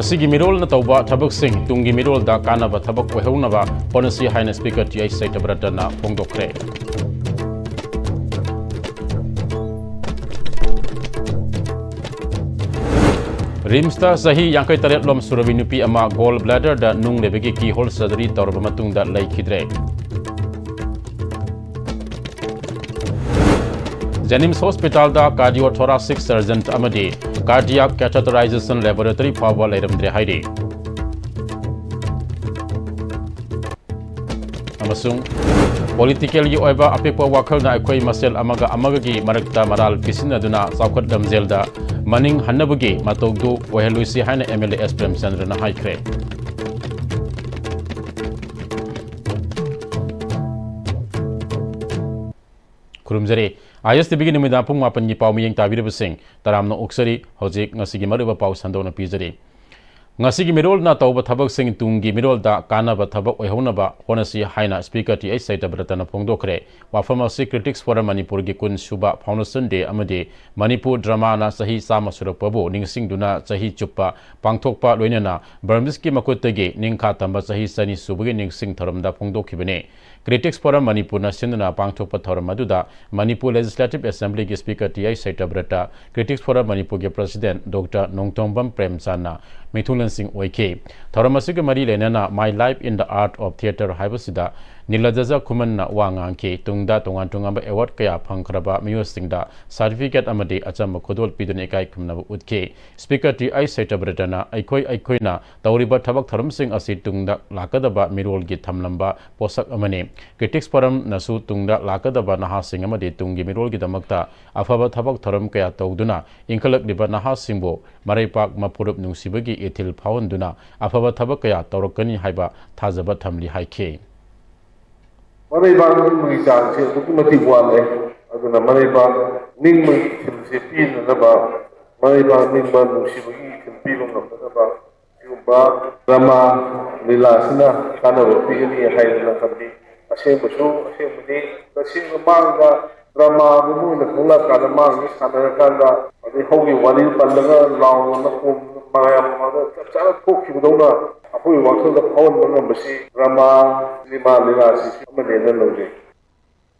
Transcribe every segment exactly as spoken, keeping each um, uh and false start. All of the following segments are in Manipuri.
ꯁꯤꯒꯤ ꯃꯤꯔꯣꯜꯅ ꯇꯧꯕ ꯊꯕꯛꯁꯤꯡ ꯇꯨꯡꯒꯤ ꯃꯤꯔꯣꯜꯗ ꯀꯥꯟꯅꯕ ꯊꯕꯛ ꯑꯣꯏꯍꯧꯅꯕ ꯍꯣꯠꯅꯁꯤ ꯍꯥꯏꯅ Speaker ꯇꯤ ꯑꯩꯆ ꯁꯇ꯭ꯌꯕ꯭ꯔꯇꯅ ꯐꯣꯡꯗꯣꯛꯈ꯭ꯔꯦ꯫ ꯔꯤꯝꯁꯇ ꯆꯍꯤ ꯌꯥꯡꯈꯩ ꯇꯔꯦꯠ ꯂꯣꯝ ꯁꯨꯔꯕꯤ ꯅꯨꯄꯤ ꯑꯃ gall bladderꯗ ꯅꯨꯡ ꯂꯩꯕꯒꯤ keyhole surgery ꯇꯧꯔꯕ ꯃꯇꯨꯡꯗ ꯂꯩꯈꯤꯗ꯭ꯔꯦ꯫ ꯖꯦꯅꯤꯝꯁ ꯍꯣꯁꯄꯤꯇꯥꯜꯗ cardiothoracic surgeon ꯑꯃꯗꯤ cardiac catheterization laboratory ꯐꯥꯎꯕ ꯂꯩꯔꯝꯗ꯭ꯔꯦ ꯍꯥꯏꯔꯤ꯫ ꯑꯃꯁꯨꯡ politicalꯒꯤ ꯑꯣꯏꯕ ꯑꯄꯤꯛꯄ ꯋꯥꯈꯜꯅ ꯑꯩꯈꯣꯏ ꯃꯁꯦꯜ ꯑꯃꯒ ꯑꯃꯒꯒꯤ ꯃꯔꯛꯇ ꯃꯔꯥꯜ ꯄꯤꯁꯤꯟꯅꯗꯨꯅ ꯆꯥꯎꯈꯠ ꯂꯝꯖꯦꯜꯗ ꯃꯅꯤꯡ ꯍꯟꯅꯕꯒꯤ ꯃꯇꯧꯗꯨ ꯑꯣꯏꯍꯜꯂꯣꯏꯁꯤ ꯍꯥꯏꯅ ꯑꯦꯝ ꯑꯦꯜ ꯑꯦ ꯑꯦꯁ ꯄ꯭ꯔꯦꯝꯆꯟꯗ꯭ꯔꯅ ꯍꯥꯏꯈ꯭ꯔꯦ꯫ ꯈꯨꯔꯨꯝꯖꯔꯤ꯫ ꯑꯥꯏ ꯑꯦꯁ ꯇꯤ ꯚꯤꯒꯤ ꯅꯨꯃꯤꯗꯥꯡ ꯄꯨꯡ ꯃꯥꯄꯟꯒꯤ ꯄꯥꯎ ꯃꯤꯠꯌꯦꯡ ꯇꯥꯕꯤꯔꯤꯕꯁꯤꯡ ꯇꯔꯥꯝꯅ ꯑꯣꯛꯆꯔꯤ꯫ ꯍꯧꯖꯤꯛ ꯉꯁꯤꯒꯤ ꯃꯔꯨꯑꯣꯏꯕ ꯄꯥꯎ ꯁꯟꯗꯣꯛꯅ ꯄꯤꯖꯔꯤ꯫ ꯉꯁꯤꯒꯤ ꯃꯤꯔꯣꯜꯅ ꯇꯧꯕ ꯊꯕꯛꯁꯤꯡ ꯇꯨꯡꯒꯤ ꯃꯤꯔꯣꯜꯗ ꯀꯥꯟꯅꯕ ꯊꯕꯛ ꯑꯣꯏꯍꯧꯅꯕ ꯍꯣꯠꯅꯁꯤ ꯍꯥꯏꯅ Speaker ꯇꯤ ꯑꯩꯆ ꯁꯇ꯭ꯌꯕ꯭ꯔꯇꯅ ꯐꯣꯡꯗꯣꯛꯈ꯭ꯔꯦ꯫ ꯋꯥꯐꯝ ꯑꯁꯤ Critics Forum ꯃꯅꯤꯄꯨꯔꯒꯤ ꯀꯨꯟ ꯁꯨꯕ Foundation Day ꯑꯃꯗꯤ ꯃꯅꯤꯄꯨꯔ ꯗ꯭ꯔꯃꯥꯅ ꯆꯍꯤ ꯆꯥꯝꯃ ꯁꯨꯔꯛꯄꯕꯨ ꯅꯤꯡꯁꯤꯡꯗꯨꯅ ꯆꯍꯤ ꯆꯨꯞꯄ ꯄꯥꯡꯊꯣꯛꯄ, ꯂꯣꯏꯅꯅ ꯕꯔꯃꯤꯁꯀꯤ ꯃꯈꯨꯠꯇꯒꯤ ꯅꯤꯡꯈꯥ ꯇꯝꯕ ꯆꯍꯤ ꯆꯅꯤ ꯁꯨꯕꯒꯤ ꯅꯤꯡꯁꯤꯡ ꯊꯧꯔꯝꯗ ꯐꯣꯡꯗꯣꯛꯈꯤꯕꯅꯤ꯫ Critics Forum ꯃꯅꯤꯄꯨꯔꯅ ꯁꯤꯟꯗꯨꯅ ꯄꯥꯡꯊꯣꯛꯄ ꯊꯧꯔꯝ ꯑꯗꯨꯗ ꯃꯅꯤꯄꯨꯔ Legislative Assemblyꯒꯤ Speaker T H Satyabrata, Critics Forum ꯃꯅꯤꯄꯨꯔꯒꯤ President Doctor ꯅꯣꯡꯊꯣꯝꯕꯝ ꯄ꯭ꯔꯦꯝꯆꯥꯟꯅ ꯃꯤꯊꯨꯡꯂꯦꯟꯁꯤꯡ ꯑꯣꯏꯈꯤ꯫ ꯊꯧꯔꯝ ꯑꯁꯤꯒ ꯃꯔꯤ ꯂꯩꯅꯅ My Life in the Art of Theatre ꯍꯥꯏꯕꯁꯤꯗ ꯅꯤꯂꯖꯖ ꯈꯨꯃꯟꯅ ꯋꯥ ꯉꯥꯡꯈꯤ꯫ ꯇꯨꯡꯗ ꯇꯣꯉꯥꯟ ꯇꯣꯉꯥꯟꯕ award ꯀꯌꯥ ꯐꯪꯈ꯭ꯔꯕ ꯃꯤꯑꯣꯏꯁꯤꯡꯗ certificate ꯑꯃꯗꯤ ꯑꯆꯝꯕ ꯈꯨꯗꯣꯜ ꯄꯤꯗꯨꯅ ꯏꯀꯥꯏ ꯈꯨꯝꯅꯕ ꯎꯠꯈꯤ꯫ Speaker ꯇꯤ ꯑꯩꯆ ꯁꯇ꯭ꯌꯕ꯭ꯔꯇꯅ ꯑꯩꯈꯣꯏ ꯑꯩꯈꯣꯏꯅ ꯇꯧꯔꯤꯕ ꯊꯕꯛ ꯊꯧꯔꯝꯁꯤꯡ ꯑꯁꯤ ꯇꯨꯡꯗ ꯂꯥꯛꯀꯗꯕ ꯃꯤꯔꯣꯜꯒꯤ ꯊꯝꯂꯝꯕ ꯄꯣꯠꯁꯛ ꯑꯃꯅꯤ꯫ Critics Forumꯅꯁꯨ ꯇꯨꯡꯗ ꯂꯥꯛꯀꯗꯕ ꯅꯍꯥꯁꯤꯡ ꯑꯃꯗꯤ ꯇꯨꯡꯒꯤ ꯃꯤꯔꯣꯜꯒꯤꯗꯃꯛꯇ ꯑꯐꯕ ꯊꯕꯛ ꯊꯧꯔꯝ ꯀꯌꯥ ꯇꯧꯗꯨꯅ ꯏꯟꯈꯠꯂꯛꯂꯤꯕ ꯅꯍꯥꯁꯤꯡꯕꯨ ꯃꯔꯩꯄꯥꯛ ꯃꯄꯨꯔꯨꯞ ꯅꯨꯡꯁꯤꯕꯒꯤ ꯏꯊꯤꯜ ꯐꯥꯎꯍꯟꯗꯨꯅ ꯑꯐꯕ ꯊꯕꯛ ꯀꯌꯥ ꯇꯧꯔꯛꯀꯅꯤ ꯍꯥꯏꯕ ꯊꯥꯖꯕ ꯊꯝꯂꯤ ꯍꯥꯏꯈꯤ꯫ ꯃꯔꯩꯕꯥꯛ ꯅꯤꯡꯕꯒꯤ ꯆꯥꯡꯁꯦ ꯑꯗꯨꯛꯀꯤ ꯃꯇꯤꯛ ꯋꯥꯠꯂꯦ꯫ ꯑꯗꯨꯅ ꯃꯔꯩꯕꯥꯛ ꯅꯤꯡꯕꯒꯤ ꯏꯊꯤꯜꯁꯦ ꯄꯤꯅꯅꯕ, ꯃꯔꯩꯕꯥꯛ ꯅꯤꯡꯕ ꯅꯨꯡꯁꯤꯕꯒꯤ ꯏꯊꯤꯜ ꯄꯤꯕ ꯉꯝꯅꯅꯕ ꯁꯤꯒꯨꯝꯕ ꯗ꯭ꯔꯃꯥ ꯂꯤꯂꯥꯁꯤꯅ ꯀꯥꯟꯅꯕ ꯄꯤꯒꯅꯤ ꯍꯥꯏꯗꯅ ꯈꯜꯂꯤ꯫ ꯑꯁꯦꯡꯕꯁꯨ ꯑꯁꯦꯡꯕꯅꯤ꯫ ꯇꯁꯦꯡꯅ ꯃꯥꯡꯗ ꯗ꯭ꯔꯃꯥꯗꯨ ꯃꯣꯏꯅ ꯊꯣꯛꯂꯛꯑꯀꯥꯟꯗ ꯃꯥꯡꯗ ꯁꯥꯟꯅꯔꯀꯥꯟꯗ ꯑꯗꯩ ꯍꯧꯈꯤꯕ ꯋꯥꯔꯤ ꯄꯜꯂꯒ ꯂꯥꯎꯗꯅ ꯈꯣꯡꯗꯅ ꯃꯌꯥꯝ ꯃꯃꯥꯡꯗ ꯆꯞ ꯆꯥꯅ ꯊꯣꯛꯈꯤꯕꯗꯧꯅ ꯑꯩꯈꯣꯏ ꯋꯥꯈꯜꯗ ꯐꯥꯎꯍꯟꯕ ꯉꯝꯕꯁꯤ ꯗ꯭ꯔꯃꯥ, ꯁꯤꯅꯦꯃꯥ, ꯂꯤꯂꯥ ꯑꯁꯤ ꯑꯃꯅꯦꯅ ꯂꯧꯖꯩ꯫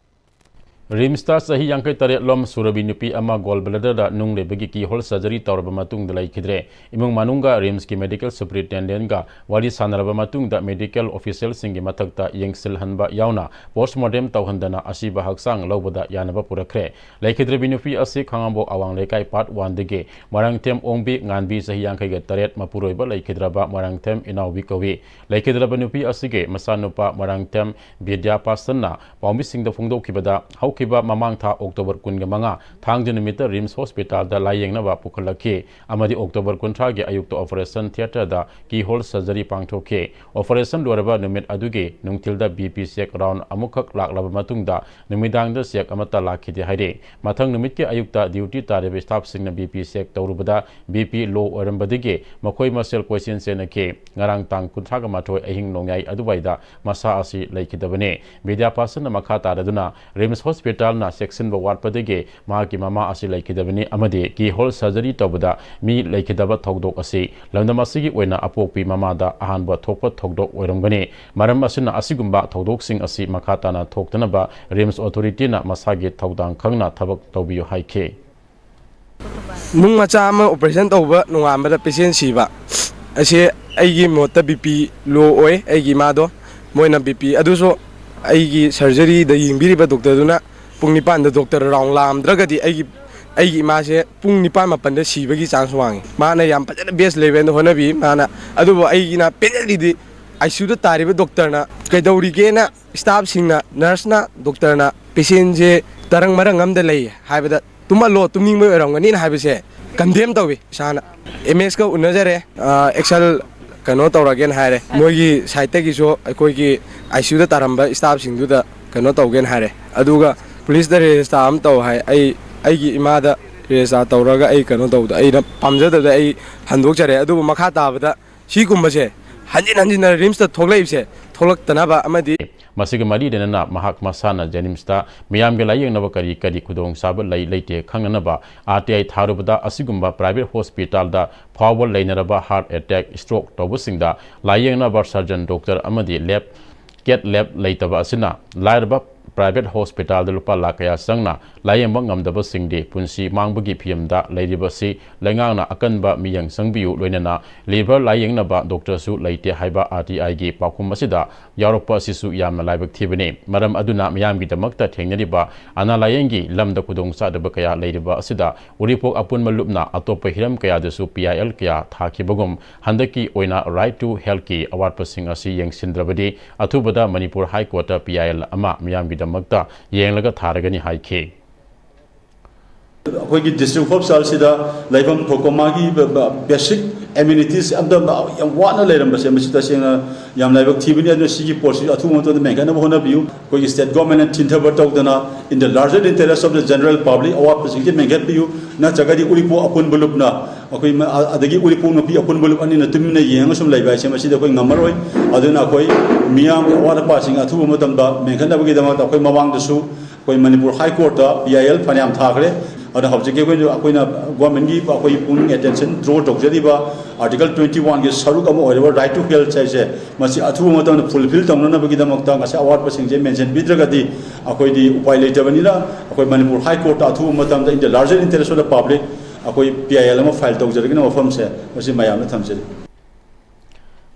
ꯔꯤꯝꯁꯇ ꯆꯍꯤ ꯌꯥꯡꯈꯩ ꯇꯔꯦꯠ ꯂꯣꯝ ꯁꯨꯔꯕꯤ ꯅꯨꯄꯤ ꯑꯃ ꯒꯣꯜ ꯕ꯭ꯂꯦꯗꯔꯗ ꯅꯨꯡ ꯂꯩꯕꯒꯤ ꯀꯤꯍꯣꯜ ꯁꯔꯖꯔꯤ ꯇꯧꯔꯕ ꯃꯇꯨꯡꯗ ꯂꯩꯈꯤꯗ꯭ꯔꯦ꯫ ꯏꯃꯨꯡ ꯃꯅꯨꯡꯒ ꯔꯤꯝꯁꯀꯤ ꯃꯦꯗꯤꯀꯦꯜ ꯁꯨꯄ꯭ꯔꯤꯟꯇꯦꯟꯗꯦꯟꯒ ꯋꯥꯔꯤ ꯁꯥꯟꯅꯔꯕ ꯃꯇꯨꯡꯗ ꯃꯦꯗꯤꯀꯦꯜ ꯑꯣꯐꯤꯁꯤꯌꯦꯜꯁꯤꯡꯒꯤ ꯃꯊꯛꯇ ꯌꯦꯡꯁꯤꯜꯍꯟꯕ ꯌꯥꯎꯅ ꯄꯣꯁꯃꯣꯔꯇꯦꯝ ꯇꯧꯍꯟꯗꯅ ꯑꯁꯤꯕ ꯍꯛꯆꯥꯡ ꯂꯧꯕꯗ ꯌꯥꯅꯕ ꯄꯨꯔꯛꯈ꯭ꯔꯦ꯫ ꯂꯩꯈꯤꯗ꯭ꯔꯕꯤ ꯅꯨꯄꯤ ꯑꯁꯤ ꯈꯥꯉꯕꯣꯛ ꯑꯋꯥꯡ ꯂꯩꯀꯥꯏ ꯄꯥꯔꯠ ꯋꯥꯟꯗꯒꯤ ꯃꯔꯥꯡꯊꯦꯝ ꯑꯣꯡꯕꯤ ꯉꯥꯟꯕꯤ ꯆꯍꯤ ꯌꯥꯡꯈꯩꯒ ꯇꯔꯦꯠ ꯃꯄꯨꯔꯣꯏꯕ ꯂꯩꯈꯤꯗ꯭ꯔꯕ ꯃꯔꯥꯡꯊꯦꯝ ꯏꯅꯥꯎꯕꯤ ꯀꯧꯏ꯫ ꯂꯩꯈꯤꯗ꯭ꯔꯕ ꯅꯨꯄꯤ ꯑꯁꯤꯒꯤ ꯃꯆꯥꯅꯨꯄꯥ ꯃꯔꯥꯡꯊꯦꯝ ꯕꯤꯗ꯭ꯌꯥ ꯄꯥꯁꯟꯅ ꯄꯥꯎꯃꯤꯁꯤꯡꯗ ꯐꯣꯡꯗꯣꯛꯈꯤꯕꯗ ꯍꯧꯈꯤꯕ ꯃꯃꯥꯡ ꯊꯥ ꯑꯣꯛꯇꯣꯕꯔ ꯀꯨꯟꯒ ꯃꯉꯥ ꯊꯥꯡꯖ ꯅꯨꯃꯤꯠꯇ ꯔꯤꯝꯁ ꯍꯣꯁꯄꯤꯇꯥꯜꯗ ꯂꯥꯌꯦꯡꯅꯕ ꯄꯨꯈꯠꯂꯛꯈꯤ ꯑꯃꯗꯤ ꯑꯣꯛꯇꯣꯕꯔ ꯀꯨꯟꯊ꯭ꯔꯥꯒꯤ ꯑꯌꯨꯛꯇ ꯑꯣꯄꯔꯦꯁꯟ ꯊꯤꯌꯦꯇꯔꯗ ꯀꯤꯍꯣꯜ ꯁꯔꯖꯔꯤ ꯄꯥꯡꯊꯣꯛꯈꯤ꯫ ꯑꯣꯄꯔꯦꯁꯟ ꯂꯣꯏꯔꯕ ꯅꯨꯃꯤꯠ ꯑꯗꯨꯒꯤ ꯅꯨꯡꯊꯤꯜꯗ ꯕꯤ ꯄꯤ ꯆꯦꯛ ꯔꯥꯎꯟ ꯑꯃꯨꯛꯈꯛ ꯂꯥꯛꯂꯕ ꯃꯇꯨꯡꯗ ꯅꯨꯃꯤꯗꯥꯡꯗ ꯆꯦꯛ ꯑꯃꯠꯇ ꯂꯥꯛꯈꯤꯗꯦ ꯍꯥꯏꯔꯤ꯫ ꯃꯊꯪ ꯅꯨꯃꯤꯠꯀꯤ ꯑꯌꯨꯛꯇ ꯗ꯭ꯌꯨꯇꯤ ꯇꯥꯔꯤꯕ ꯁ꯭ꯇꯥꯐꯁꯤꯡꯅ ꯕꯤ ꯄꯤ ꯆꯦꯛ ꯇꯧꯔꯨꯕꯗ ꯕꯤ ꯄꯤ ꯂꯣ ꯑꯣꯏꯔꯝꯕꯗꯒꯤ ꯃꯈꯣꯏ ꯃꯁꯦꯜ ꯀꯣꯏꯆꯦꯟ ꯆꯦꯟꯅꯈꯤ꯫ ꯉꯔꯥꯡ ꯇꯥꯡ ꯀꯨꯟꯊ꯭ꯔꯥꯒ ꯃꯥꯊꯣꯏ ꯑꯍꯤꯡ ꯅꯣꯡꯌꯥꯏ ꯑꯗꯨꯋꯥꯏꯗ ꯃꯁꯥ ꯑꯁꯤ ꯂꯩꯈꯤꯗꯕꯅꯤ꯫ ꯕꯤꯗ꯭ꯌꯥ ꯄꯥꯁꯟꯅ ꯃꯈꯥ ꯇꯥꯔꯗꯨꯅ ꯔꯤꯝꯁ ꯍꯣꯁꯄꯤꯇꯥꯜꯅ ꯆꯦꯛꯁꯤꯟꯕ ꯋꯥꯠꯄꯗꯒꯤ ꯃꯍꯥꯛꯀꯤ ꯃꯃꯥ ꯑꯁꯤ ꯂꯩꯈꯤꯗꯕꯅꯤ ꯑꯃꯗꯤ ꯀꯤꯍꯣꯜ ꯁꯔꯖꯔꯤ ꯇꯧꯕꯗ ꯃꯤ ꯂꯩꯈꯤꯗꯕ ꯊꯧꯗꯣꯛ ꯑꯁꯤ ꯂꯝꯗꯝ ꯑꯁꯤꯒꯤ ꯑꯣꯏꯅ ꯑꯄꯣꯛꯄꯤ ꯃꯃꯥꯗ ꯑꯍꯥꯟꯕ ꯊꯣꯛꯄ ꯊꯧꯗꯣꯛ ꯑꯣꯏꯔꯝꯒꯅꯤ꯫ ꯃꯔꯝ ꯑꯁꯤꯅ ꯑꯁꯤꯒꯨꯝꯕ ꯊꯧꯗꯣꯛꯁꯤꯡ ꯑꯁꯤ ꯃꯈꯥ ꯇꯥꯅ ꯊꯣꯛꯇꯅꯕ ꯔꯤꯝꯁ ꯑꯣꯊꯣꯔꯤꯇꯤꯅ ꯃꯁꯥꯒꯤ ꯊꯧꯗꯥꯡ ꯈꯪꯅ ꯊꯕꯛ ꯇꯧꯕꯤꯌꯨ ꯍꯥꯏꯈꯤ꯫ ꯅꯨꯡ ꯃꯆꯥ ꯑꯃ ꯑꯣꯄꯔꯦꯁꯟ ꯇꯧꯕ ꯅꯣꯡꯉꯥꯟꯕꯗ ꯄꯦꯁꯦꯟ ꯁꯤꯕ ꯑꯁꯤ ꯑꯩꯒꯤ ꯃꯣꯠꯇ ꯕꯤ ꯄꯤ ꯂꯣ ꯑꯣꯏ꯫ ꯑꯩꯒꯤ ꯏꯃꯥꯗꯣ ꯃꯣꯏꯅ ꯕꯤ ꯄꯤ ꯑꯗꯨꯁꯨ ꯑꯩꯒꯤ ꯁꯔꯖꯔꯤꯗ ꯌꯦꯡꯕꯤꯔꯤꯕ ꯗꯣꯛꯇꯔꯗꯨꯅ ꯄꯨꯡ ꯅꯤꯄꯥꯟꯗ ꯗꯣꯛꯇꯔ ꯔꯥꯎꯟ ꯂꯥꯝꯗ꯭ꯔꯒꯗꯤ ꯑꯩꯒꯤ ꯑꯩꯒꯤ ꯏꯃꯥꯁꯦ ꯄꯨꯡ ꯅꯤꯄꯥꯟ ꯃꯥꯄꯟꯗ ꯁꯤꯕꯒꯤ ꯆꯥꯟꯁ ꯋꯥꯡꯉꯤ꯫ ꯃꯥꯅ ꯌꯥꯝ ꯐꯖꯅ ꯕꯦꯁ ꯂꯦꯚꯦꯜꯗ ꯍꯣꯠꯅꯕꯤ꯫ ꯃꯥꯅ ꯑꯗꯨꯕꯨ ꯑꯩꯒꯤꯅ ꯄꯦꯟꯖꯗ꯭ꯔꯤꯗꯤ ꯑꯥꯏ ꯁꯤ ꯌꯨꯗ ꯇꯥꯔꯤꯕ ꯗꯣꯛꯇꯔꯅ ꯀꯩꯗꯧꯔꯤꯒꯦꯅ ꯁ꯭ꯇꯥꯐꯁꯤꯡꯅ, ꯅꯔꯁꯅ, ꯗꯣꯛꯇꯔꯅ ꯄꯦꯁꯦꯟꯁꯦ ꯇꯔꯪ ꯃꯔꯪ ꯑꯃꯗ ꯂꯩ ꯍꯥꯏꯕꯗ ꯇꯨꯝꯍꯜꯂꯣ, ꯇꯨꯝꯅꯤꯡꯕ ꯑꯣꯏꯔꯝꯒꯅꯤꯅ ꯍꯥꯏꯕꯁꯦ ꯀꯟꯗꯦꯝ ꯇꯧꯏ꯫ ꯏꯁꯥꯅ ꯑꯦꯝ ꯑꯦꯁꯀ ꯎꯅꯖꯔꯦ꯫ ꯑꯦꯛꯁꯟ ꯀꯩꯅꯣ ꯇꯧꯔꯒꯦꯅ ꯍꯥꯏꯔꯦ꯫ ꯃꯣꯏꯒꯤ ꯁꯥꯏꯠꯇꯒꯤꯁꯨ ꯑꯩꯈꯣꯏꯒꯤ ꯑꯥꯏ ꯁꯤ ꯌꯨꯗ ꯇꯥꯔꯝꯕ ꯁ꯭ꯇꯥꯐꯁꯤꯡꯗꯨꯗ ꯀꯩꯅꯣ ꯇꯧꯒꯦꯅ ꯍꯥꯏꯔꯦ꯫ ꯑꯗꯨꯒ ꯄꯨꯂꯤꯁꯇ ꯔꯦꯖꯤꯁꯇꯥꯔ ꯑꯃ ꯇꯧ ꯍꯥꯏ꯫ ꯑꯩ ꯑꯩꯒꯤ ꯏꯃꯥꯗ ꯔꯦꯖꯤꯁꯇꯥꯔ ꯇꯧꯔꯒ ꯑꯩ ꯀꯩꯅꯣ ꯇꯧꯕꯗ ꯑꯩꯅ ꯄꯥꯝꯖꯗꯕꯗ ꯑꯩ ꯍꯟꯗꯣꯛꯆꯔꯦ꯫ ꯑꯗꯨꯕꯨ ꯃꯈꯥ ꯇꯥꯕꯗ ꯁꯤꯒꯨꯝꯕꯁꯦ ꯍꯟꯖꯤꯟ ꯍꯟꯖꯤꯟꯅ ꯔꯤꯝꯁꯇ ꯊꯣꯛꯂꯛꯏꯕꯁꯦ ꯊꯣꯛꯂꯛꯇꯅꯕ ꯑꯃꯗꯤ ꯃꯁꯤꯒ ꯃꯔꯤ ꯂꯩꯅꯅ ꯃꯍꯥꯛ ꯃꯁꯥꯅ ꯖꯦꯅꯤꯝꯁꯇ ꯃꯤꯌꯥꯝꯒꯤ ꯂꯥꯌꯦꯡꯅꯕ ꯀꯔꯤ ꯀꯔꯤ ꯈꯨꯗꯣꯡꯆꯥꯕ ꯂꯩ ꯂꯩꯇꯦ ꯈꯪꯅꯅꯕ ꯑꯥꯔ ꯇꯤ ꯑꯥꯏ ꯊꯥꯔꯨꯕꯗ ꯑꯁꯤꯒꯨꯝꯕ ꯄ꯭ꯔꯥꯏꯚꯦꯠ ꯍꯣꯁꯄꯤꯇꯥꯜꯗ ꯐꯥꯎꯕ ꯂꯩꯅꯔꯕ heart attack, stroke ꯇꯧꯕꯁꯤꯡꯗ ꯂꯥꯌꯦꯡꯅꯕ surgeon doctor ꯑꯃꯗꯤ ꯂꯦꯕ ꯀꯦꯠ ꯂꯦꯕ ꯂꯩꯇꯕ ꯑꯁꯤꯅ ꯂꯥꯏꯔꯕ ꯄ꯭ꯔꯥꯏꯚꯦꯠ ꯍꯣꯁꯄꯤꯇꯥꯜꯗ ꯂꯨꯄꯥ ꯂꯥꯈ ꯀꯌꯥ ꯆꯪꯅ ꯂꯥꯌꯦꯡꯕ ꯉꯝꯗꯕꯁꯤꯡꯗꯤ ꯄꯨꯟꯁꯤ ꯃꯥꯡꯕꯒꯤ ꯐꯤꯚꯝꯗ ꯂꯩꯔꯤꯕꯁꯤ ꯂꯩꯉꯥꯛꯅ ꯑꯀꯟꯕ ꯃꯤꯠꯌꯦꯡ ꯆꯪꯕꯤꯌꯨ, ꯂꯣꯏꯅꯅ ꯂꯤꯚꯔ ꯂꯥꯌꯦꯡꯅꯕ ꯗꯣꯛꯇꯔꯁꯨ ꯂꯩꯇꯦ ꯍꯥꯏꯕ ꯑꯥꯔ ꯇꯤ ꯑꯥꯏꯒꯤ ꯄꯥꯎꯈꯨꯝ ꯑꯁꯤꯗ ꯌꯥꯎꯔꯛꯄ ꯑꯁꯤꯁꯨ ꯌꯥꯝꯅ ꯂꯥꯏꯕꯛ ꯊꯤꯕꯅꯤ꯫ ꯃꯔꯝ ꯑꯗꯨꯅ ꯃꯤꯌꯥꯝꯒꯤꯗꯃꯛꯇ ꯊꯦꯡꯅꯔꯤꯕ ꯑꯅꯥ ꯂꯥꯌꯦꯡꯒꯤ ꯂꯝꯗ ꯈꯨꯗꯣꯡꯆꯥꯗꯕ ꯀꯌꯥ ꯂꯩꯔꯤꯕ ꯑꯁꯤꯗ ꯎꯔꯤꯄꯣꯛ ꯑꯄꯨꯟꯕ ꯂꯨꯞꯅ ꯑꯇꯣꯞꯄ ꯍꯤꯔꯝ ꯀꯌꯥꯗꯁꯨ ꯄꯤ ꯑꯥꯏ ꯑꯦꯜ ꯀꯌꯥ ꯊꯥꯈꯤꯕꯒꯨꯝ ꯍꯟꯗꯛꯀꯤ ꯑꯣꯏꯅ ꯔꯥꯏꯠ ꯇꯨ ꯍꯦꯜꯊꯀꯤ ꯑꯋꯥꯠꯄꯁꯤꯡ ꯑꯁꯤ ꯌꯦꯡꯁꯤꯟꯗ꯭ꯔꯕꯗꯤ ꯑꯊꯨꯕꯗ ꯃꯅꯤꯄꯨꯔ ꯍꯥꯏ ꯀꯣꯔꯠꯇ ꯄꯤ ꯑꯥꯏ ꯑꯦꯜ ꯑꯃ ꯃꯤꯌꯥꯝꯒꯤꯗꯃꯛꯇ ꯌꯦꯡꯂꯒ ꯊꯥꯔꯒꯅꯤ ꯍꯥꯏꯈꯤ꯫ ꯑꯩꯈꯣꯏꯒꯤ ꯗꯤꯁꯇ꯭ꯔꯤꯛ ꯍꯣꯁꯄꯤꯇꯥꯜꯁꯤꯗ ꯂꯩꯐꯝ ꯊꯣꯛꯄ ꯃꯥꯒꯤ ꯕꯦꯁꯤꯛ ꯑꯦꯃꯤꯅꯤꯇꯤꯁ ꯑꯝꯇ ꯌꯥꯝ ꯋꯥꯅ ꯂꯩꯔꯝꯕꯁꯦ, ꯃꯁꯤ ꯇꯁꯦꯡꯅ ꯌꯥꯝ ꯂꯥꯏꯕꯛ ꯊꯤꯕꯅꯤ꯫ ꯑꯗꯨꯅ ꯁꯤꯒꯤ ꯄꯣꯠꯁꯤ ꯑꯊꯨꯕ ꯃꯇꯝꯗ ꯃꯦꯟꯈꯠꯅꯕ ꯍꯣꯠꯅꯕꯤꯌꯨ꯫ ꯑꯩꯈꯣꯏꯒꯤ ꯁ꯭ꯇꯦꯠ ꯒꯣꯔꯃꯦꯟꯅ ꯊꯤꯟꯊꯕ ꯇꯧꯗꯅ, in the larger interest of the general public, ꯑꯋꯥꯠꯄꯁꯤꯡꯁꯦ ꯃꯦꯟꯈꯠꯄꯤꯌꯨ꯫ ꯅꯠꯇ꯭ꯔꯒꯗꯤ ꯎꯔꯤꯄꯣꯛ ꯑꯄꯨꯟꯕ ꯂꯨꯞꯅ ꯑꯩꯈꯣꯏ ꯃ-, ꯑ-, ꯑꯗꯒꯤ ꯎꯔꯤꯄꯣꯛ ꯅꯨꯄꯤ ꯑꯄꯨꯟꯕ ꯂꯨꯞ ꯑꯅꯤꯅ ꯇꯨꯃꯤꯟꯅ ꯌꯦꯡꯉꯒ ꯁꯨꯝ ꯂꯩꯕ ꯍꯥꯏꯁꯦ, ꯃꯁꯤꯗꯤ ꯑꯩꯈꯣꯏ ꯉꯝꯃꯔꯣꯏ꯫ ꯑꯗꯨꯅ ꯑꯩꯈꯣꯏ ꯃꯤꯌꯥꯝꯒꯤ ꯑꯋꯥꯠ ꯑꯄꯥꯁꯤꯡ ꯑꯊꯨꯕ ꯃꯇꯝꯗ ꯃꯦꯟꯈꯠꯅꯕꯒꯤꯗꯃꯛꯇ ꯑꯩꯈꯣꯏ ꯃꯃꯥꯡꯗꯁꯨ ꯑꯩꯈꯣꯏ ꯃꯅꯤꯄꯨꯔ ꯍꯥꯏ ꯀꯣꯔꯠꯇ ꯄꯤ ꯑꯥꯏ ꯑꯦꯜ ꯐꯅꯌꯥꯝ ꯊꯥꯈ꯭ꯔꯦ꯫ ꯑꯗꯣ ꯍꯧꯖꯤꯛꯀꯤ ꯑꯩꯈꯣꯏꯅ, ꯑꯩꯈꯣꯏꯅ ꯒꯣꯔꯃꯦꯟꯒꯤ ꯑꯩꯈꯣꯏ ꯄꯨꯛꯅꯤꯡ ꯑꯦꯇꯦꯟꯁꯟ ꯗ꯭ꯔꯣ ꯇꯧꯖꯔꯤꯕ ꯑꯥꯔꯇꯤꯀꯜ ꯇ꯭ꯋꯦꯟꯇꯤ ꯋꯥꯟꯒꯤ ꯁꯔꯨꯛ ꯑꯃ ꯑꯣꯏꯔꯤꯕ ꯔꯥꯏꯠ ꯇꯨ ꯍꯦꯜꯊ ꯍꯥꯏꯁꯦ, ꯃꯁꯤ ꯑꯊꯨꯕ ꯃꯇꯝꯗ ꯐꯨꯜꯐꯤꯜ ꯇꯧꯅꯅꯕꯒꯤꯗꯃꯛꯇ ꯉꯁꯥꯏ ꯑꯋꯥꯠꯄꯁꯤꯡꯁꯦ ꯃꯦꯟꯁꯤꯟꯕꯤꯗ꯭ꯔꯒꯗꯤ ꯑꯩꯈꯣꯏꯗꯤ ꯎꯄꯥꯏ ꯂꯩꯇꯕꯅꯤꯅ, ꯑꯩꯈꯣꯏ ꯃꯅꯤꯄꯨꯔ ꯍꯥꯏ ꯀꯣꯔꯠꯇ ꯑꯊꯨꯕ ꯃꯇꯝꯗ, in the larger interest of the public, ꯑꯩꯈꯣꯏ ꯄꯤ ꯑꯥꯏ ꯑꯦꯜ ꯑꯃ ꯐꯥꯏꯜ ꯇꯧꯖꯔꯒꯅ ꯋꯥꯐꯝꯁꯦ ꯃꯁꯤ ꯃꯌꯥꯝꯅ ꯊꯝꯖꯔꯤ꯫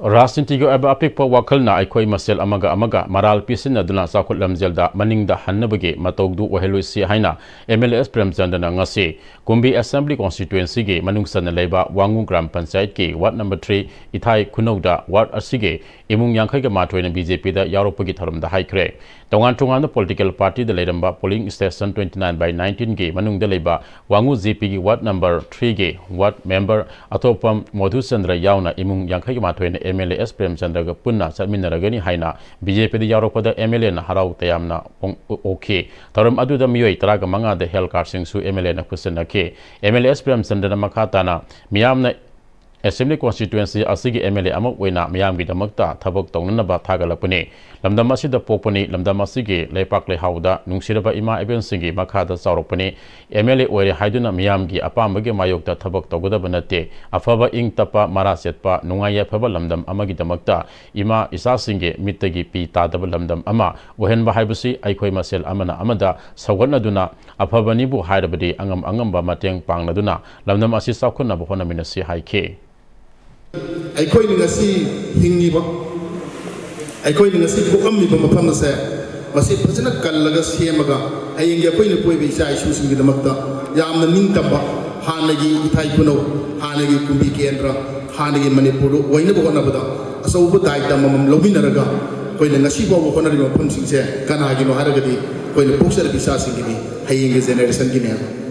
ꯔꯥꯖꯅꯤꯇꯤꯒꯤ ꯑꯣꯏꯕ ꯑꯄꯤꯛꯄ ꯋꯥꯈꯜꯅ ꯑꯩꯈꯣꯏ ꯃꯁꯦꯜ ꯑꯃꯒ ꯑꯃꯒ ꯃꯔꯥꯜ ꯄꯤꯁꯤꯟꯅꯗꯨꯅ ꯆꯥꯎꯈꯠ ꯂꯝꯖꯦꯜꯗ ꯃꯅꯤꯡꯗ ꯍꯟꯅꯕꯒꯤ ꯃꯇꯧꯗꯨ ꯑꯣꯏꯍꯜꯂꯣꯏꯁꯤ ꯍꯥꯏꯅ ꯑꯦꯝ ꯑꯦꯜ ꯑꯦ ꯑꯦꯁ ꯄ꯭ꯔꯦꯝꯆꯟꯗ꯭ꯔꯅ ꯉꯁꯤ ꯀꯨꯝꯕꯤ ꯑꯦꯁꯦꯝꯕ꯭ꯂꯤ ꯀꯣꯟꯁꯇꯤꯇ꯭ꯋꯦꯟꯁꯤꯒꯤ ꯃꯅꯨꯡ ꯆꯟꯅ ꯂꯩꯕ ꯋꯥꯉꯨ ꯒ꯭ꯔꯥꯝ ꯄꯟꯆꯥꯌꯠꯀꯤ ꯋꯥꯔꯗ ꯅꯝꯕꯔ ꯊ꯭ꯔꯤ ꯏꯊꯥꯏ ꯈꯨꯅꯧꯗ ꯋꯥꯔꯗ ꯑꯁꯤꯒꯤ ꯏꯃꯨꯡ ꯌꯥꯡꯈꯩꯒ ꯃꯥꯊꯣꯏꯅ ꯕꯤ ꯖꯦ ꯄꯤꯗ ꯌꯥꯎꯔꯛꯄꯒꯤ ꯊꯧꯔꯝꯗ ꯍꯥꯏꯈ꯭ꯔꯦ꯫ ꯇꯣꯉꯥꯟ ꯇꯣꯉꯥꯟꯕ ꯄꯣꯂꯤꯇꯤꯀꯦꯜ ꯄꯥꯔꯇꯤꯗ ꯂꯩꯔꯝꯕ polling station twenty nine by nineteen ꯒꯤ ꯃꯅꯨꯡꯗ ꯂꯩꯕ ꯋꯥꯉꯨ ꯖꯦ ꯄꯤꯒꯤ ꯋꯥꯔꯗ ꯅꯝꯕꯔ ꯊ꯭ꯔꯤꯒꯤ ꯋꯥꯔꯗ ꯃꯦꯝꯕꯔ ꯑꯊꯣꯛꯄꯝ ꯃꯣꯙꯨꯆꯟꯗ꯭ꯔ ꯌꯥꯎꯅ ꯏꯃꯨꯡ ꯌꯥꯡꯈꯩꯒ ꯃꯥꯊꯣꯏꯅ ꯑꯦꯝ ꯑꯦꯜ ꯑꯦ ꯑꯦꯁ ꯄ꯭ꯔꯦꯝꯆꯟꯗ꯭ꯔꯒ ꯄꯨꯟꯅ ꯆꯠꯃꯤꯟꯅꯔꯒꯅꯤ ꯍꯥꯏꯅ ꯕꯤ ꯖꯦ ꯄꯤꯗ ꯌꯥꯎꯔꯛꯄꯗ ꯑꯦꯝ ꯑꯦꯜ ꯑꯦꯅ ꯍꯔꯥꯎ ꯇꯌꯥꯝꯅ ꯐꯣꯡ-, ꯑꯣꯛꯈꯤ꯫ ꯊꯧꯔꯝ ꯑꯗꯨꯗ ꯃꯤꯑꯣꯏ ꯇꯔꯥꯒ ꯃꯉꯥꯗ ꯍꯦꯜꯊ ꯀꯥꯔꯗꯁꯤꯡꯁꯨ ꯑꯦꯝ ꯑꯦꯜ ꯑꯦꯅ ꯈꯨꯠꯁꯤꯟꯅꯈꯤ꯫ ꯑꯦꯝ ꯑꯦꯜ ꯑꯦ ꯑꯦꯁ ꯄ꯭ꯔꯦꯝꯆꯟꯗ꯭ꯔꯅ ꯃꯈꯥ ꯇꯥꯅ ꯃꯤꯌꯥꯝꯅ Assembly Constituency ꯑꯁꯤꯒꯤ M L A ꯑꯃ ꯑꯣꯏꯅ ꯃꯤꯌꯥꯝꯒꯤꯗꯃꯛꯇ ꯊꯕꯛ ꯇꯧꯅꯅꯕ ꯊꯥꯒꯠꯂꯛꯄꯅꯤ꯫ ꯂꯝꯗꯝ ꯑꯁꯤꯗ ꯄꯣꯛꯄꯅꯤ, ꯂꯝꯗꯝ ꯑꯁꯤꯒꯤ ꯂꯩꯄꯥꯛ ꯂꯩꯍꯥꯎꯗ ꯅꯨꯡꯁꯤꯔꯕ ꯏꯃꯥ ꯏꯕꯦꯟꯁꯤꯡꯒꯤ ꯃꯈꯥꯗ ꯆꯥꯎꯔꯛꯄꯅꯤ꯫ M L A ꯑꯣꯏꯔꯦ ꯍꯥꯏꯗꯨꯅ ꯃꯤꯌꯥꯝꯒꯤ ꯑꯄꯥꯝꯕꯒꯤ ꯃꯥꯌꯣꯛꯇ ꯊꯕꯛ ꯇꯧꯒꯗꯕ ꯅꯠꯇꯦ꯫ ꯑꯐꯕ, ꯏꯪ ꯇꯞꯄ, ꯃꯔꯥ ꯆꯦꯠꯄ, ꯅꯨꯡꯉꯥꯏ ꯌꯥꯏꯐꯕ ꯂꯝꯗꯝ ꯑꯃꯒꯤꯗꯃꯛꯇ ꯏꯃꯥ ꯏꯆꯥꯁꯤꯡꯒꯤ ꯃꯤꯠꯇꯒꯤ ꯄꯤ ꯇꯥꯗꯕ ꯂꯝꯗꯝ ꯑꯃ ꯑꯣꯏꯍꯟꯕ ꯍꯥꯏꯕꯁꯤ ꯑꯩꯈꯣꯏ ꯃꯁꯦꯜ ꯑꯃꯅ ꯑꯃꯗ ꯁꯧꯒꯠꯅꯗꯨꯅ, ꯑꯐꯕꯅꯤꯕꯨ ꯍꯥꯏꯔꯕꯗꯤ ꯑꯉꯝ ꯑꯉꯝꯕ ꯃꯇꯦꯡ ꯄꯥꯡꯅꯗꯨꯅ ꯂꯝꯗꯝ ꯑꯁꯤ ꯆꯥꯎꯈꯠꯅꯕ ꯍꯣꯠꯅꯃꯤꯟꯅꯁꯤ ꯍꯥꯏꯈꯤ꯫ ꯑꯩꯈꯣꯏꯅ ꯉꯁꯤ ꯍꯤꯡꯉꯤꯕ, ꯑꯩꯈꯣꯏꯅ ꯉꯁꯤ ꯄꯣꯛꯂꯝꯃꯤꯕ ꯃꯐꯝ ꯑꯁꯦ, ꯃꯁꯤ ꯐꯖꯅ ꯀꯜꯂꯒ ꯁꯦꯝꯃꯒ, ꯍꯌꯦꯡꯒꯤ ꯑꯩꯈꯣꯏꯅ ꯄꯣꯛꯏꯕ ꯏꯆꯥ ꯏꯁꯨꯁꯤꯡꯒꯤꯗꯃꯛꯇ ꯌꯥꯝꯅ ꯅꯤꯡꯇꯝꯕ, ꯍꯥꯟꯅꯒꯤ ꯏꯊꯥꯏ ꯈꯨꯅꯧ, ꯍꯥꯟꯅꯒꯤ ꯀꯨꯝꯕꯤ ꯀꯦꯟꯗ꯭ꯔ, ꯍꯥꯟꯅꯒꯤ ꯃꯅꯤꯄꯨꯔꯗꯨ ꯑꯣꯏꯅꯕ ꯍꯣꯠꯅꯕꯗ ꯑꯆꯧꯕ ꯗꯥꯏꯇ ꯑꯃꯃꯝ ꯂꯧꯃꯤꯟꯅꯔꯒ, ꯑꯩꯈꯣꯏꯅ ꯉꯁꯤ ꯐꯥꯎꯕ ꯍꯣꯠꯅꯔꯤꯕ ꯃꯐꯝꯁꯤꯡꯁꯦ ꯀꯅꯥꯒꯤꯅꯣ ꯍꯥꯏꯔꯒꯗꯤ, ꯑꯩꯈꯣꯏꯅ ꯄꯣꯛꯆꯔꯤꯕ ꯏꯆꯥꯁꯤꯡꯒꯤꯅꯤ, ꯍꯌꯦꯡꯒꯤ ꯖꯦꯅꯦꯔꯦꯁꯟꯒꯤꯅꯦ꯫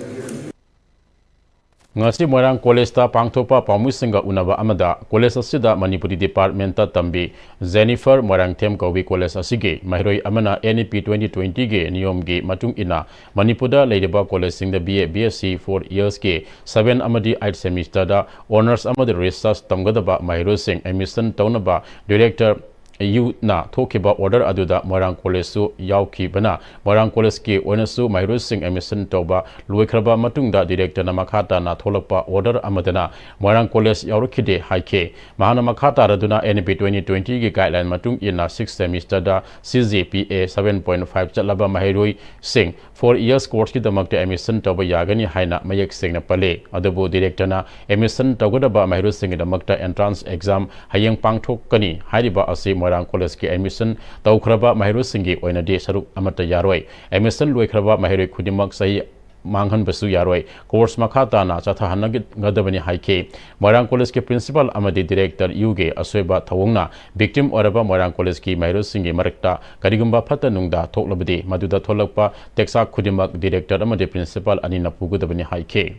ꯉꯁꯤ ꯃꯣꯏꯔꯥꯡ ꯀꯣꯂꯦꯖꯇ ꯄꯥꯡꯊꯣꯛꯄ ꯄꯥꯎꯃꯤꯁꯤꯡꯒ ꯎꯅꯕ ꯑꯃꯗ ꯀꯣꯂꯦꯖ ꯑꯁꯤꯗ ꯃꯅꯤꯄꯨꯔꯤ ꯗꯤꯄꯥꯔꯠꯃꯦꯟꯇ ꯇꯝꯕꯤ ꯖꯦꯅꯤꯐꯔ ꯃꯣꯏꯔꯥꯡꯊꯦꯝ ꯀꯧꯕꯤ ꯀꯣꯂꯦꯖ ꯑꯁꯤꯒꯤ ꯃꯍꯩꯔꯣꯏ ꯑꯃꯅ N E P twenty twenty ꯒꯤ ꯅꯤꯌꯣꯝꯒꯤ ꯃꯇꯨꯡ ꯏꯟꯅ ꯃꯅꯤꯄꯨꯔꯗ ꯂꯩꯔꯤꯕ ꯀꯣꯂꯦꯖꯁꯤꯡꯗ B A, B S C four years ꯀꯤ seven ꯑꯃꯗꯤ eight semester ꯗ honours ꯑꯃꯗꯤ research ꯇꯝꯒꯗꯕ ꯃꯍꯩꯔꯣꯏꯁꯤꯡ admission ꯇꯧꯅꯕ director ꯌꯨꯅ ꯊꯣꯛꯈꯤꯕ order ꯑꯗꯨꯗ ꯃꯣꯏꯔꯥꯡ ꯀꯣꯂꯦꯖꯁꯨ ꯌꯥꯎꯈꯤꯕꯅ, ꯃꯣꯏꯔꯥꯡ ꯀꯣꯂꯦꯖꯀꯤ ꯑꯣꯏꯅꯁꯨ ꯃꯍꯩꯔꯣꯏꯁꯤꯡ admission ꯇꯧꯕ ꯂꯣꯏꯈ꯭ꯔꯕ ꯃꯇꯨꯡꯗ director ꯅ ꯃꯈꯥ ꯇꯥꯅ ꯊꯣꯛꯂꯛꯄ order ꯑꯃꯗꯅ ꯃꯣꯏꯔꯥꯡ ꯀꯣꯂꯦꯖ ꯌꯥꯎꯔꯛꯈꯤꯗꯦ ꯍꯥꯏꯈꯤ꯫ ꯃꯍꯥꯛꯅ ꯃꯈꯥ ꯇꯥꯔꯗꯨꯅ N E P twenty twenty ꯒꯤ guideline ꯃꯇꯨꯡ ꯏꯟꯅ sixth semester the C G P A seven point five ꯆꯠꯂꯕ ꯃꯍꯩꯔꯣꯏꯁꯤꯡ four years course ꯀꯤꯗꯃꯛꯇ admission ꯇꯧꯕ ꯌꯥꯒꯅꯤ ꯍꯥꯏꯅ ꯃꯌꯦꯛ ꯁꯦꯡꯅ ꯄꯜꯂꯤ꯫ ꯑꯗꯨꯕꯨ director ꯅ admission ꯇꯧꯒꯗꯕ ꯃꯍꯩꯔꯣꯏꯁꯤꯡꯒꯤꯗꯃꯛꯇ entrance exam ꯍꯌꯦꯡ ꯄꯥꯡꯊꯣꯛꯀꯅꯤ ꯍꯥꯏꯔꯤꯕ ꯑꯁꯤ ꯃꯣꯏꯔꯥꯡ ꯀꯣꯂꯦꯖꯀꯤ admission ꯇꯧꯈ꯭ꯔꯕ ꯃꯍꯩꯔꯣꯏꯁꯤꯡꯒꯤ ꯑꯣꯏꯅꯗꯤ ꯁꯔꯨꯛ ꯑꯃꯠꯇ ꯌꯥꯔꯣꯏ꯫ Admission ꯂꯣꯏꯈ꯭ꯔꯕ ꯃꯍꯩꯔꯣꯏ ꯈꯨꯗꯤꯡꯃꯛ ꯆꯍꯤ ꯃꯥꯡꯍꯟꯕꯁꯨ ꯌꯥꯔꯣꯏ꯫ Course ꯃꯈꯥ ꯇꯥꯅ ꯆꯠꯊꯍꯟꯒꯗꯕꯅꯤ ꯍꯥꯏꯈꯤ꯫ ꯃꯣꯏꯔꯥꯡ ꯀꯣꯂꯦꯖꯀꯤ principal ꯑꯃꯗꯤ director ꯌꯨꯒꯤ ꯑꯁꯣꯏꯕ ꯊꯧꯑꯣꯡꯅ victim ꯑꯣꯏꯔꯕ ꯃꯣꯏꯔꯥꯡ ꯀꯣꯂꯦꯖꯀꯤ ꯃꯍꯩꯔꯣꯏꯁꯤꯡꯒꯤ ꯃꯔꯛꯇ ꯀꯔꯤꯒꯨꯝꯕ ꯐꯠꯇ ꯅꯨꯡꯗ ꯊꯣꯛꯂꯕꯗꯤ, ꯃꯗꯨꯗ ꯊꯣꯛꯂꯛꯄ ꯇꯦꯛꯆꯥꯛ ꯈꯨꯗꯤꯡꯃꯛ director ꯑꯃꯗꯤ principal ꯑꯅꯤꯅ ꯄꯨꯒꯗꯕꯅꯤ ꯍꯥꯏꯈꯤ꯫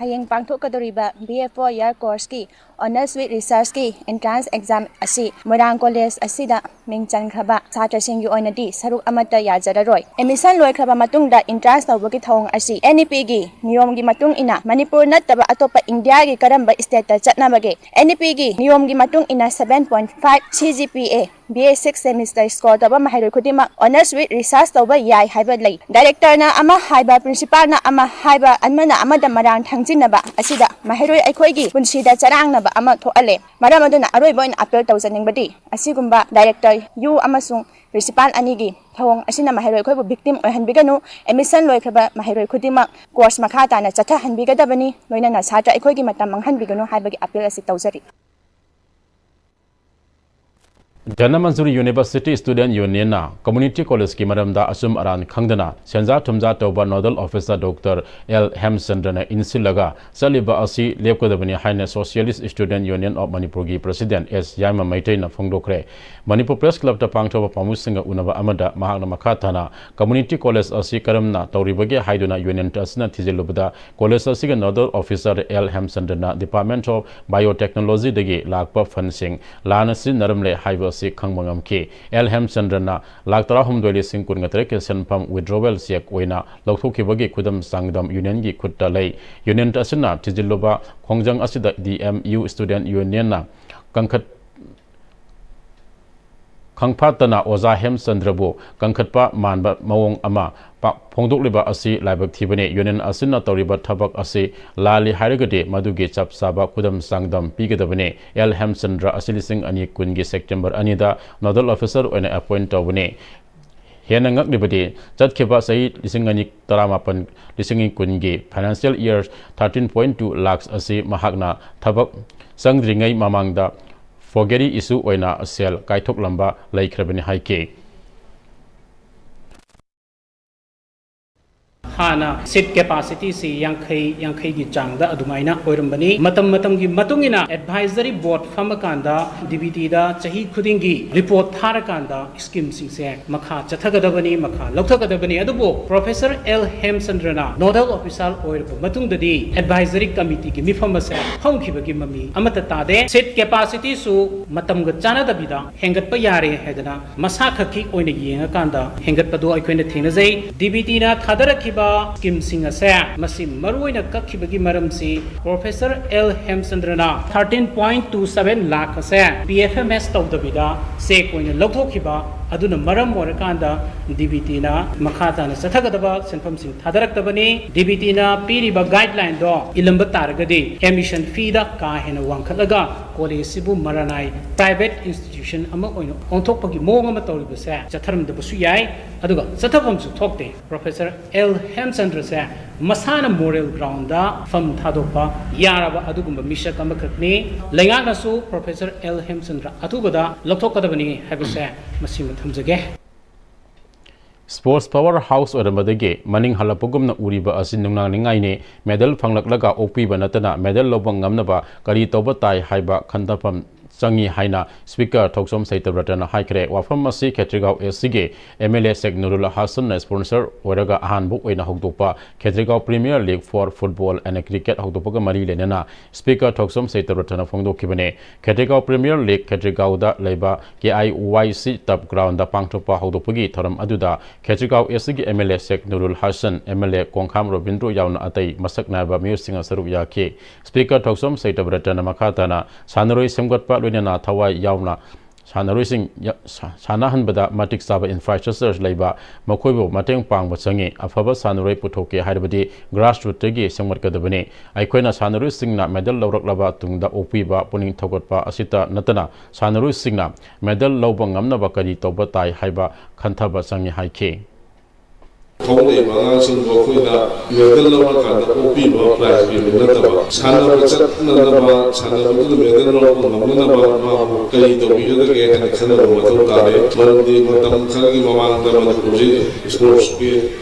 ꯍꯌꯦꯡ ꯄꯥꯡꯊꯣꯛꯀꯗꯧꯔꯤꯕ B A four year course ꯀꯤ Honours with Research ꯀꯤ entrance exam ꯑꯁꯤ ꯃꯣꯏꯔꯥꯡ ꯀꯣꯂꯦꯖ ꯑꯁꯤꯗ ꯃꯤꯡ ꯆꯟꯈ꯭ꯔꯕ ꯁꯥꯇ꯭ꯔꯁꯤꯡꯒꯤ ꯑꯣꯏꯅꯗꯤ ꯁꯔꯨꯛ ꯑꯃꯠꯇ ꯌꯥꯖꯔꯔꯣꯏ꯫ Admission ꯂꯣꯏꯈ꯭ꯔꯕ ꯃꯇꯨꯡꯗ entrance ꯇꯧꯕꯒꯤ ꯊꯧꯑꯣꯡ ꯑꯁꯤ N E P ꯒꯤ ꯅꯤꯌꯣꯝꯒꯤ ꯃꯇꯨꯡ ꯏꯟꯅ ꯃꯅꯤꯄꯨꯔ ꯅꯠꯇꯕ ꯑꯇꯣꯞꯄ ꯏꯟꯗꯤꯌꯥꯒꯤ ꯀꯔꯝꯕ state ꯇ ꯆꯠꯅꯕꯒꯦ? N E P ꯒꯤ ꯅꯤꯌꯣꯝꯒꯤ ꯃꯇꯨꯡ ꯏꯟꯅ seven point five C G P A B A six semester score ꯇꯧꯕ ꯃꯍꯩꯔꯣꯏ ꯈꯨꯗꯤꯡꯃꯛ Honours with Research ꯇꯧꯕ ꯌꯥꯏ ꯍꯥꯏꯕ ꯂꯩ꯫ Director ꯅ ꯑꯃ ꯍꯥꯏꯕ, Principal ꯅ ꯑꯃ ꯍꯥꯏꯕ, ꯑꯃꯅ ꯑꯃꯗ ꯃꯔꯥꯡ ꯊꯥꯡꯖꯤꯟꯅꯕ ꯑꯁꯤꯗ ꯃꯍꯩꯔꯣꯏ ꯑꯩꯈꯣꯏꯒꯤ ꯄꯨꯟꯁꯤꯗ ꯆꯔꯥꯡꯅꯕ ꯑꯃ ꯊꯣꯛꯍꯜꯂꯦ꯫ ꯃꯔꯝ ꯑꯗꯨꯅ ꯑꯔꯣꯏꯕ ꯑꯣꯏꯅ appeal ꯇꯧꯖꯅꯤꯡꯕꯗꯤ ꯑꯁꯤꯒꯨꯝꯕ Director ꯌꯨ ꯑꯃꯁꯨꯡ Principal ꯑꯅꯤꯒꯤ ꯊꯧꯑꯣꯡ ꯑꯁꯤꯅ ꯃꯍꯩꯔꯣꯏ ꯑꯩꯈꯣꯏꯕꯨ victim ꯑꯣꯏꯍꯟꯕꯤꯒꯅꯨ꯫ Admission ꯂꯣꯏꯈ꯭ꯔꯕ ꯃꯍꯩꯔꯣꯏ ꯈꯨꯗꯤꯡꯃꯛ course ꯃꯈꯥ ꯇꯥꯅ ꯆꯠꯊꯍꯟꯕꯤꯒꯗꯕꯅꯤ꯫ ꯂꯣꯏꯅꯅ ꯁꯥꯇ꯭ꯔ ꯑꯩꯈꯣꯏꯒꯤ ꯃꯇꯝ ꯃꯥꯡꯍꯟꯕꯤꯒꯅꯨ ꯍꯥꯏꯕꯒꯤ appeal ꯑꯁꯤ ꯇꯧꯖꯔꯤ꯫ ꯖꯅꯃꯟꯖꯨꯔꯤ University Student Union ꯅ Community College ꯀꯤ ꯃꯔꯝꯗ ꯑꯆꯨꯝ ꯑꯔꯥꯟ ꯈꯪꯗꯅ ꯁꯦꯟꯖꯥ ꯊꯨꯝꯖꯥ ꯇꯧꯕ Nodal Officer Doctor L ꯍꯦꯝꯆꯟꯗ꯭ꯔꯅ ꯏꯟꯁꯤꯜꯂꯒ ꯆꯠꯂꯤꯕ ꯑꯁꯤ ꯂꯦꯞꯀꯗꯕꯅꯤ ꯍꯥꯏꯅ Socialist Student Union of Manipur ꯒꯤ President S ꯌꯥꯏꯃ ꯃꯩꯇꯩꯅ ꯐꯣꯡꯗꯣꯛꯈ꯭ꯔꯦ꯫ ꯃꯅꯤꯄꯨꯔ Press Club ꯇ ꯄꯥꯡꯊꯣꯛꯄ ꯄꯥꯎꯃꯤꯁꯤꯡꯒ ꯎꯅꯕ ꯑꯃꯗ ꯃꯍꯥꯛꯅ ꯃꯈꯥ ꯇꯥꯅ Community College ꯑꯁꯤ ꯀꯔꯝꯅ ꯇꯧꯔꯤꯕꯒꯦ ꯍꯥꯏꯗꯨꯅ Union ꯑꯁꯤꯅ ꯊꯤꯖꯤꯜꯂꯨꯕꯗ, college ꯑꯁꯤꯒꯤ Nodal Officer L ꯍꯦꯝꯆꯟꯗ꯭ꯔꯅ Department of Biotechnology ꯗꯒꯤ ꯂꯥꯛꯄ fund ꯁꯤꯡ ꯂꯥꯟꯅ ꯁꯤꯖꯤꯟꯅꯔꯝꯂꯦ ꯍꯥꯏꯕ ꯑꯁꯤ ꯈꯪꯕ ꯉꯝꯈꯤ꯫ L ꯍꯦꯝꯆꯟꯗ꯭ꯔꯅ ꯂꯥꯈ ꯇꯔꯥꯍꯨꯝꯗꯣꯏ ꯂꯤꯁꯤꯡ ꯀꯨꯟꯒ ꯇꯔꯦꯠꯀꯤ ꯁꯦꯟꯐꯝ withdrawal cheque ꯑꯣꯏꯅ ꯂꯧꯊꯣꯛꯈꯤꯕꯒꯤ ꯈꯨꯗꯝ ꯆꯥꯡꯗꯝ Union ꯒꯤ ꯈꯨꯠꯇ ꯂꯩ꯫ Union ꯑꯁꯤꯅ ꯊꯤꯖꯤꯜꯂꯨꯕ ꯈꯣꯡꯖꯪ ꯑꯁꯤꯗ D M U Student Union ꯅ ꯀꯟꯈꯠ-, ꯈꯪꯐꯥꯠꯇꯅ ꯑꯣꯖꯥ ꯍꯦꯝꯆꯟꯗ꯭ꯔꯕꯨ ꯀꯟꯈꯠꯄ ꯃꯥꯟꯕ ꯃꯑꯣꯡ ꯑꯃ ꯄꯥ-, ꯐꯣꯡꯗꯣꯛꯂꯤꯕ ꯑꯁꯤ ꯂꯥꯏꯕꯛ ꯊꯤꯕꯅꯤ꯫ Union ꯑꯁꯤꯅ ꯇꯧꯔꯤꯕ ꯊꯕꯛ ꯑꯁꯤ ꯂꯥꯜꯂꯤ ꯍꯥꯏꯔꯒꯗꯤ ꯃꯗꯨꯒꯤ ꯆꯞ ꯆꯥꯕ ꯈꯨꯗꯝ ꯆꯥꯡꯗꯝ ꯄꯤꯒꯗꯕꯅꯤ꯫ L ꯍꯦꯝꯆꯟꯗ꯭ꯔ ꯑꯁꯤ ꯂꯤꯁꯤꯡ ꯑꯅꯤ ꯀꯨꯟꯒꯤ September ꯑꯅꯤꯗ Nodal Officer ꯑꯣꯏꯅ appoint ꯇꯧꯕꯅꯤ꯫ ꯍꯦꯟꯅ ꯉꯛꯂꯤꯕꯗꯤ, ꯆꯠꯈꯤꯕ ꯆꯍꯤ ꯂꯤꯁꯤꯡ ꯑꯅꯤ ꯇꯔꯥꯃꯥꯄꯟ, ꯂꯤꯁꯤꯡ ꯑꯅꯤ ꯀꯨꯟꯒꯤ financial year thirteen point two lakhs ꯑꯁꯤ ꯃꯍꯥꯛꯅ ꯊꯕꯛ ꯆꯪꯗ꯭ꯔꯤꯉꯩ ꯃꯃꯥꯡꯗ forgery issue ꯑꯣꯏꯅ ꯁꯦꯜ ꯀꯥꯏꯊꯣꯛꯂꯝꯕ ꯂꯩꯈ꯭ꯔꯕꯅꯤ ꯍꯥꯏꯈꯤ꯫ ꯍꯥꯟꯅ ꯁꯤꯠ ꯀꯦꯄꯥꯁꯤꯇꯤꯁꯤ ꯌꯥꯡꯈꯩ, ꯌꯥꯡꯈꯩꯒꯤ ꯆꯥꯡꯗ ꯑꯗꯨꯃꯥꯏꯅ ꯑꯣꯏꯔꯝꯕꯅꯤ꯫ ꯃꯇꯝ ꯃꯇꯝꯒꯤ ꯃꯇꯨꯡ ꯏꯟꯅ ꯑꯦꯗꯚꯥꯏꯖꯔꯤ ꯕꯣꯔꯗ ꯐꯝꯃꯀꯥꯟꯗ ꯗꯤ ꯕꯤ ꯇꯤꯗ ꯆꯍꯤ ꯈꯨꯗꯤꯡꯒꯤ ꯔꯤꯄꯣꯔꯠ ꯊꯥꯔꯀꯥꯟꯗ ꯁ꯭ꯀꯤꯝꯁꯤꯡꯁꯦ ꯃꯈꯥ ꯆꯠꯊꯒꯗꯕꯅꯤ, ꯃꯈꯥ ꯂꯧꯊꯒꯗꯕꯅꯤ꯫ ꯑꯗꯨꯕꯨ ꯄ꯭ꯔꯣꯐꯦꯁꯔ ꯑꯦꯜ ꯍꯦꯝꯆꯟꯗ꯭ꯔꯅ ꯅꯣꯗꯦꯜ ꯑꯣꯐꯤꯁꯥꯔ ꯑꯣꯏꯔꯕ ꯃꯇꯨꯡꯗꯗꯤ ꯑꯦꯗꯚꯥꯏꯖꯔꯤ ꯀꯃꯤꯇꯤꯒꯤ ꯃꯤꯐꯝ ꯑꯁꯦ ꯐꯝꯈꯤꯕꯒꯤ ꯃꯃꯤ ꯑꯃꯠꯇ ꯇꯥꯗꯦ꯫ ꯁꯤꯠ ꯀꯦꯄꯥꯁꯤꯇꯤꯁꯨ ꯃꯇꯝꯒ ꯆꯥꯟꯅꯗꯕꯤꯗ ꯍꯦꯟꯒꯠꯄ ꯌꯥꯔꯦ ꯍꯥꯏꯗꯅ ꯃꯁꯥ ꯈꯛꯀꯤ ꯑꯣꯏꯅ ꯌꯦꯡꯉꯀꯥꯟꯗ ꯍꯦꯟꯒꯠꯄꯗꯣ ꯑꯩꯈꯣꯏꯅ ꯊꯦꯡꯅꯖꯩ꯫ ꯗꯤ ꯕꯤ ꯇꯤꯅ ꯊꯥꯗꯔꯛꯈꯤꯕ ꯁ꯭ꯀꯤꯝꯁꯤꯡ ꯑꯁꯦ ꯃꯁꯤ ꯃꯔꯨꯑꯣꯏꯅ ꯀꯛꯈꯤꯕꯒꯤ ꯃꯔꯝꯁꯤ ꯄ꯭ꯔꯣꯐꯦꯁꯔ ꯑꯦꯜ ꯍꯦꯝꯆꯟꯗ꯭ꯔꯅ thirteen point two seven lakh ꯑꯁꯦ ꯄꯤ ꯑꯦꯐ ꯑꯦꯝ ꯑꯦꯁ ꯇꯧꯗꯕꯤꯗ ꯆꯦꯛ ꯑꯣꯏꯅ ꯂꯧꯊꯣꯛꯈꯤꯕ ꯑꯗꯨꯅ ꯃꯔꯝ ꯑꯣꯏꯔꯀꯥꯟꯗ ꯗꯤ ꯕꯤ ꯇꯤꯅ ꯃꯈꯥ ꯇꯥꯅ ꯆꯠꯊꯒꯗꯕ ꯁꯦꯟꯐꯝꯁꯤꯡ ꯊꯥꯗꯔꯛꯇꯕꯅꯤ꯫ ꯗꯤ ꯕꯤ ꯇꯤꯅ ꯄꯤꯔꯤꯕ ꯒꯥꯏꯗꯂꯥꯏꯟꯗꯣ ꯏꯜꯂꯝꯕ ꯇꯥꯔꯒꯗꯤ ꯑꯦꯗꯃꯤꯁꯟ ꯐꯤꯗ ꯀꯥ ꯍꯦꯟꯅ ꯋꯥꯡꯈꯠꯂꯒ ꯀꯣꯂꯦꯖꯁꯤꯕꯨ ꯃꯔꯥꯅꯥꯏ ꯄ꯭ꯔꯥꯏꯚꯦꯠ ꯏꯟꯁꯇꯤꯇ꯭ꯌꯨꯁꯟ ꯑꯃ ꯑꯣꯏꯅ ꯑꯣꯟꯊꯣꯛꯄꯒꯤ ꯃꯑꯣꯡ ꯑꯃ ꯇꯧꯔꯤꯕꯁꯦ ꯆꯠꯊꯔꯝꯗꯕꯁꯨ ꯌꯥꯏ꯫ ꯑꯗꯨꯒ ꯆꯠꯊꯐꯝꯁꯨ ꯊꯣꯛꯇꯦ꯫ ꯄ꯭ꯔꯣꯐꯦꯁꯔ ꯑꯦꯜ ꯍꯦꯝꯆꯟꯗ꯭ꯔꯁꯦ ꯃꯁꯥꯅ ꯃꯣꯔꯦꯜ ꯒ꯭ꯔꯥꯎꯟꯗ ꯐꯝ ꯊꯥꯗꯣꯛꯄ ꯌꯥꯔꯕ ꯑꯗꯨꯒꯨꯝꯕ ꯃꯤꯁꯛ ꯑꯃꯈꯛꯅꯤ꯫ ꯂꯩꯉꯥꯛꯅꯁꯨ ꯄ꯭ꯔꯣꯐꯦꯁꯔ ꯑꯦꯜ ꯍꯦꯝꯆꯟꯗ꯭ꯔ ꯑꯊꯨꯕꯗ ꯂꯧꯊꯣꯛꯀꯗꯕꯅꯤ ꯍꯥꯏꯕꯁꯦ ꯃꯁꯤꯃ ꯊꯝꯖꯒꯦ꯫ ꯁ꯭ꯄꯣꯔꯠꯁ ꯄꯋꯥꯔ ꯍꯥꯎꯁ ꯑꯣꯏꯔꯝꯕꯗꯒꯤ ꯃꯅꯤꯡ ꯍꯜꯂꯛꯄꯒꯨꯝꯅ ꯎꯔꯤꯕ ꯑꯁꯤ ꯅꯨꯡꯅꯥꯡꯅꯤꯡꯉꯥꯏꯅꯤ꯫ ꯃꯦꯗꯜ ꯐꯪꯂꯛꯂꯒ ꯑꯣꯛꯄꯤꯕ ꯅꯠꯇꯅ ꯃꯦꯗꯜ ꯂꯧꯕ ꯉꯝꯅꯕ ꯀꯔꯤ ꯇꯧꯕ ꯇꯥꯏ ꯍꯥꯏꯕ ꯈꯟꯊꯐꯝ ꯆꯪꯏ ꯍꯥꯏꯅ ꯁ꯭ꯄꯤꯀꯔ ꯊꯣꯛꯆꯣꯝ ꯁꯩꯇꯕ꯭ꯔꯇꯅ ꯍꯥꯏꯈ꯭ꯔꯦ꯫ ꯋꯥꯐꯝ ꯑꯁꯤ ꯈꯦꯇ꯭ꯔꯤꯒꯥꯎ ꯑꯦꯁ ꯁꯤꯒꯤ M L A Sheikh Nurul ꯍꯥꯁꯟꯅ ꯁ꯭ꯄꯣꯟꯁꯔ ꯑꯣꯏꯔꯒ ꯑꯍꯥꯟꯕ ꯑꯣꯏꯅ ꯍꯧꯗꯣꯛꯄ Khetrigao premier league for football and cricket ꯍꯧꯗꯣꯛꯄꯒ ꯃꯔꯤ ꯂꯩꯅꯅ ꯁ꯭ꯄꯤꯀꯔ ꯊꯣꯛꯆꯣꯝ ꯁꯩꯇꯕ꯭ꯔꯇꯅ ꯐꯣꯡꯗꯣꯛꯈꯤꯕꯅꯤ꯫ ꯈꯦꯇ꯭ꯔꯤꯒꯥꯎ ꯄ꯭ꯔꯤꯃꯤꯌꯔ ꯂꯤꯒ ꯈꯦꯇ꯭ꯔꯤꯒꯥꯎꯗ ꯂꯩꯕ ꯀꯦ ꯑꯥꯏ ꯋꯥꯏ ꯁꯤ ꯇꯞ ꯒ꯭ꯔꯥꯎꯟꯗ ꯄꯥꯡꯊꯣꯛꯄ ꯍꯧꯗꯣꯛꯄꯒꯤ ꯊꯧꯔꯝ ꯑꯗꯨꯗ ꯈꯦꯇ꯭ꯔꯤꯒꯥꯎ ꯑꯦꯁ ꯁꯤꯒꯤ M L A Sheikh Nurul Hasan, M L A Kongkham Robindro ꯌꯥꯎꯅ ꯑꯇꯩ ꯃꯁꯛ ꯅꯥꯏꯕ ꯃꯤꯑꯣꯏꯁꯤꯡꯅ ꯁꯔꯨꯛ ꯌꯥꯈꯤ꯫ ꯁ꯭ꯄꯤꯀꯔ ꯊꯣꯛꯆꯣꯝ ꯁꯩꯇꯕ꯭ꯔꯇꯅ ꯃꯈꯥ ꯇꯥꯅ ꯁꯥꯟꯅꯔꯣꯏ ꯁꯦꯝꯒꯠꯄ ꯂꯣꯏꯅꯅ ꯊꯋꯥꯏ ꯌꯥꯎꯅ ꯁꯥꯟꯅꯔꯣꯏꯁꯤꯡ ꯌ-, ꯁꯥ-, ꯁꯥꯟꯅꯍꯟꯕꯗ ꯃꯇꯤꯛ ꯆꯥꯕ ꯏꯟꯐ꯭ꯔꯥꯁ꯭ꯇ꯭ꯔꯛꯆꯔ ꯂꯩꯕ ꯃꯈꯣꯏꯕꯨ ꯃꯇꯦꯡ ꯄꯥꯡꯕ ꯆꯪꯏ꯫ ꯑꯐꯕ ꯁꯥꯟꯅꯔꯣꯏ ꯄꯨꯊꯣꯛꯀꯦ ꯍꯥꯏꯔꯕꯗꯤ ꯒ꯭ꯔꯥꯁꯔꯨꯠꯇꯒꯤ ꯁꯦꯝꯒꯠꯀꯗꯕꯅꯤ꯫ ꯑꯩꯈꯣꯏꯅ ꯁꯥꯟꯅꯔꯣꯏꯁꯤꯡꯅ ꯃꯦꯗꯜ ꯂꯧꯔꯛꯂꯕ ꯇꯨꯡꯗ ꯑꯣꯛꯄꯤꯕ, ꯄꯨꯛꯅꯤꯡ ꯊꯧꯒꯠꯄ ꯑꯁꯤꯇ ꯅꯠꯇꯅ ꯁꯥꯟꯅꯔꯣꯏꯁꯤꯡꯅ ꯃꯦꯗꯜ ꯂꯧꯕ ꯉꯝꯅꯕ ꯀꯔꯤ ꯇꯧꯕ ꯇꯥꯏ ꯍꯥꯏꯕ ꯈꯟꯊꯕ ꯆꯪꯏ ꯍꯥꯏꯈꯤ꯫ ꯍꯧꯔꯛꯏꯕ ꯑꯉꯥꯡꯁꯤꯡꯕꯨ ꯑꯩꯈꯣꯏꯅ ꯃꯦꯗꯜ ꯂꯧꯔꯀꯥꯟꯗ ꯑꯣꯛꯄꯤꯕ, ꯄ꯭ꯔꯥꯏꯖ ꯄꯤꯕ ꯅꯠꯇꯕ, ꯁꯥꯟꯅꯕ ꯆꯠꯅꯅꯕ, ꯁꯥꯟꯅꯕꯗꯨꯗ ꯃꯦꯗꯜ ꯂꯧꯔꯛꯄ ꯉꯝꯅꯅꯕ ꯃꯥꯕꯨ ꯀꯔꯤ ꯇꯧꯕꯤꯒꯗꯒꯦ ꯍꯥꯏꯅ ꯈꯟꯅꯕ ꯃꯊꯧ ꯇꯥꯔꯦ꯫ ꯃꯔꯝꯗꯤ ꯃꯇꯝ ꯈꯔꯒꯤ ꯃꯃꯥꯡꯗ ꯃꯅꯤꯄꯨꯔꯁꯤ ꯁ꯭ꯄꯣꯔꯠꯁꯀꯤ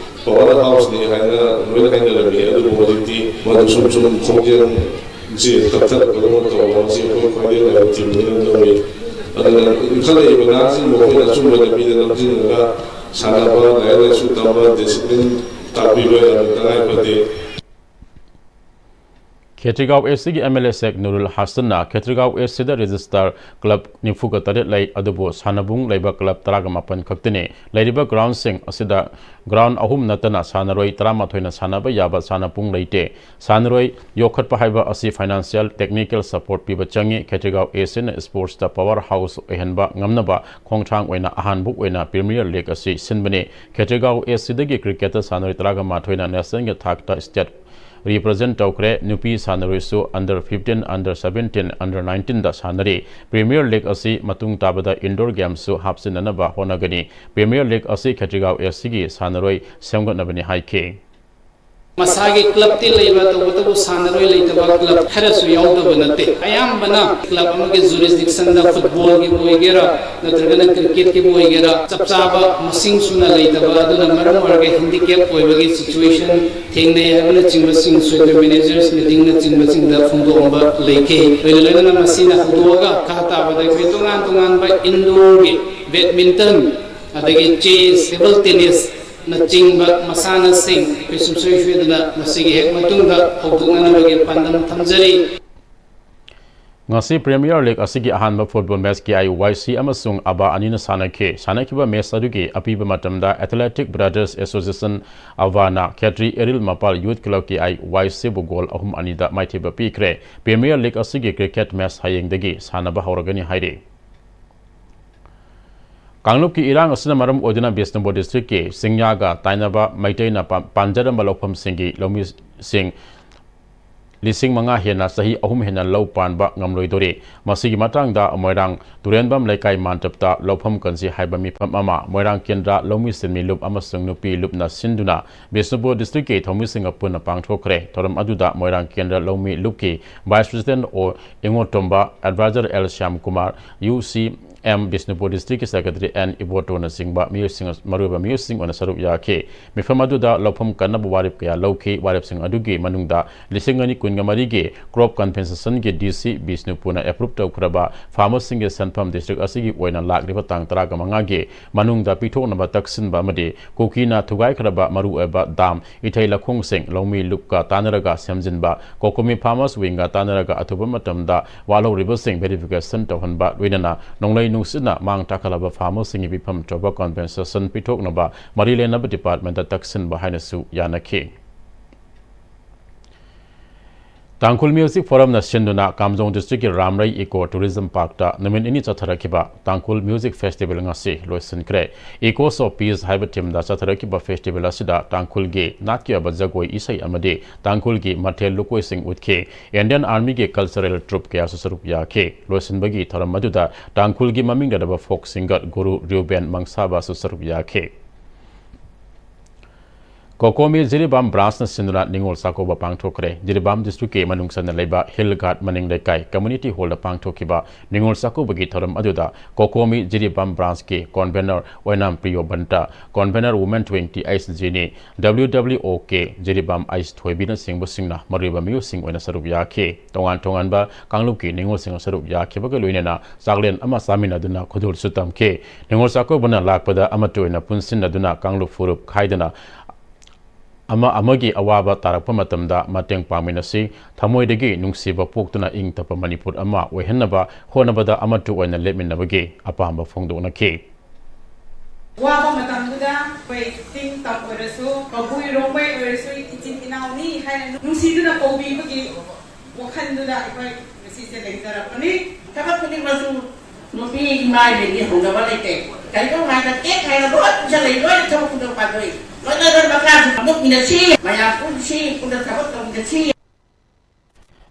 ꯄꯋꯥꯔ ꯍꯥꯎꯁꯅꯤ ꯍꯥꯏꯅ ꯂꯣꯏꯅ ꯍꯥꯏꯅꯔꯝꯃꯤ꯫ ꯑꯗꯨꯕꯨ ꯍꯧꯖꯤꯛꯇꯤ ꯃꯗꯨ ꯁꯨꯝ ꯁꯨꯝ ꯈꯣꯡꯖꯦꯜꯁꯤ ꯀꯛꯊꯔꯛꯄꯗꯧꯅ ꯇꯧꯕ ꯑꯁꯤ ꯑꯩꯈꯣꯏ ꯈ꯭ꯋꯥꯏꯗꯒꯤ ꯅꯨꯡꯉꯥꯏꯕ ꯊꯤꯡꯕꯅ ꯂꯧꯏ꯫ ꯑꯗꯨꯅ ꯏꯟꯈꯠꯂꯛꯏꯕ ꯅꯍꯥꯁꯤꯡ ꯃꯈꯣꯏꯅ ꯑꯆꯨꯝꯕ ꯂꯝꯕꯤꯗ ꯂꯝꯖꯤꯡꯉꯒ ꯁꯥꯟꯅꯕ, ꯂꯥꯏꯔꯤꯛ ꯂꯥꯏꯁꯨ ꯇꯝꯕ, ꯗꯤꯁꯤꯄ꯭ꯂꯤꯟ ꯇꯥꯛꯄꯤꯕ ꯌꯥꯝꯅ ꯇꯉꯥꯏ ꯐꯗꯦ꯫ ꯈꯦꯇ꯭ꯔꯤꯒꯥꯎ ꯑꯦꯁ ꯁꯤꯒꯤ M L A Sheikh Nurul ꯍꯥꯁꯟꯅ ꯈꯦꯇ꯭ꯔꯤꯒꯥꯎ ꯑꯦꯁ ꯁꯤꯗ ꯔꯦꯖꯤꯁꯇꯥꯔ ꯀ꯭ꯂꯕ ꯅꯤꯐꯨꯒ ꯇꯔꯦꯠ ꯂꯩ, ꯑꯗꯨꯕꯨ ꯁꯥꯟꯅꯕꯨꯡ ꯂꯩꯕ ꯀ꯭ꯂꯕ ꯇꯔꯥꯒ ꯃꯥꯄꯟ ꯈꯛꯇꯅꯤ꯫ ꯂꯩꯔꯤꯕ ꯒ꯭ꯔꯥꯎꯟꯁꯤꯡ ꯑꯁꯤꯗ ꯒ꯭ꯔꯥꯎꯟ ꯑꯍꯨꯝ ꯅꯠꯇꯅ ꯁꯥꯟꯅꯔꯣꯏ ꯇꯔꯥꯃꯥꯊꯣꯏꯅ ꯁꯥꯟꯅꯕ ꯌꯥꯕ ꯁꯥꯟꯅꯄꯨꯡ ꯂꯩꯇꯦ꯫ ꯁꯥꯟꯅꯔꯣꯏ ꯌꯣꯛꯈꯠꯄ ꯍꯥꯏꯕ ꯑꯁꯤ ꯐꯥꯏꯅꯥꯟꯁꯤꯌꯦꯜ, ꯇꯦꯛꯅꯤꯀꯦꯜ ꯁꯄꯣꯔꯠ ꯄꯤꯕ ꯆꯪꯏ꯫ ꯈꯦꯇ꯭ꯔꯤꯒꯥꯎ ꯑꯦꯁ ꯁꯤꯅ ꯁ꯭ꯄꯣꯔꯠꯁꯇ ꯄꯋꯥꯔ ꯍꯥꯎꯁ ꯑꯣꯏꯍꯟꯕ ꯉꯝꯅꯕ ꯈꯣꯡꯊꯥꯡ ꯑꯣꯏꯅ ꯑꯍꯥꯟꯕ ꯑꯣꯏꯅ ꯄ꯭ꯔꯤꯃꯤꯌꯔ ꯂꯤꯒ ꯑꯁꯤ ꯁꯤꯟꯕꯅꯤ꯫ ꯈꯦꯇ꯭ꯔꯤꯒꯥꯎ ꯑꯦꯁ ꯁꯤꯗꯒꯤ ꯀ꯭ꯔꯤꯀꯦꯠꯇ ꯁꯥꯟꯅꯔꯣꯏ ꯇꯔꯥꯒ ꯃꯥꯊꯣꯏꯅ ꯅꯦꯁꯅꯦꯜꯒꯤ ꯊꯥꯛꯇ ꯁ꯭ꯇꯦꯠ ꯔꯤꯄ꯭ꯔꯖꯦꯟꯠ ꯇꯧꯈ꯭ꯔꯦ꯫ ꯅꯨꯄꯤ ꯁꯥꯟꯅꯔꯣꯏꯁꯨ under fifteen, under seventeen, under nineteenꯗ ꯁꯥꯟꯅꯔꯤ꯫ ꯄ꯭ꯔꯤꯃꯤꯌꯔ ꯂꯤꯒ ꯑꯁꯤ ꯃꯇꯨꯡ ꯇꯥꯕꯗ ꯏꯟꯗꯣꯔ ꯒꯦꯝꯁꯁꯨ ꯍꯥꯞꯆꯤꯟꯅꯅꯕ ꯍꯣꯠꯅꯒꯅꯤ꯫ ꯄ꯭ꯔꯤꯃꯤꯌꯔ ꯂꯤꯒ ꯑꯁꯤ ꯈꯦꯇ꯭ꯔꯤꯒꯥꯎ ꯑꯦꯁ ꯁꯤꯒꯤ ꯁꯥꯟꯅꯔꯣꯏ ꯁꯦꯝꯒꯠꯅꯕꯅꯤ ꯍꯥꯏꯈꯤ꯫ ꯃꯁꯥꯒꯤ ꯀ꯭ꯂꯕꯇꯤ ꯂꯩꯕ, ꯇꯧꯕꯇꯕꯨ ꯁꯥꯟꯅꯔꯣꯏ ꯂꯩꯇꯕ ꯀ꯭ꯂꯕ ꯈꯔꯁꯨ ꯌꯥꯎꯗꯕ ꯅꯠꯇꯦ꯫ ꯑꯌꯥꯝꯕꯅ ꯀ꯭ꯂꯕ ꯑꯃꯒꯤ ꯖꯨꯔꯤꯁꯗꯤꯛꯁꯟꯗ ꯐꯨꯠꯕꯣꯜꯒꯤꯕꯨ ꯑꯣꯏꯒꯦꯔꯥ, ꯅꯠꯇ꯭ꯔꯒꯅ ꯀ꯭ꯔꯤꯀꯦꯠꯀꯤꯕꯨ ꯑꯣꯏꯒꯦꯔꯥ, ꯆꯞ ꯆꯥꯕ ꯃꯁꯤꯡ ꯁꯨꯅ ꯂꯩꯇꯕ ꯑꯗꯨꯅ ꯃꯔꯝ ꯑꯣꯏꯔꯒ ꯍꯦꯟꯗꯤꯀꯦꯞ ꯑꯣꯏꯕꯒꯤ ꯁꯤꯆꯨꯋꯦꯁꯟ ꯊꯦꯡꯅꯩ ꯍꯥꯏꯕꯅꯆꯤꯡꯕꯁꯤꯡꯁꯨ ꯑꯩꯈꯣꯏ ꯃꯦꯅꯦꯖꯔꯁ ꯃꯤꯇꯤꯡꯅꯆꯤꯡꯕꯁꯤꯡꯗ ꯐꯣꯡꯗꯣꯛꯑꯝꯕ ꯂꯩꯈꯤ꯫ ꯂꯣꯏꯅ ꯂꯣꯏꯅꯅ ꯃꯁꯤꯅ ꯍꯧꯗꯣꯛꯑꯒ ꯃꯈꯥ ꯇꯥꯕꯗ ꯑꯩꯈꯣꯏ ꯇꯣꯉꯥꯟ ꯇꯣꯉꯥꯟꯕ ꯏꯟꯗꯣꯔꯒꯤ ꯕꯦꯗꯃꯤꯟꯇꯟ, ꯑꯗꯒꯤ ꯆꯦꯁ, ꯇꯦꯕꯜ ꯇꯦꯅꯤꯁꯅꯆꯤꯡꯕ ꯃꯁꯥꯟꯅꯁꯤꯡ ꯑꯩꯈꯣꯏ ꯁꯨꯡꯁꯣꯏ ꯁꯣꯏꯗꯅ ꯃꯁꯤꯒꯤ ꯍꯦꯛ ꯃꯇꯨꯡꯗ ꯍꯧꯗꯣꯛꯅꯅꯕꯒꯤ ꯄꯥꯟꯗꯝ ꯊꯝꯖꯔꯤ꯫ ꯉꯁꯤ ꯄ꯭ꯔꯤꯃꯤꯌꯔ ꯂꯤꯒ ꯑꯁꯤꯒꯤ ꯑꯍꯥꯟꯕ ꯐꯨꯠꯕꯣꯜ ꯃꯦꯆ ꯀꯦ ꯑꯥꯏ ꯋꯥꯏ ꯁꯤ ꯑꯃꯁꯨꯡ ꯑꯕꯥ ꯑꯅꯤꯅ ꯁꯥꯟꯅꯈꯤ꯫ ꯁꯥꯟꯅꯈꯤꯕ ꯃꯦꯆ ꯑꯗꯨꯒꯤ ꯑꯄꯤꯕ ꯃꯇꯝꯗ ꯑꯦꯊꯂꯦꯇꯤꯛ ꯕ꯭ꯔꯗꯔꯁ ꯑꯦꯁꯣꯁꯤꯌꯦꯁꯟ ꯑꯕꯥꯅ ꯈꯦꯇ꯭ꯔꯤ ꯑꯦꯔꯤꯜ ꯃꯄꯥꯜ ꯌꯨꯠ ꯀ꯭ꯂꯕ ꯀꯦ ꯑꯥꯏ ꯋꯥꯏ ꯁꯤꯕꯨ ꯒꯣꯜ ꯑꯍꯨꯝ ꯑꯅꯤꯗ ꯃꯥꯏꯊꯤꯕ ꯄꯤꯈ꯭ꯔꯦ꯫ ꯄ꯭ꯔꯤꯃꯤꯌꯔ ꯂꯤꯒ ꯑꯁꯤꯒꯤ ꯀ꯭ꯔꯤꯀꯦꯠ ꯃꯦꯆ ꯍꯌꯦꯡꯗꯒꯤ ꯁꯥꯟꯅꯕ ꯍꯧꯔꯒꯅꯤ ꯍꯥꯏꯔꯤ꯫ ꯀꯥꯡꯂꯨꯞꯀꯤ ꯏꯔꯥꯡ ꯑꯁꯤꯅ ꯃꯔꯝ ꯑꯣꯏꯗꯨꯅ ꯕꯤꯁꯅꯨꯄꯨꯔ ꯗꯤꯁꯇ꯭ꯔꯤꯛꯀꯤ ꯆꯤꯡꯌꯥꯒ ꯇꯥꯏꯅꯕ ꯃꯩꯇꯩꯅ ꯄꯥ-, ꯄꯥꯟꯖꯔꯝꯕ ꯂꯧꯐꯝꯁꯤꯡꯒꯤ ꯂꯧꯃꯤꯁꯤꯡ ꯂꯤꯁꯤꯡ ꯃꯉꯥ ꯍꯦꯟꯅ ꯆꯍꯤ ꯑꯍꯨꯝ ꯍꯦꯟꯅ ꯂꯧ ꯄꯥꯟꯕ ꯉꯝꯂꯣꯏꯗꯣꯔꯤ꯫ ꯃꯁꯤꯒꯤ ꯃꯇꯥꯡꯗ ꯃꯣꯏꯔꯥꯡ ꯇꯨꯔꯦꯟꯕꯝ ꯂꯩꯀꯥꯏ ꯃꯥꯟꯇꯞꯇ ꯂꯧꯐꯝ ꯀꯟꯁꯤ ꯍꯥꯏꯕ ꯃꯤꯐꯝ ꯑꯃ ꯃꯣꯏꯔꯥꯡ ꯀꯦꯟꯗ꯭ꯔ ꯂꯧꯃꯤ ꯁꯤꯟꯃꯤ ꯂꯨꯞ ꯑꯃꯁꯨꯡ ꯅꯨꯄꯤ ꯂꯨꯞꯅ ꯁꯤꯟꯗꯨꯅ ꯕꯤꯁꯅꯨꯄꯨꯔ ꯗꯤꯁꯇ꯭ꯔꯤꯛꯀꯤ ꯊꯧꯃꯤꯁꯤꯡꯒ ꯄꯨꯟꯅ ꯄꯥꯡꯊꯣꯛꯈ꯭ꯔꯦ꯫ ꯊꯧꯔꯝ ꯑꯗꯨꯗ ꯃꯣꯏꯔꯥꯡ ꯀꯦꯟꯗ꯭ꯔ ꯂꯧꯃꯤ ꯂꯨꯞꯀꯤ vice president O Ingotomba, adviser L Shyam Kumar, U C M, Bishnupur ꯗꯤꯁꯇ꯭ꯔꯤꯛꯀꯤ ꯁꯦꯀ꯭ꯔꯦꯇꯔꯤ ꯑꯦꯟ ꯏꯕꯣꯇꯣꯅꯆꯤꯡꯕ ꯃꯤꯑꯣꯏꯁꯤꯡ, ꯃꯔꯨꯑꯣꯏꯕ ꯃꯤꯑꯣꯏꯁꯤꯡ ꯑꯣꯏꯅ ꯁꯔꯨꯛ ꯌꯥꯈꯤ꯫ ꯃꯤꯐꯝ ꯑꯗꯨꯗ ꯂꯧꯐꯝ ꯀꯟꯅꯕ ꯋꯥꯔꯦꯞ ꯀꯌꯥ ꯂꯧꯈꯤ꯫ ꯋꯥꯔꯦꯞꯁꯤꯡ ꯑꯗꯨꯒꯤ ꯃꯅꯨꯡꯗ ꯂꯤꯁꯤꯡ ꯑꯅꯤ ꯀꯨꯟꯒ ꯃꯔꯤꯒꯤ ꯀ꯭ꯔꯣꯞ ꯀꯝꯄꯦꯟꯁꯦꯁꯟꯒꯤ ꯗꯤ ꯁꯤ ꯕꯤꯁꯅꯨꯄꯨꯔꯅ ꯑꯦꯄ꯭ꯔꯨꯞ ꯇꯧꯈ꯭ꯔꯕ ꯐꯥꯔꯃꯔꯁꯤꯡꯒꯤ ꯁꯦꯟꯐꯝ ꯗꯤꯁꯇ꯭ꯔꯤꯛ ꯑꯁꯤꯒꯤ ꯑꯣꯏꯅ ꯂꯥꯛꯂꯤꯕ ꯇꯥꯡ ꯇꯔꯥꯒ ꯃꯉꯥꯒꯤ ꯃꯅꯨꯡꯗ ꯄꯤꯊꯣꯛꯅꯕ ꯇꯛꯁꯤꯟꯕ ꯑꯃꯗꯤ ꯀꯨꯀꯤꯅ ꯊꯨꯒꯥꯏꯈ꯭ꯔꯕ ꯃꯔꯨꯑꯣꯏꯕ ꯗꯥꯝ, ꯏꯊꯩ ꯂꯧꯈꯣꯡꯁꯤꯡ ꯂꯧꯃꯤ ꯂꯨꯞꯀ ꯇꯥꯟꯅꯔꯒ ꯁꯦꯝꯖꯤꯟꯕ, ꯀꯣꯀꯣꯃꯤ ꯐꯥꯔꯃꯔꯁ ꯋꯤꯡꯒ ꯇꯥꯟꯅꯔꯒ ꯑꯊꯨꯕ ꯃꯇꯝꯗ ꯋꯥꯠꯍꯧꯔꯤꯕꯁꯤꯡ ꯚꯦꯔꯤꯐꯤꯀꯦꯁꯟ ꯇꯧꯍꯟꯕ, ꯂꯣꯏꯅꯅ ꯅꯣꯡꯂꯩ ꯅꯨꯡꯁꯤꯠꯅ ꯃꯥꯡ ꯇꯥꯛꯍꯜꯂꯕ ꯐꯥꯔꯃꯔꯁꯤꯡꯒꯤ ꯄꯤꯐꯝ ꯊꯣꯛꯄ ꯀꯝꯄꯦꯟꯁꯦꯁꯟ ꯄꯤꯊꯣꯛꯅꯕ ꯃꯔꯤ ꯂꯩꯅꯕ ꯗꯤꯄꯥꯔꯠꯃꯦꯟꯗ ꯇꯛꯁꯤꯟꯕ ꯍꯥꯏꯅꯁꯨ ꯌꯥꯅꯈꯤ꯫ ꯇꯥꯡꯈꯨꯜ ꯃ꯭ꯌꯨꯖꯤꯛ ꯐꯣꯔꯝꯅ ꯁꯤꯟꯗꯨꯅ ꯀꯥꯝꯖꯣꯡ ꯗꯤꯁꯇ꯭ꯔꯤꯛꯀꯤ ꯔꯥꯝꯔꯩ ꯏꯀꯣ ꯇꯨꯔꯤꯖꯝ ꯄꯥꯔꯛꯇ ꯅꯨꯃꯤꯠ ꯅꯤꯅꯤ ꯆꯠꯊꯔꯛꯈꯤꯕ ꯇꯥꯡꯈꯨꯜ ꯃ꯭ꯌꯨꯖꯤꯛ ꯐꯦꯁꯇꯤꯚꯦꯜ ꯉꯁꯤ ꯂꯣꯏꯁꯤꯟꯈ꯭ꯔꯦ꯫ Echoes of Peace ꯍꯥꯏꯕ ꯊꯤꯝꯗ ꯆꯠꯊꯔꯛꯈꯤꯕ ꯐꯦꯁꯇꯤꯚꯦꯜ ꯑꯁꯤꯗ ꯇꯥꯡꯈꯨꯜꯒꯤ ꯅꯥꯠꯀꯤ ꯑꯣꯏꯕ ꯖꯒꯣꯏ ꯏꯁꯩ ꯑꯃꯗꯤ ꯇꯥꯡꯈꯨꯜꯒꯤ ꯃꯊꯦꯜ ꯂꯨꯀꯣꯏꯁꯤꯡ ꯎꯠꯈꯤ꯫ ꯏꯟꯗꯤꯌꯟ ꯑꯥꯔꯃꯤꯒꯤ ꯀꯜꯆꯔꯦꯜ ꯇ꯭ꯔꯨꯞ ꯀꯌꯥꯁꯨ ꯁꯔꯨꯛ ꯌꯥꯈꯤ꯫ ꯂꯣꯏꯁꯤꯟꯕꯒꯤ ꯊꯧꯔꯝ ꯑꯗꯨꯗ ꯇꯥꯡꯈꯨꯜꯒꯤ ꯃꯃꯤꯡ ꯂꯩꯔꯕ ꯐꯣꯛ ꯁꯤꯡꯒꯔ ꯒꯨꯔꯨ ꯔꯤꯎꯕꯦꯟ ꯃꯪꯁꯥꯕꯁꯨ ꯁꯔꯨꯛ ꯌꯥꯈꯤ꯫ ꯀꯣꯀꯣꯃꯤ ꯖꯤꯔꯤꯕꯥꯝ ꯕ꯭ꯔꯥꯟꯁꯅ ꯁꯤꯟꯗꯨꯅ ꯅꯤꯉꯣꯜ ꯆꯥꯛꯀꯧꯕ ꯄꯥꯡꯊꯣꯛꯈ꯭ꯔꯦ꯫ ꯖꯤꯔꯤꯕꯥꯝ ꯗꯤꯁꯇ꯭ꯔꯤꯛꯀꯤ ꯃꯅꯨꯡ ꯆꯟꯅ ꯂꯩꯕ ꯍꯤꯜ ꯒꯥꯔꯗ ꯃꯅꯤꯡ ꯂꯩꯀꯥꯏ ꯀꯝꯃ꯭ꯌꯨꯅꯤꯇꯤ ꯍꯣꯜꯗ ꯄꯥꯡꯊꯣꯛꯈꯤꯕ ꯅꯤꯉꯣꯜ ꯆꯥꯛꯀꯧꯕꯒꯤ ꯊꯧꯔꯝ ꯑꯗꯨꯗ ꯀꯣꯀꯣꯃꯤ ꯖꯤꯔꯤꯕꯥꯝ ꯕ꯭ꯔꯥꯟꯁꯀꯤ ꯀꯣꯟꯚꯦꯅꯔ ꯑꯣꯏꯅꯥꯝ Priyo Banta, convenor women wing T H Jini, W W O K Jiribam H ꯊꯣꯏꯕꯤꯅꯆꯤꯡꯕꯁꯤꯡꯅ ꯃꯔꯨꯑꯣꯏꯕ ꯃꯤꯑꯣꯏꯁꯤꯡ ꯑꯣꯏꯅ ꯁꯔꯨꯛ ꯌꯥꯈꯤ꯫ ꯇꯣꯉꯥꯟ ꯇꯣꯉꯥꯟꯕ ꯀꯥꯡꯂꯨꯞꯀꯤ ꯅꯤꯉꯣꯜꯁꯤꯡꯅ ꯁꯔꯨꯛ ꯌꯥꯈꯤꯕꯒ ꯂꯣꯏꯅꯅ ꯆꯥꯛꯂꯦꯟ ꯑꯃ ꯆꯥꯃꯤꯟꯅꯗꯨꯅ ꯈꯨꯗꯣꯜꯁꯨ ꯇꯝꯈꯤ꯫ ꯅꯤꯉꯣꯜ ꯆꯥꯛꯀꯧꯕꯅ ꯂꯥꯛꯄꯗ ꯑꯃꯠꯇ ꯑꯣꯏꯅ ꯄꯨꯟꯁꯤꯟꯅꯗꯨꯅ ꯀꯥꯡꯂꯨꯞ ꯐꯨꯔꯨꯞ ꯈꯥꯏꯗꯅ ꯑꯃ ꯑꯃꯒꯤ ꯑꯋꯥꯕ ꯇꯥꯔꯛꯄ ꯃꯇꯝꯗ ꯃꯇꯦꯡ ꯄꯥꯡꯃꯤꯟꯅꯁꯤ, ꯊꯃꯣꯏꯗꯒꯤ ꯅꯨꯡꯁꯤꯕ ꯄꯣꯛꯇꯨꯅ ꯏꯪ ꯇꯞꯄ ꯃꯅꯤꯄꯨꯔ ꯑꯃ ꯑꯣꯏꯍꯟꯅꯕ ꯍꯣꯠꯅꯕꯗ ꯑꯃꯠꯇ ꯑꯣꯏꯅ ꯂꯦꯞꯃꯤꯟꯅꯕꯒꯤ ꯑꯄꯥꯝꯕ ꯐꯣꯡꯗꯣꯛꯅꯈꯤ꯫ ꯋꯥꯕ ꯃꯇꯝꯗꯨꯗ ꯑꯩꯈꯣꯏ ꯆꯤꯡ ꯇꯝ ꯑꯣꯏꯔꯁꯨ, ꯀꯕꯨꯏ ꯔꯣꯡꯃꯩ ꯑꯣꯏꯔꯁꯨ, ꯏꯆꯤꯟ ꯏꯅꯥꯎꯅꯤ ꯍꯥꯏꯅ ꯅꯨꯡꯁꯤꯗꯨꯅ ꯀꯧꯕꯤꯕꯒꯤ ꯋꯥꯈꯜꯗꯨꯗ ꯑꯩꯈꯣꯏ ꯉꯁꯤꯁꯦ ꯂꯩꯖꯔꯛꯄꯅꯤ꯫ ꯊꯕꯛ ꯈꯨꯗꯤꯡꯃꯛꯁꯨ ꯅꯨꯄꯤ ꯏꯃꯥ ꯏꯕꯦꯟꯒꯤ ꯍꯧꯅꯕ ꯂꯩꯇꯦ꯫ ꯀꯔꯤꯒꯨꯝꯕ ꯍꯥꯏꯔꯒ ꯀꯦꯛ ꯍꯥꯏꯔꯒ ꯂꯣꯏ ꯄꯤꯖ ꯂꯩ, ꯂꯣꯏꯅ ꯊꯕꯛ ꯈꯨꯗꯤꯡꯃꯛ ꯄꯥꯡꯊꯣꯛꯏ꯫ ꯂꯣꯏꯅ ꯂꯣꯏ ꯃꯈꯥꯁꯨ ꯐꯝꯗꯣꯛꯃꯤꯟꯅꯁꯤ, ꯃꯌꯥꯝ ꯄꯨꯟꯁꯤ, ꯄꯨꯟꯅ ꯊꯕꯛ ꯇꯧꯃꯤꯟꯅꯁꯤ꯫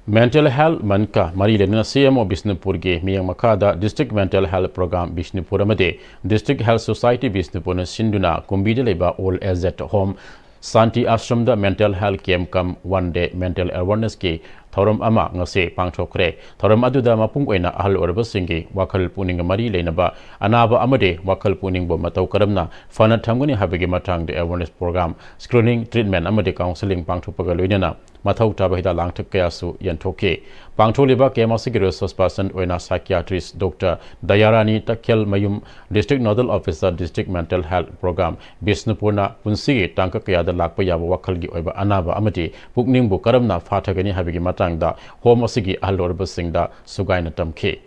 Mental Health Monthꯀ ꯃꯔꯤ ꯂꯩꯅꯅ ꯁꯤ ꯑꯦꯝ ꯑꯣ ꯕꯤꯁꯅꯨꯄꯨꯔꯒꯤ ꯃꯤꯠꯌꯦꯡ ꯃꯈꯥꯗ District Mental Health Program Bishnupur ꯑꯃꯗꯤ District Health Society ꯕꯤꯁꯅꯨꯄꯨꯔꯅ ꯁꯤꯟꯗꯨꯅ ꯀꯨꯝꯕꯤꯗ ꯂꯩꯕ Old Age at Home Shanti ꯑꯥꯁ꯭ꯔꯝꯗ mental health camp cum one day mental awarenessꯀꯤ ꯊꯧꯔꯝ ꯑꯃ ꯉꯁꯤ ꯄꯥꯡꯊꯣꯛꯈ꯭ꯔꯦ꯫ ꯊꯧꯔꯝ ꯑꯗꯨꯗ ꯃꯄꯨꯡ ꯑꯣꯏꯅ ꯑꯍꯜ ꯑꯣꯏꯔꯕꯁꯤꯡꯒꯤ ꯋꯥꯈꯜ ꯄꯨꯛꯅꯤꯡꯒ ꯃꯔꯤ ꯂꯩꯅꯕ ꯑꯅꯥꯕ ꯑꯃꯗꯤ ꯋꯥꯈꯜ ꯄꯨꯛꯅꯤꯡꯕꯨ ꯃꯇꯧ ꯀꯔꯝꯅ ꯐꯅ ꯊꯝꯒꯅꯤ ꯍꯥꯏꯕꯒꯤ ꯃꯇꯥꯡꯗ awareness program, screening, treatment ꯑꯃꯗꯤ counseling ꯄꯥꯡꯊꯣꯛꯄꯒ ꯂꯣꯏꯅꯅ ꯃꯊꯧ ꯇꯥꯕ ꯍꯤꯗꯥꯛ ꯂꯥꯡꯊꯛ ꯀꯌꯥꯁꯨ ꯌꯦꯟꯊꯣꯛꯈꯤ꯫ ꯄꯥꯡꯊꯣꯛꯂꯤꯕ camp ꯑꯁꯤꯒꯤ resource person ꯑꯣꯏꯅ psychiatrist Doctor ꯗꯌꯥꯔꯥꯅꯤ ꯇꯈꯦꯜꯃꯌꯨꯝ, District Nodal Officer, District Mental Health Program, ꯕꯤꯁꯅꯨꯄꯨꯔꯅ ꯄꯨꯟꯁꯤꯒꯤ ꯇꯥꯡꯀꯛ ꯀꯌꯥꯗ ꯂꯥꯛꯄ ꯌꯥꯕ ꯋꯥꯈꯜꯒꯤ ꯑꯣꯏꯕ ꯑꯅꯥꯕ ꯑꯃꯗꯤ ꯄꯨꯛꯅꯤꯡꯕꯨ ꯀꯔꯝꯅ ꯐꯥꯊꯒꯅꯤ ꯍꯥꯏꯕꯒꯤ ꯃꯇꯥꯡꯗ home ꯑꯁꯤꯒꯤ ꯑꯍꯜ ꯑꯣꯏꯔꯕꯁꯤꯡꯗ ꯁꯨꯒꯥꯏꯅ ꯇꯝꯈꯤ꯫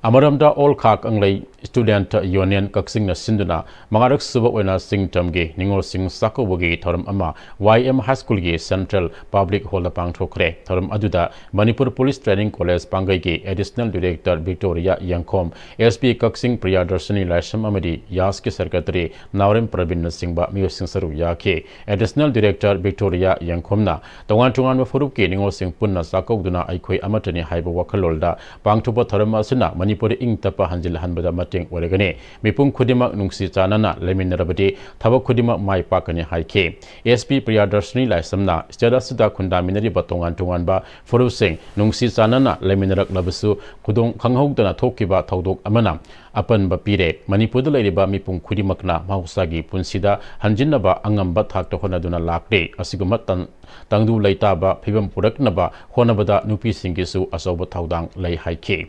ꯑꯃꯔꯣꯝꯗ, ꯑꯣꯜ ꯈꯥ ꯀꯪꯂꯩ Student Union ꯀꯛꯆꯤꯡꯅ ꯁꯤꯟꯗꯨꯅ ꯃꯉꯥꯔꯛ ꯁꯨꯕ ꯑꯣꯏꯅ ꯁꯤꯡꯇꯝꯒꯤ ꯅꯤꯉꯣꯜꯁꯤꯡ ꯆꯥꯛꯀꯧꯕꯒꯤ ꯊꯧꯔꯝ ꯑꯃ Y M High Schoolꯒꯤ Central Public Hallꯗ ꯄꯥꯡꯊꯣꯛꯈ꯭ꯔꯦ꯫ ꯊꯧꯔꯝ ꯑꯗꯨꯗ Manipur Police Training College ꯄꯥꯡꯒꯩꯒꯤ Additional Director Victoria ꯌꯦꯡꯈꯣꯝ, S P ꯀꯛꯆꯤꯡ ꯄ꯭ꯔꯤꯌꯥꯗꯔꯁꯤꯅꯤ ꯂꯥꯏꯁ꯭ꯔꯝ ꯑꯃꯗꯤ ꯌꯥꯁꯀꯤ Secretary ꯅꯥꯎꯔꯦꯝ ꯄ꯭ꯔꯕꯤꯟꯅꯆꯤꯡꯕ ꯃꯤꯑꯣꯏꯁꯤꯡ ꯁꯔꯨꯛ ꯌꯥꯈꯤ꯫ Additional Director Victoria ꯌꯦꯡꯈꯣꯝꯅ ꯇꯣꯉꯥꯟ ꯇꯣꯉꯥꯟꯕ ꯐꯨꯔꯨꯞꯀꯤ ꯅꯤꯉꯣꯜꯁꯤꯡ ꯄꯨꯟꯅ ꯆꯥꯛꯀꯧꯗꯨꯅ ꯑꯩꯈꯣꯏ ꯑꯃꯠꯇꯅꯤ ꯍꯥꯏꯕ ꯋꯥꯈꯜꯂꯣꯟꯗ ꯄꯥꯡꯊꯣꯛꯄ ꯊꯧꯔꯝ ꯑꯁꯤꯅ ꯃꯅꯤꯄꯨꯔꯗ ꯏꯪ ꯇꯞꯄ ꯍꯟꯖꯤꯜꯍꯟꯕꯗ ꯃꯇꯦꯡ ꯑꯣꯏꯔꯒꯅꯤ꯫ ꯃꯤꯄꯨꯝ ꯈꯨꯗꯤꯡꯃꯛ ꯅꯨꯡꯁꯤ ꯆꯥꯟꯅꯅ ꯂꯩꯃꯤꯟꯅꯔꯕꯗꯤ ꯊꯕꯛ ꯈꯨꯗꯤꯡꯃꯛ ꯃꯥꯏ ꯄꯥꯛꯀꯅꯤ ꯍꯥꯏꯈꯤ꯫ S P ꯄ꯭ꯔꯤꯌꯥꯗꯔꯁꯤꯅꯤ ꯂꯥꯏꯁ꯭ꯔꯝꯅ state ꯑꯁꯤꯗ ꯈꯨꯟꯗꯥꯃꯤꯟꯅꯔꯤꯕ ꯇꯣꯉꯥꯟ ꯇꯣꯉꯥꯟꯕ ꯐꯨꯔꯨꯞꯁꯤꯡ ꯅꯨꯡꯁꯤ ꯆꯥꯟꯅꯅ ꯂꯩꯃꯤꯟꯅꯔꯛꯂꯕꯁꯨ ꯈꯨꯗꯣꯡ ꯈꯪꯍꯧꯗꯅ ꯊꯣꯛꯈꯤꯕ ꯊꯧꯗꯣꯛ ꯑꯃꯅ ꯑꯄꯟꯕ ꯄꯤꯔꯦ꯫ ꯃꯅꯤꯄꯨꯔꯗ ꯂꯩꯔꯤꯕ ꯃꯤꯄꯨꯝ ꯈꯨꯗꯤꯡꯃꯛꯅ ꯃꯍꯧꯁꯥꯒꯤ ꯄꯨꯟꯁꯤꯗ ꯍꯟꯖꯤꯟꯅꯕ ꯑꯉꯝꯕ ꯊꯥꯛꯇ ꯍꯣꯠꯅꯗꯨꯅ ꯂꯥꯛꯂꯤ꯫ ꯑꯁꯤꯒꯨꯝꯕ ꯇꯟ-, ꯇꯪꯗꯨ ꯂꯩꯇꯥꯕ ꯐꯤꯕꯝ ꯄꯨꯔꯛꯅꯕ ꯍꯣꯠꯅꯕꯗ ꯅꯨꯄꯤꯁꯤꯡꯒꯤꯁꯨ ꯑꯆꯧꯕ ꯊꯧꯗꯥꯡ ꯂꯩ ꯍꯥꯏꯈꯤ꯫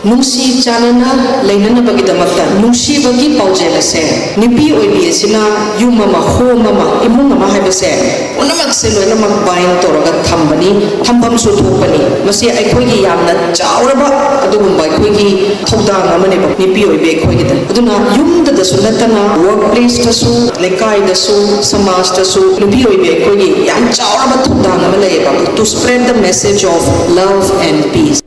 ꯅꯨꯡꯁꯤ ꯆꯥꯟꯅꯅ ꯂꯩꯅꯅꯕꯒꯤꯗꯃꯛꯇ ꯅꯨꯡꯁꯤꯕꯒꯤ ꯄꯥꯎꯖꯦꯜ ꯑꯁꯦ, ꯅꯨꯄꯤ ꯑꯣꯏꯕꯤ ꯑꯁꯤꯅ ꯌꯨꯝ ꯑꯃ, home ꯑꯃ, ꯏꯃꯨꯡ ꯑꯃ ꯍꯥꯏꯕꯁꯦ ꯄꯨꯝꯅꯃꯛꯁꯦ ꯂꯣꯏꯅꯃꯛ bind ꯇꯧꯔꯒ ꯊꯝꯕꯅꯤ, ꯊꯝꯐꯝꯁꯨ ꯊꯣꯛꯄꯅꯤ꯫ ꯃꯁꯤ ꯑꯩꯈꯣꯏꯒꯤ ꯌꯥꯝꯅ ꯆꯥꯎꯔꯕ ꯑꯗꯨꯒꯨꯝꯕ ꯑꯩꯈꯣꯏꯒꯤ ꯊꯧꯗꯥꯡ ꯑꯃꯅꯦꯕ, ꯅꯨꯄꯤ ꯑꯣꯏꯕꯤ ꯑꯩꯈꯣꯏꯒꯤꯗ꯫ ꯑꯗꯨꯅ ꯌꯨꯝꯗꯗꯁꯨ ꯅꯠꯇꯅ work placeꯇꯁꯨ, ꯂꯩꯀꯥꯏꯗꯁꯨ, ꯁꯃꯥꯖꯇꯁꯨ ꯅꯨꯄꯤ ꯑꯣꯏꯕꯤ ꯑꯩꯈꯣꯏꯒꯤ ꯌꯥꯝ ꯆꯥꯎꯔꯕ ꯊꯧꯗꯥꯡ ꯑꯃ ꯂꯩꯌꯦꯕ, to spread the message of love and peace꯫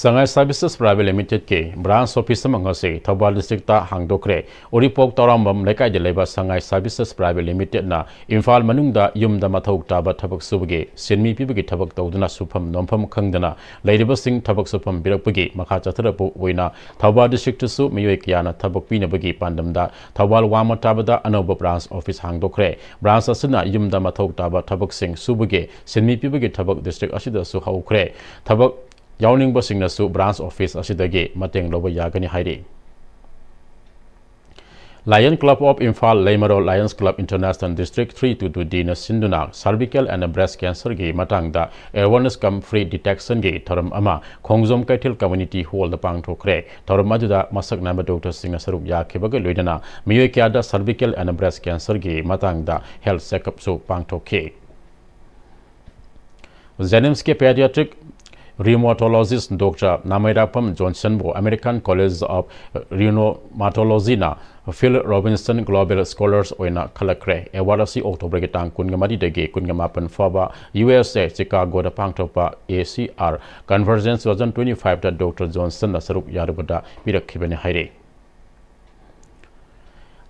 Sangai Services Private Limited ꯀꯤ branch office ꯑꯃ ꯉꯁꯤ ꯊꯧꯕꯥꯜ district ꯇ ꯍꯥꯡꯗꯣꯛꯈ꯭ꯔꯦ꯫ ꯎꯔꯤꯄꯣꯛ ꯇꯧꯔꯥꯝꯕꯝ ꯂꯩꯀꯥꯏꯗ ꯂꯩꯕ ꯁꯉꯥꯏ Services Private Limited ꯅ ꯏꯝꯐꯥꯜ ꯃꯅꯨꯡꯗ ꯌꯨꯝꯗ ꯃꯊꯧ ꯇꯥꯕ ꯊꯕꯛ ꯁꯨꯕꯒꯤ ꯁꯤꯟꯃꯤ ꯄꯤꯕꯒꯤ ꯊꯕꯛ ꯇꯧꯗꯨꯅ ꯁꯨꯐꯝ ꯅꯣꯝꯐꯝ ꯈꯪꯗꯅ ꯂꯩꯔꯤꯕꯁꯤꯡ ꯊꯕꯛ ꯁꯨꯐꯝ ꯄꯤꯔꯛꯄꯒꯤ ꯃꯈꯥ ꯆꯠꯊꯔꯛꯄ ꯑꯣꯏꯅ ꯊꯧꯕꯥꯜ district ꯇꯁꯨ ꯃꯤꯑꯣꯏ ꯀꯌꯥꯅ ꯊꯕꯛ ꯄꯤꯅꯕꯒꯤ ꯄꯥꯟꯗꯝꯗ ꯊꯧꯕꯥꯜ ꯋꯥꯡꯃ ꯇꯥꯕꯗ ꯑꯅꯧꯕ branch office ꯍꯥꯡꯗꯣꯛꯈ꯭ꯔꯦ꯫ Branch ꯑꯁꯤꯅ ꯌꯨꯝꯗ ꯃꯊꯧ ꯇꯥꯕ ꯊꯕꯛꯁꯤꯡ ꯁꯨꯕꯒꯤ ꯁꯤꯟꯃꯤ ꯄꯤꯕꯒꯤ ꯊꯕꯛ district ꯑꯁꯤꯗꯁꯨ ꯍꯧꯈ꯭ꯔꯦ꯫ ꯊꯕꯛ ꯌꯥꯎꯅꯤꯡꯕꯁꯤꯡꯅꯁꯨ branch office ꯑꯁꯤꯗꯒꯤ ꯃꯇꯦꯡ ꯂꯧꯕ ꯌꯥꯒꯅꯤ ꯍꯥꯏꯔꯤ꯫ Lion Club of Imphal, ꯂꯩꯃꯔꯣꯜ Lions Club International District three two two D ꯅ ꯁꯤꯟꯗꯨꯅ cervical and breast cancer ꯒꯤ ꯃꯇꯥꯡꯗ awareness cum free detection ꯒꯤ ꯊꯧꯔꯝ ꯑꯃ ꯈꯣꯡꯖꯣꯝ ꯀꯩꯊꯦꯜ community hall ꯗ ꯄꯥꯡꯊꯣꯛꯈ꯭ꯔꯦ꯫ ꯊꯧꯔꯝ ꯑꯗꯨꯗ ꯃꯁꯛ ꯅꯥꯏꯕ doctor ꯁꯤꯡꯅ ꯁꯔꯨꯛ ꯌꯥꯈꯤꯕꯒ ꯂꯣꯏꯅꯅ ꯃꯤꯑꯣꯏ ꯀꯌꯥꯗ cervical and breast cancer ꯒꯤ ꯃꯇꯥꯡꯗ health checkup ꯁꯨ ꯄꯥꯡꯊꯣꯛꯈꯤ꯫ JNIMS ꯀꯤ pediatric rheumatologist doctor ꯅꯥꯃꯩꯔꯥꯛꯄꯝ ꯖꯣꯟꯁꯟꯕꯨ American College of Rheumatology ꯅ Phil Robinson Global Scholars ꯑꯣꯏꯅ ꯈꯜꯂꯛꯈ꯭ꯔꯦ꯫ Award ꯑꯁꯤ October ꯒꯤ ꯇꯥꯡ ꯀꯨꯟꯃꯔꯤꯗꯒꯤ ꯀꯨꯟꯃꯥꯄꯟ ꯐꯥꯎꯕ U S A Chicago ꯗ ꯄꯥꯡꯊꯣꯛꯄ A C R Convergence two thousand twenty-five the doctor ꯖꯣꯟꯁꯟꯅ ꯁꯔꯨꯛ ꯌꯥꯔꯨꯕꯗ ꯄꯤꯔꯛꯈꯤꯕꯅꯤ ꯍꯥꯏꯔꯤ꯫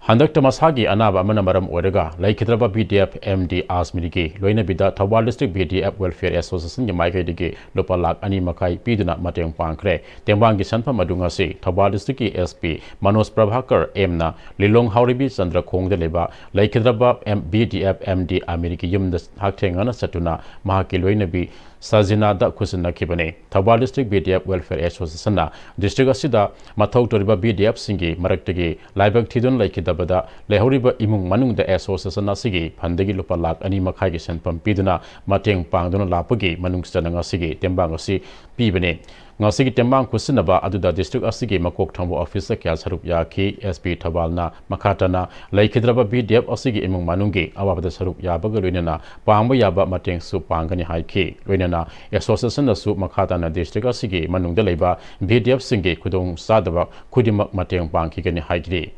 ꯍꯟꯗꯛꯇ ꯃꯁꯥꯒꯤ ꯑꯅꯥꯕ ꯑꯃꯅ ꯃꯔꯝ ꯑꯣꯏꯔꯒ ꯂꯩꯈꯤꯗ꯭ꯔꯕ B D F M D ꯑꯖꯃꯤꯔꯒꯤ ꯂꯣꯏꯅꯕꯤꯗ Thoubal District B D F Welfare Association ꯒꯤ ꯃꯥꯏꯀꯩꯗꯒꯤ ꯂꯨꯄꯥ ꯂꯥꯈ ꯑꯅꯤ ꯃꯈꯥꯏ ꯄꯤꯗꯨꯅ ꯃꯇꯦꯡ ꯄꯥꯡꯈ꯭ꯔꯦ꯫ ꯇꯦꯡꯕꯥꯡꯒꯤ ꯁꯦꯟꯐꯝ ꯑꯗꯨ ꯉꯁꯤ ꯊꯧꯕꯥꯜ district ꯀꯤ S P Manoj Prabhakar M ꯅ ꯂꯤꯂꯣꯡ ꯍꯥꯎꯔꯩꯕꯤ ꯆꯟꯗ꯭ꯔꯈꯣꯡꯗ ꯂꯩꯕ ꯂꯩꯈꯤꯗ꯭ꯔꯕ M-, B D F M D ꯑꯖꯃꯤꯔꯒꯤ ꯌꯨꯝꯗ ꯍꯛꯊꯦꯡꯅꯅ ꯆꯠꯇꯨꯅ ꯃꯍꯥꯛꯀꯤ ꯂꯣꯏꯅꯕꯤ ꯁꯖꯤꯅꯥꯗ ꯈꯨꯠꯁꯤꯟꯅꯈꯤꯕꯅꯤ꯫ Thoubal District B D F Welfare Association ꯅ district ꯑꯁꯤꯗ ꯃꯊꯧ ꯇꯧꯔꯤꯕ B D F ꯁꯤꯡꯒꯤ ꯃꯔꯛꯇꯒꯤ ꯂꯥꯏꯕꯛ ꯊꯤꯗꯨꯅ ꯂꯩꯈꯤꯗꯕꯗ ꯂꯩꯍꯧꯔꯤꯕ ꯏꯃꯨꯡ ꯃꯅꯨꯡꯗ association ꯑꯁꯤꯒꯤ fund ꯗꯒꯤ ꯂꯨꯄꯥ ꯂꯥꯈ ꯑꯅꯤ ꯃꯈꯥꯏꯒꯤ ꯁꯦꯟꯐꯝ ꯄꯤꯗꯨꯅ ꯃꯇꯦꯡ ꯄꯥꯡꯗꯨꯅ ꯂꯥꯛꯄꯒꯤ ꯃꯅꯨꯡ ꯆꯟꯅ ꯉꯁꯤꯒꯤ ꯇꯦꯡꯕꯥꯡ ꯑꯁꯤ ꯄꯤꯕꯅꯤ꯫ ꯉꯁꯤꯒꯤ ꯇꯦꯡꯕꯥꯡ ꯈꯨꯠꯁꯤꯟꯅꯕ ꯑꯗꯨꯗ district ꯑꯁꯤꯒꯤ ꯃꯀꯣꯛ ꯊꯣꯡꯕ officer ꯀꯌꯥ ꯁꯔꯨꯛ ꯌꯥꯈꯤ꯫ S P ꯊꯧꯕꯥꯜꯅ ꯃꯈꯥ ꯇꯥꯅ ꯂꯩꯈꯤꯗ꯭ꯔꯕ B D F ꯑꯁꯤꯒꯤ ꯏꯃꯨꯡ ꯃꯅꯨꯡꯒꯤ ꯑꯋꯥꯕꯗ ꯁꯔꯨꯛ ꯌꯥꯕꯒ ꯂꯣꯏꯅꯅ ꯄꯥꯡꯕ ꯌꯥꯕ ꯃꯇꯦꯡꯁꯨ ꯄꯥꯡꯒꯅꯤ ꯍꯥꯏꯈꯤ꯫ ꯂꯣꯏꯅꯅ association ꯅꯁꯨ ꯃꯈꯥ ꯇꯥꯅ district ꯑꯁꯤꯒꯤ ꯃꯅꯨꯡꯗ ꯂꯩꯕ B D F ꯁꯤꯡꯒꯤ ꯈꯨꯗꯣꯡ ꯆꯥꯗꯕ ꯈꯨꯗꯤꯡꯃꯛ ꯃꯇꯦꯡ ꯄꯥꯡꯈꯤꯒꯅꯤ ꯍꯥꯏꯈꯤ꯫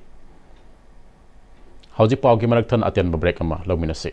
ꯍꯧꯖꯤꯛ ꯄꯥꯎꯒꯤ ꯃꯔꯛ ꯊꯠꯅ ꯑꯇꯦꯟꯕ break ꯑꯃ ꯂꯧꯃꯤꯟꯅꯁꯤ꯫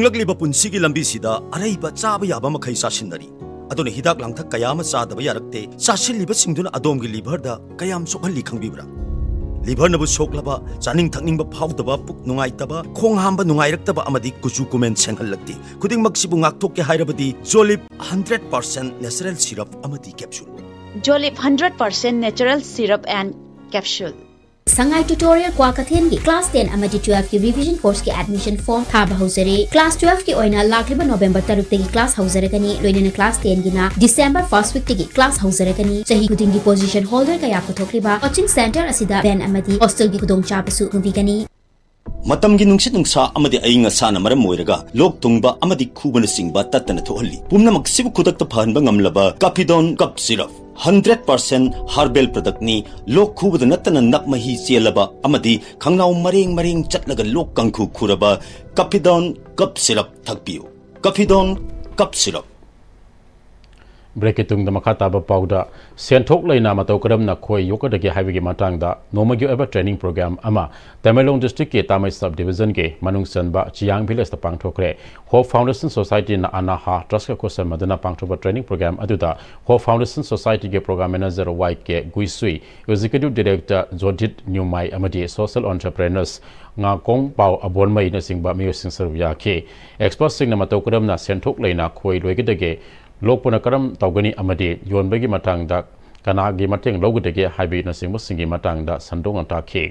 ꯍꯤꯡꯂꯛꯂꯤꯕ ꯄꯨꯟꯁꯤꯒꯤ ꯂꯝꯕꯤꯁꯤꯗ ꯑꯔꯩꯕ ꯆꯥꯕ ꯌꯥꯕ ꯃꯈꯩ ꯆꯥꯁꯤꯟꯅꯔꯤ꯫ ꯑꯗꯨꯅ ꯍꯤꯗꯥꯛ ꯂꯥꯡꯊꯛ ꯀꯌꯥ ꯑꯃ ꯆꯥꯗꯕ ꯌꯥꯔꯛꯇꯦ꯫ ꯆꯥꯁꯤꯜꯂꯤꯕꯁꯤꯡꯗꯨꯅ ꯑꯗꯣꯝꯒꯤ liverꯗ ꯀꯌꯥꯝ ꯁꯣꯛꯍꯜꯂꯤ ꯈꯪꯕꯤꯕ꯭ꯔꯥ? Liverꯅꯕꯨ ꯁꯣꯛꯂꯕ, ꯆꯥꯅꯤꯡ ꯊꯛꯅꯤꯡꯕ ꯐꯥꯎꯗꯕ, ꯄꯨꯛ ꯅꯨꯡꯉꯥꯏꯇꯕ, ꯈꯣꯡ ꯍꯥꯝꯕ ꯅꯨꯡꯉꯥꯏꯔꯛꯇꯕ ꯑꯃꯗꯤ ꯀꯨꯆꯨ ꯀꯨꯃꯦꯟ ꯁꯦꯡꯍꯜꯂꯛꯇꯦ꯫ ꯈꯨꯗꯤꯡꯃꯛꯁꯤꯕꯨ ꯉꯥꯛꯊꯣꯛꯀꯦ ꯍꯥꯏꯔꯕꯗꯤ Jolib hundred percent natural syrup ꯑꯃꯗꯤ capsule꯫ Jolib hundred percent natural syrup and capsule꯫ Sangai Tutorial ꯀ꯭ꯋꯥꯀꯩꯊꯦꯜꯒꯤ class ten ꯑꯃꯗꯤ twelveꯀꯤ revision courseꯀꯤ admission form ꯊꯥꯕ ꯍꯧꯖꯔꯦ꯫ Class twelveꯀꯤ ꯑꯣꯏꯅ ꯂꯥꯛꯂꯤꯕ November ꯇꯔꯨꯛꯇꯒꯤ class ꯍꯧꯖꯔꯒꯅꯤ, ꯂꯣꯏꯅꯅ class tenꯒꯤꯅ December first weekꯇꯒꯤ class ꯍꯧꯖꯔꯒꯅꯤ꯫ ꯆꯍꯤ ꯈꯨꯗꯤꯡꯒꯤ position holder ꯀꯌꯥ ꯄꯨꯊꯣꯛꯂꯤꯕ coaching centre ꯑꯁꯤꯗ van ꯑꯃꯗꯤ hostelꯒꯤ ꯈꯨꯗꯣꯡꯆꯥꯕꯁꯨ ꯐꯪꯕꯤꯒꯅꯤ꯫ ꯃꯇꯝꯒꯤ ꯅꯨꯡꯁꯤꯠ ꯅꯨꯡꯁꯥ ꯑꯃꯗꯤ ꯑꯏꯪ ꯑꯁꯥꯅ ꯃꯔꯝ ꯑꯣꯏꯔꯒ ꯂꯣꯛ ꯊꯨꯡꯕ ꯑꯃꯗꯤ ꯈꯨꯕꯅꯆꯤꯡꯕ ꯇꯠꯇꯅ ꯊꯣꯛꯍꯜꯂꯤ꯫ ꯄꯨꯝꯅꯃꯛꯁꯤꯕꯨ ꯈꯨꯗꯛꯇ ꯐꯍꯟꯕ ꯉꯝꯂꯕ Capidone cough syrup hundred percent herbal productꯅꯤ꯫ ꯂꯣꯛ ꯈꯨꯕꯗ ꯅꯠꯇꯅ ꯅꯞ ꯃꯍꯤ ꯆꯦꯜꯂꯕ ꯑꯃꯗꯤ ꯈꯪꯅꯥꯎ ꯃꯔꯦꯡ ꯃꯔꯦꯡ ꯆꯠꯂꯒ ꯂꯣꯛ ꯀꯥꯡꯈꯨ ꯈꯨꯔꯕ Capidone cough syrup ꯊꯛꯄꯤꯌꯨ꯫ Capidone cough syrup꯫ Breakꯀꯤ ꯇꯨꯡꯗ ꯃꯈꯥ ꯇꯥꯕ ꯄꯥꯎꯗ, ꯁꯦꯟꯊꯣꯛ ꯂꯩꯅ ꯃꯇꯧ ꯀꯔꯝꯅ ꯈꯣꯏ ꯌꯣꯛꯀꯗꯒꯦ ꯍꯥꯏꯕꯒꯤ ꯃꯇꯥꯡꯗ ꯅꯣꯡꯃꯒꯤ ꯑꯣꯏꯕ training program ꯑꯃ ꯇꯃꯦꯡꯂꯣꯡ districtꯀꯤ ꯇꯥꯃꯩ sub divisionꯒꯤ ꯃꯅꯨꯡ ꯆꯟꯕ ꯆꯤꯌꯥꯡ villageꯇ ꯄꯥꯡꯊꯣꯛꯈ꯭ꯔꯦ꯫ Hope Foundation Societyꯅ ꯑꯅꯥꯍꯥ trustꯀ ꯈꯨꯠꯁꯝꯅꯗꯨꯅ ꯄꯥꯡꯊꯣꯛꯄ training program ꯑꯗꯨꯗ Hope Foundation Societyꯒꯤ program manager ꯋꯥꯏ ꯀꯦ ꯒꯨꯏꯁꯨꯏ, executive director ꯖꯣꯗꯤꯠ ꯅ꯭ꯌꯨꯃꯥꯏ ꯑꯃꯗꯤ social entrepreneurs ꯉꯥꯀꯣꯡ ꯄꯥꯎ ꯑꯕꯣꯟꯃꯩꯅꯆꯤꯡꯕ ꯃꯤꯑꯣꯏꯁꯤꯡ ꯁꯔꯨꯛ ꯌꯥꯈꯤ꯫ Expertꯁꯤꯡꯅ ꯃꯇꯧ ꯀꯔꯝꯅ ꯁꯦꯟꯊꯣꯛ ꯂꯩꯅ ꯈꯣꯏ ꯂꯣꯏꯒꯗꯒꯦ, ꯂꯣꯛꯄꯅ ꯀꯔꯝ ꯇꯧꯒꯅꯤ ꯑꯃꯗꯤ ꯌꯣꯟꯕꯒꯤ ꯃꯇꯥꯡꯗ ꯀꯅꯥꯒꯤ ꯃꯇꯦꯡ ꯂꯧꯒꯗꯒꯦ ꯍꯥꯏꯕꯅꯆꯤꯡꯕꯁꯤꯡꯒꯤ ꯃꯇꯥꯡꯗ ꯁꯟꯗꯣꯛꯅ ꯇꯥꯛꯈꯤ꯫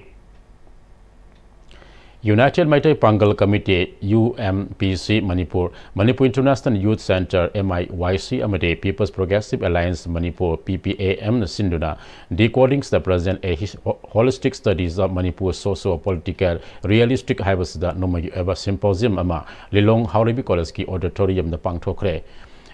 United Maitai Pangal Committee, U M P C Manipur, Manipur International Youth Centre, M I Y C, ꯑꯃꯗꯤ People's Progressive Alliance Manipur, P P A M, ꯅ ꯁꯤꯟꯗꯨꯅ Decoding the Present, A His-, Ho-, Holistic Studies of Manipur Socio-Political Realistic ꯍꯥꯏꯕꯁꯤꯗ ꯅꯣꯡꯃꯒꯤ ꯑꯣꯏꯕ symposium ꯑꯃ ꯂꯤꯂꯣꯡ ꯍꯥꯎꯔꯩꯕꯤ collegeꯀꯤ auditoriumꯗ ꯄꯥꯡꯊꯣꯛꯈ꯭ꯔꯦ꯫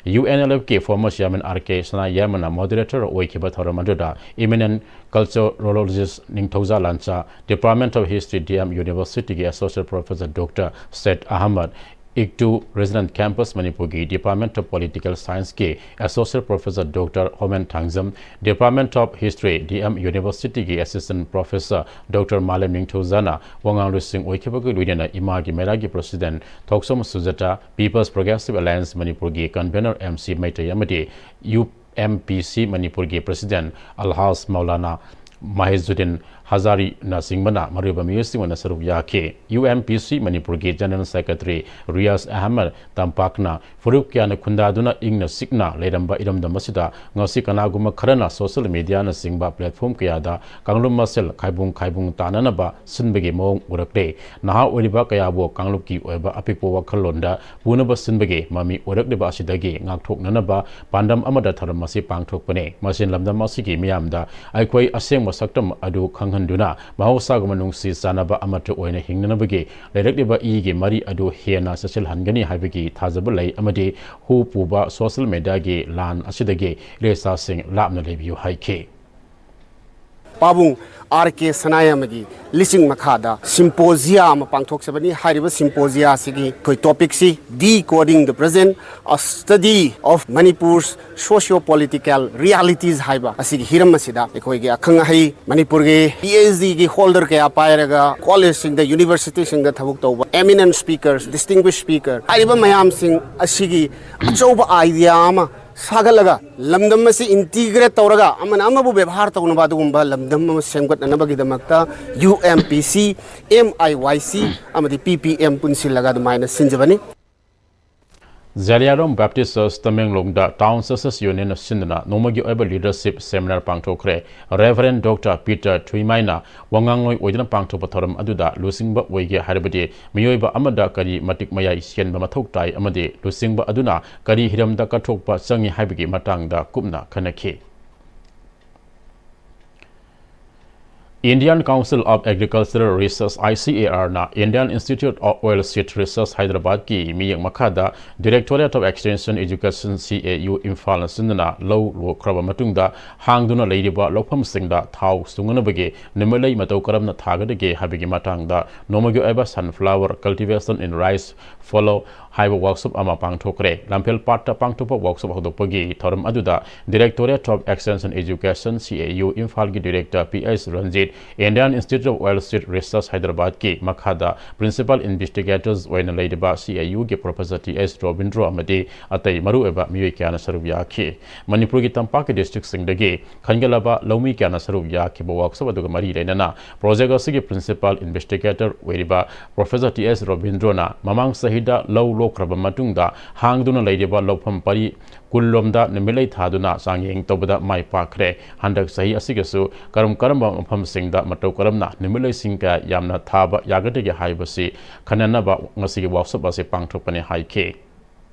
UNLFꯀꯤ former chairman R K ꯁꯅꯥꯌꯥꯏꯃꯅ moderator ꯑꯣꯏꯈꯤꯕ ꯊꯧꯔꯝ ꯑꯗꯨꯗ eminent culturologist ꯅꯤꯡꯊꯧꯖꯥ ꯂꯥꯟꯆꯥ, Department of History, D M Universityꯒꯤ associate professor Doctor Said Ahmad, ꯏꯒꯅꯧ Resident Campus ꯃꯅꯤꯄꯨꯔꯒꯤ Department of Political Scienceꯀꯤ Associate Professor Doctor ꯍꯣꯃꯦꯟ Thangjam, Department of History, D M Universityꯒꯤ Assistant Professor Doctor ꯃꯥꯂꯦꯝ ꯅꯤꯡꯊꯧꯖꯥꯅ ꯋꯥꯉꯥꯡ ꯂꯣꯏꯁꯤꯡ ꯑꯣꯏꯈꯤꯕꯒ ꯂꯣꯏꯅꯅ ꯏꯃꯥꯒꯤ ꯃꯩꯔꯥꯒꯤ President ꯊꯣꯛꯆꯣꯝ ꯁꯨꯖꯥꯇꯥ, People's Progressive Alliance ꯃꯅꯤꯄꯨꯔꯒꯤ Convener M C ꯃꯩꯇꯩ ꯑꯃꯗꯤ U M P C ꯃꯅꯤꯄꯨꯔꯒꯤ President ꯑꯜꯍꯥꯖ ꯃꯧꯂꯥꯅꯥ ꯃꯥꯍꯤꯖꯨꯗꯤꯟ ꯍꯖꯥꯔꯤꯅꯆꯤꯡꯕꯅ ꯃꯔꯨꯑꯣꯏꯕ ꯃꯤꯑꯣꯏꯁꯤꯡ ꯑꯣꯏꯅ ꯁꯔꯨꯛ ꯌꯥꯈꯤ꯫ U M P C ꯃꯅꯤꯄꯨꯔꯒꯤ General Secretary ꯔꯤꯌꯥꯖ ꯑꯍꯃꯗ ꯇꯝꯄꯥꯛꯅ ꯐꯨꯔꯨꯞ ꯀꯌꯥꯅ ꯈꯨꯟꯗꯥꯗꯨꯅ ꯏꯪꯅ ꯆꯤꯛꯅ ꯂꯩꯔꯝꯕ ꯏꯔꯝꯗꯝ ꯑꯁꯤꯗ ꯉꯁꯤ ꯀꯅꯥꯒꯨꯝꯕ ꯈꯔꯅ social mediaꯅꯆꯤꯡꯕ platform ꯀꯌꯥꯗ ꯀꯥꯡꯂꯨꯞ ꯃꯁꯦꯜ ꯈꯥꯏꯕꯨꯡ ꯈꯥꯏꯕꯨꯡ ꯇꯥꯅꯅꯕ ꯁꯤꯟꯕꯒꯤ ꯃꯑꯣꯡ ꯎꯔꯛꯂꯦ꯫ ꯅꯍꯥ ꯑꯣꯏꯔꯤꯕ ꯀꯌꯥꯕꯨ ꯀꯥꯡꯂꯨꯞꯀꯤ ꯑꯣꯏꯕ ꯑꯄꯤꯛꯄ ꯋꯥꯈꯜꯂꯣꯟꯗ ꯄꯨꯅꯕ ꯁꯤꯟꯕꯒꯤ ꯃꯃꯤ ꯑꯣꯏꯔꯛꯂꯤꯕ ꯑꯁꯤꯗꯒꯤ ꯉꯥꯛꯊꯣꯛꯅꯅꯕ ꯄꯥꯟꯗꯝ ꯑꯃꯗ ꯊꯧꯔꯝ ꯑꯁꯤ ꯄꯥꯡꯊꯣꯛꯄꯅꯤ꯫ ꯃꯁꯤꯅ ꯂꯝꯗꯝ ꯑꯁꯤꯒꯤ ꯃꯤꯌꯥꯝꯗ ꯑꯩꯈꯣꯏ ꯑꯁꯦꯡꯕ ꯁꯛꯇꯝ ꯑꯗꯨ ꯈꯪꯍꯟꯗꯨꯅ ꯃꯍꯧꯁꯥꯒꯨꯝꯕ ꯅꯨꯡꯁꯤ ꯆꯥꯟꯅꯕ ꯑꯃꯠꯇ ꯑꯣꯏꯅ ꯍꯤꯡꯅꯅꯕꯒꯤ ꯂꯩꯔꯛꯂꯤꯕ ꯏꯒꯤ ꯃꯔꯤ ꯑꯗꯨ ꯍꯦꯟꯅ ꯆꯦꯠꯁꯤꯜꯍꯟꯒꯅꯤ ꯍꯥꯏꯕꯒꯤ ꯊꯥꯖꯕ ꯂꯩ ꯑꯃꯗꯤ ꯍꯨ ꯄꯨꯕ social mediaꯒꯤ ꯂꯥꯟ ꯑꯁꯤꯗꯒꯤ ꯏꯔꯩꯆꯥꯁꯤꯡ ꯂꯥꯞꯅ ꯂꯩꯕꯤꯌꯨ ꯍꯥꯏꯈꯤ꯫ ꯄꯥꯕꯨꯡ ꯑꯥꯔ ꯀꯦ ꯁꯅꯥꯌꯥꯝꯕꯒꯤ ꯂꯤꯆꯤꯡ ꯃꯈꯥꯗ symposia ꯑꯃ ꯄꯥꯡꯊꯣꯛꯆꯕꯅꯤ꯫ ꯍꯥꯏꯔꯤꯕ symposia ꯑꯁꯤꯒꯤ ꯑꯩꯈꯣꯏ topicꯁꯤ Decoding the Present, A Study of Manipur's Socio-Political Realities ꯍꯥꯏꯕ ꯑꯁꯤꯒꯤ ꯍꯤꯔꯝ ꯑꯁꯤꯗ ꯑꯩꯈꯣꯏꯒꯤ ꯑꯈꯪ ꯑꯍꯩ ꯃꯅꯤꯄꯨꯔꯒꯤ P H Dꯒꯤ holder ꯀꯌꯥ ꯄꯥꯏꯔꯒ collegeꯁꯤꯡꯗ, universityꯁꯤꯡꯗ ꯊꯕꯛ ꯇꯧꯕ eminent speakers, distinguished speaker ꯍꯥꯏꯔꯤꯕ ꯃꯌꯥꯝꯁꯤꯡ ꯑꯁꯤꯒꯤ ꯑꯆꯧꯕ idea ꯑꯃ ꯁꯥꯒꯠꯂꯒ ꯂꯝꯗꯝ ꯑꯁꯤ integrate ꯇꯧꯔꯒ ꯑꯃꯅ ꯑꯃꯕꯨ ꯕꯦꯕꯥꯔ ꯇꯧꯅꯕ ꯑꯗꯨꯒꯨꯝꯕ ꯂꯝꯗꯝ ꯑꯃ ꯁꯦꯝꯒꯠꯅꯅꯕꯒꯤꯗꯃꯛꯇ U M P C, M I Y C ꯑꯃꯗꯤ P P M ꯄꯨꯟꯁꯤꯜꯂꯒ ꯑꯗꯨꯃꯥꯏꯅ ꯁꯤꯟꯖꯕꯅꯤ꯫ ꯖꯂꯤꯌꯥꯡꯔꯣꯡ Baptist Church ꯇꯃꯦꯡꯂꯣꯡꯗ Town Churches Unionꯅ ꯁꯤꯟꯗꯨꯅ ꯅꯣꯡꯃꯒꯤ ꯑꯣꯏꯕ leadership seminar ꯄꯥꯡꯊꯣꯛꯈ꯭ꯔꯦ꯫ Reverend Doctor Peter ꯊꯨꯏꯃꯥꯏꯅ ꯋꯥꯉꯥꯡꯂꯣꯏ ꯑꯣꯏꯗꯨꯅ ꯄꯥꯡꯊꯣꯛꯄ ꯊꯧꯔꯝ ꯑꯗꯨꯗ ꯂꯨꯆꯤꯡꯕ ꯑꯣꯏꯒꯦ ꯍꯥꯏꯔꯕꯗꯤ ꯃꯤꯑꯣꯏꯕ ꯑꯃꯗ ꯀꯔꯤ ꯃꯇꯤꯛ ꯃꯌꯥꯏ ꯆꯦꯟꯕ ꯃꯊꯧ ꯇꯥꯏ ꯑꯃꯗꯤ ꯂꯨꯆꯤꯡꯕ ꯑꯗꯨꯅ ꯀꯔꯤ ꯍꯤꯔꯝꯗ ꯀꯠꯊꯣꯛꯄ ꯆꯪꯏ ꯍꯥꯏꯕꯒꯤ ꯃꯇꯥꯡꯗ ꯀꯨꯞꯅ ꯈꯟꯅꯈꯤ꯫ Indian Council of Agricultural Research, I C A R ꯅ Indian Institute of Oilseed Research Hyderabad ꯀꯤ ꯃꯤꯠꯌꯦꯡ ꯃꯈꯥꯗ Directorate of Extension Education, C A U, ꯏꯝꯐꯥꯜꯅ ꯁꯤꯟꯗꯨꯅ ꯂꯧ ꯂꯣꯛꯈ꯭ꯔꯕ ꯃꯇꯨꯡꯗ ꯍꯥꯡꯗꯨꯅ ꯂꯩꯔꯤꯕ ꯂꯧꯐꯝꯁꯤꯡꯗ ꯊꯥꯎ ꯁꯨꯡꯅꯅꯕꯒꯤ ꯅꯨꯃꯤꯠꯂꯩ ꯃꯇꯧ ꯀꯔꯝꯅ ꯊꯥꯒꯗꯒꯦ ꯍꯥꯏꯕꯒꯤ ꯃꯇꯥꯡꯗ ꯅꯣꯡꯃꯒꯤ ꯑꯣꯏꯕ Sunflower Cultivation in Rice Fallow ꯍꯥꯏꯕ ꯋꯥꯔꯛꯁꯣꯞ ꯑꯃ ꯄꯥꯡꯊꯣꯛꯈ꯭ꯔꯦ꯫ ꯂꯝꯐꯦꯜ ꯄꯥꯠꯇ ꯄꯥꯡꯊꯣꯛꯄ ꯋꯥꯔꯛꯁꯣꯞ ꯍꯧꯗꯣꯛꯄꯒꯤ ꯊꯧꯔꯝ ꯑꯗꯨꯗ Directorate of Extension Education, C A U, ꯏꯝꯐꯥꯜꯒꯤ director P H Ranjit, Indian Institute of Oilseed Research Hyderabad ꯀꯤ ꯃꯈꯥꯗ Principal Investigators ꯑꯣꯏꯅ ꯂꯩꯔꯤꯕ C A U ꯒꯤ Professor T S ꯔꯣꯕꯤꯟꯗ꯭ꯔꯣ ꯑꯃꯗꯤ ꯑꯇꯩ ꯃꯔꯨꯑꯣꯏꯕ ꯃꯤꯑꯣꯏ ꯀꯌꯥꯅ ꯁꯔꯨꯛ ꯌꯥꯈꯤ꯫ ꯃꯅꯤꯄꯨꯔꯒꯤ ꯇꯝꯄꯥꯛꯀꯤ ꯗꯤꯁꯇ꯭ꯔꯤꯛꯁꯤꯡꯗꯒꯤ ꯈꯟꯒꯠꯂꯕ ꯂꯧꯃꯤ ꯀꯌꯥꯅ ꯁꯔꯨꯛ ꯌꯥꯈꯤꯕ ꯋꯥꯔꯛꯁꯣꯞ ꯑꯗꯨꯒ ꯃꯔꯤ ꯂꯩꯅꯅ ꯄ꯭ꯔꯣꯖꯦꯛ ꯑꯁꯤꯒꯤ Principal Investigator ꯑꯣꯏꯔꯤꯕ Professor T S ꯔꯣꯕꯤꯟꯗ꯭ꯔꯣꯅ ꯃꯃꯥꯡ ꯆꯍꯤꯗ ꯂꯧ ꯂꯣꯛꯈ꯭ꯔꯕ ꯃꯇꯨꯡꯗ ꯍꯥꯡꯗꯨꯅ ꯂꯩꯔꯤꯕ ꯂꯧꯐꯝ ꯄꯔꯤ ꯀꯨꯟꯂꯣꯝꯗ ꯅꯨꯃꯤꯠꯂꯩ ꯊꯥꯗꯨꯅ ꯆꯥꯡꯌꯦꯡ ꯇꯧꯕꯗ ꯃꯥꯏ ꯄꯥꯛꯈ꯭ꯔꯦ꯫ ꯍꯟꯗꯛ ꯆꯍꯤ ꯑꯁꯤꯒꯁꯨ ꯀꯔꯝ ꯀꯔꯝꯕ ꯃꯐꯝꯁꯤꯡꯗ ꯃꯇꯧ ꯀꯔꯝꯅ ꯅꯨꯃꯤꯠꯂꯩꯁꯤꯡ ꯀꯌꯥ ꯌꯥꯝꯅ ꯊꯥꯕ ꯌꯥꯒꯗꯒꯦ ꯍꯥꯏꯕꯁꯤ ꯈꯟꯅꯅꯕ ꯉꯁꯤꯒꯤ ꯋꯥꯔꯛꯁꯣꯞ ꯑꯁꯤ ꯄꯥꯡꯊꯣꯛꯄꯅꯤ ꯍꯥꯏꯈꯤ꯫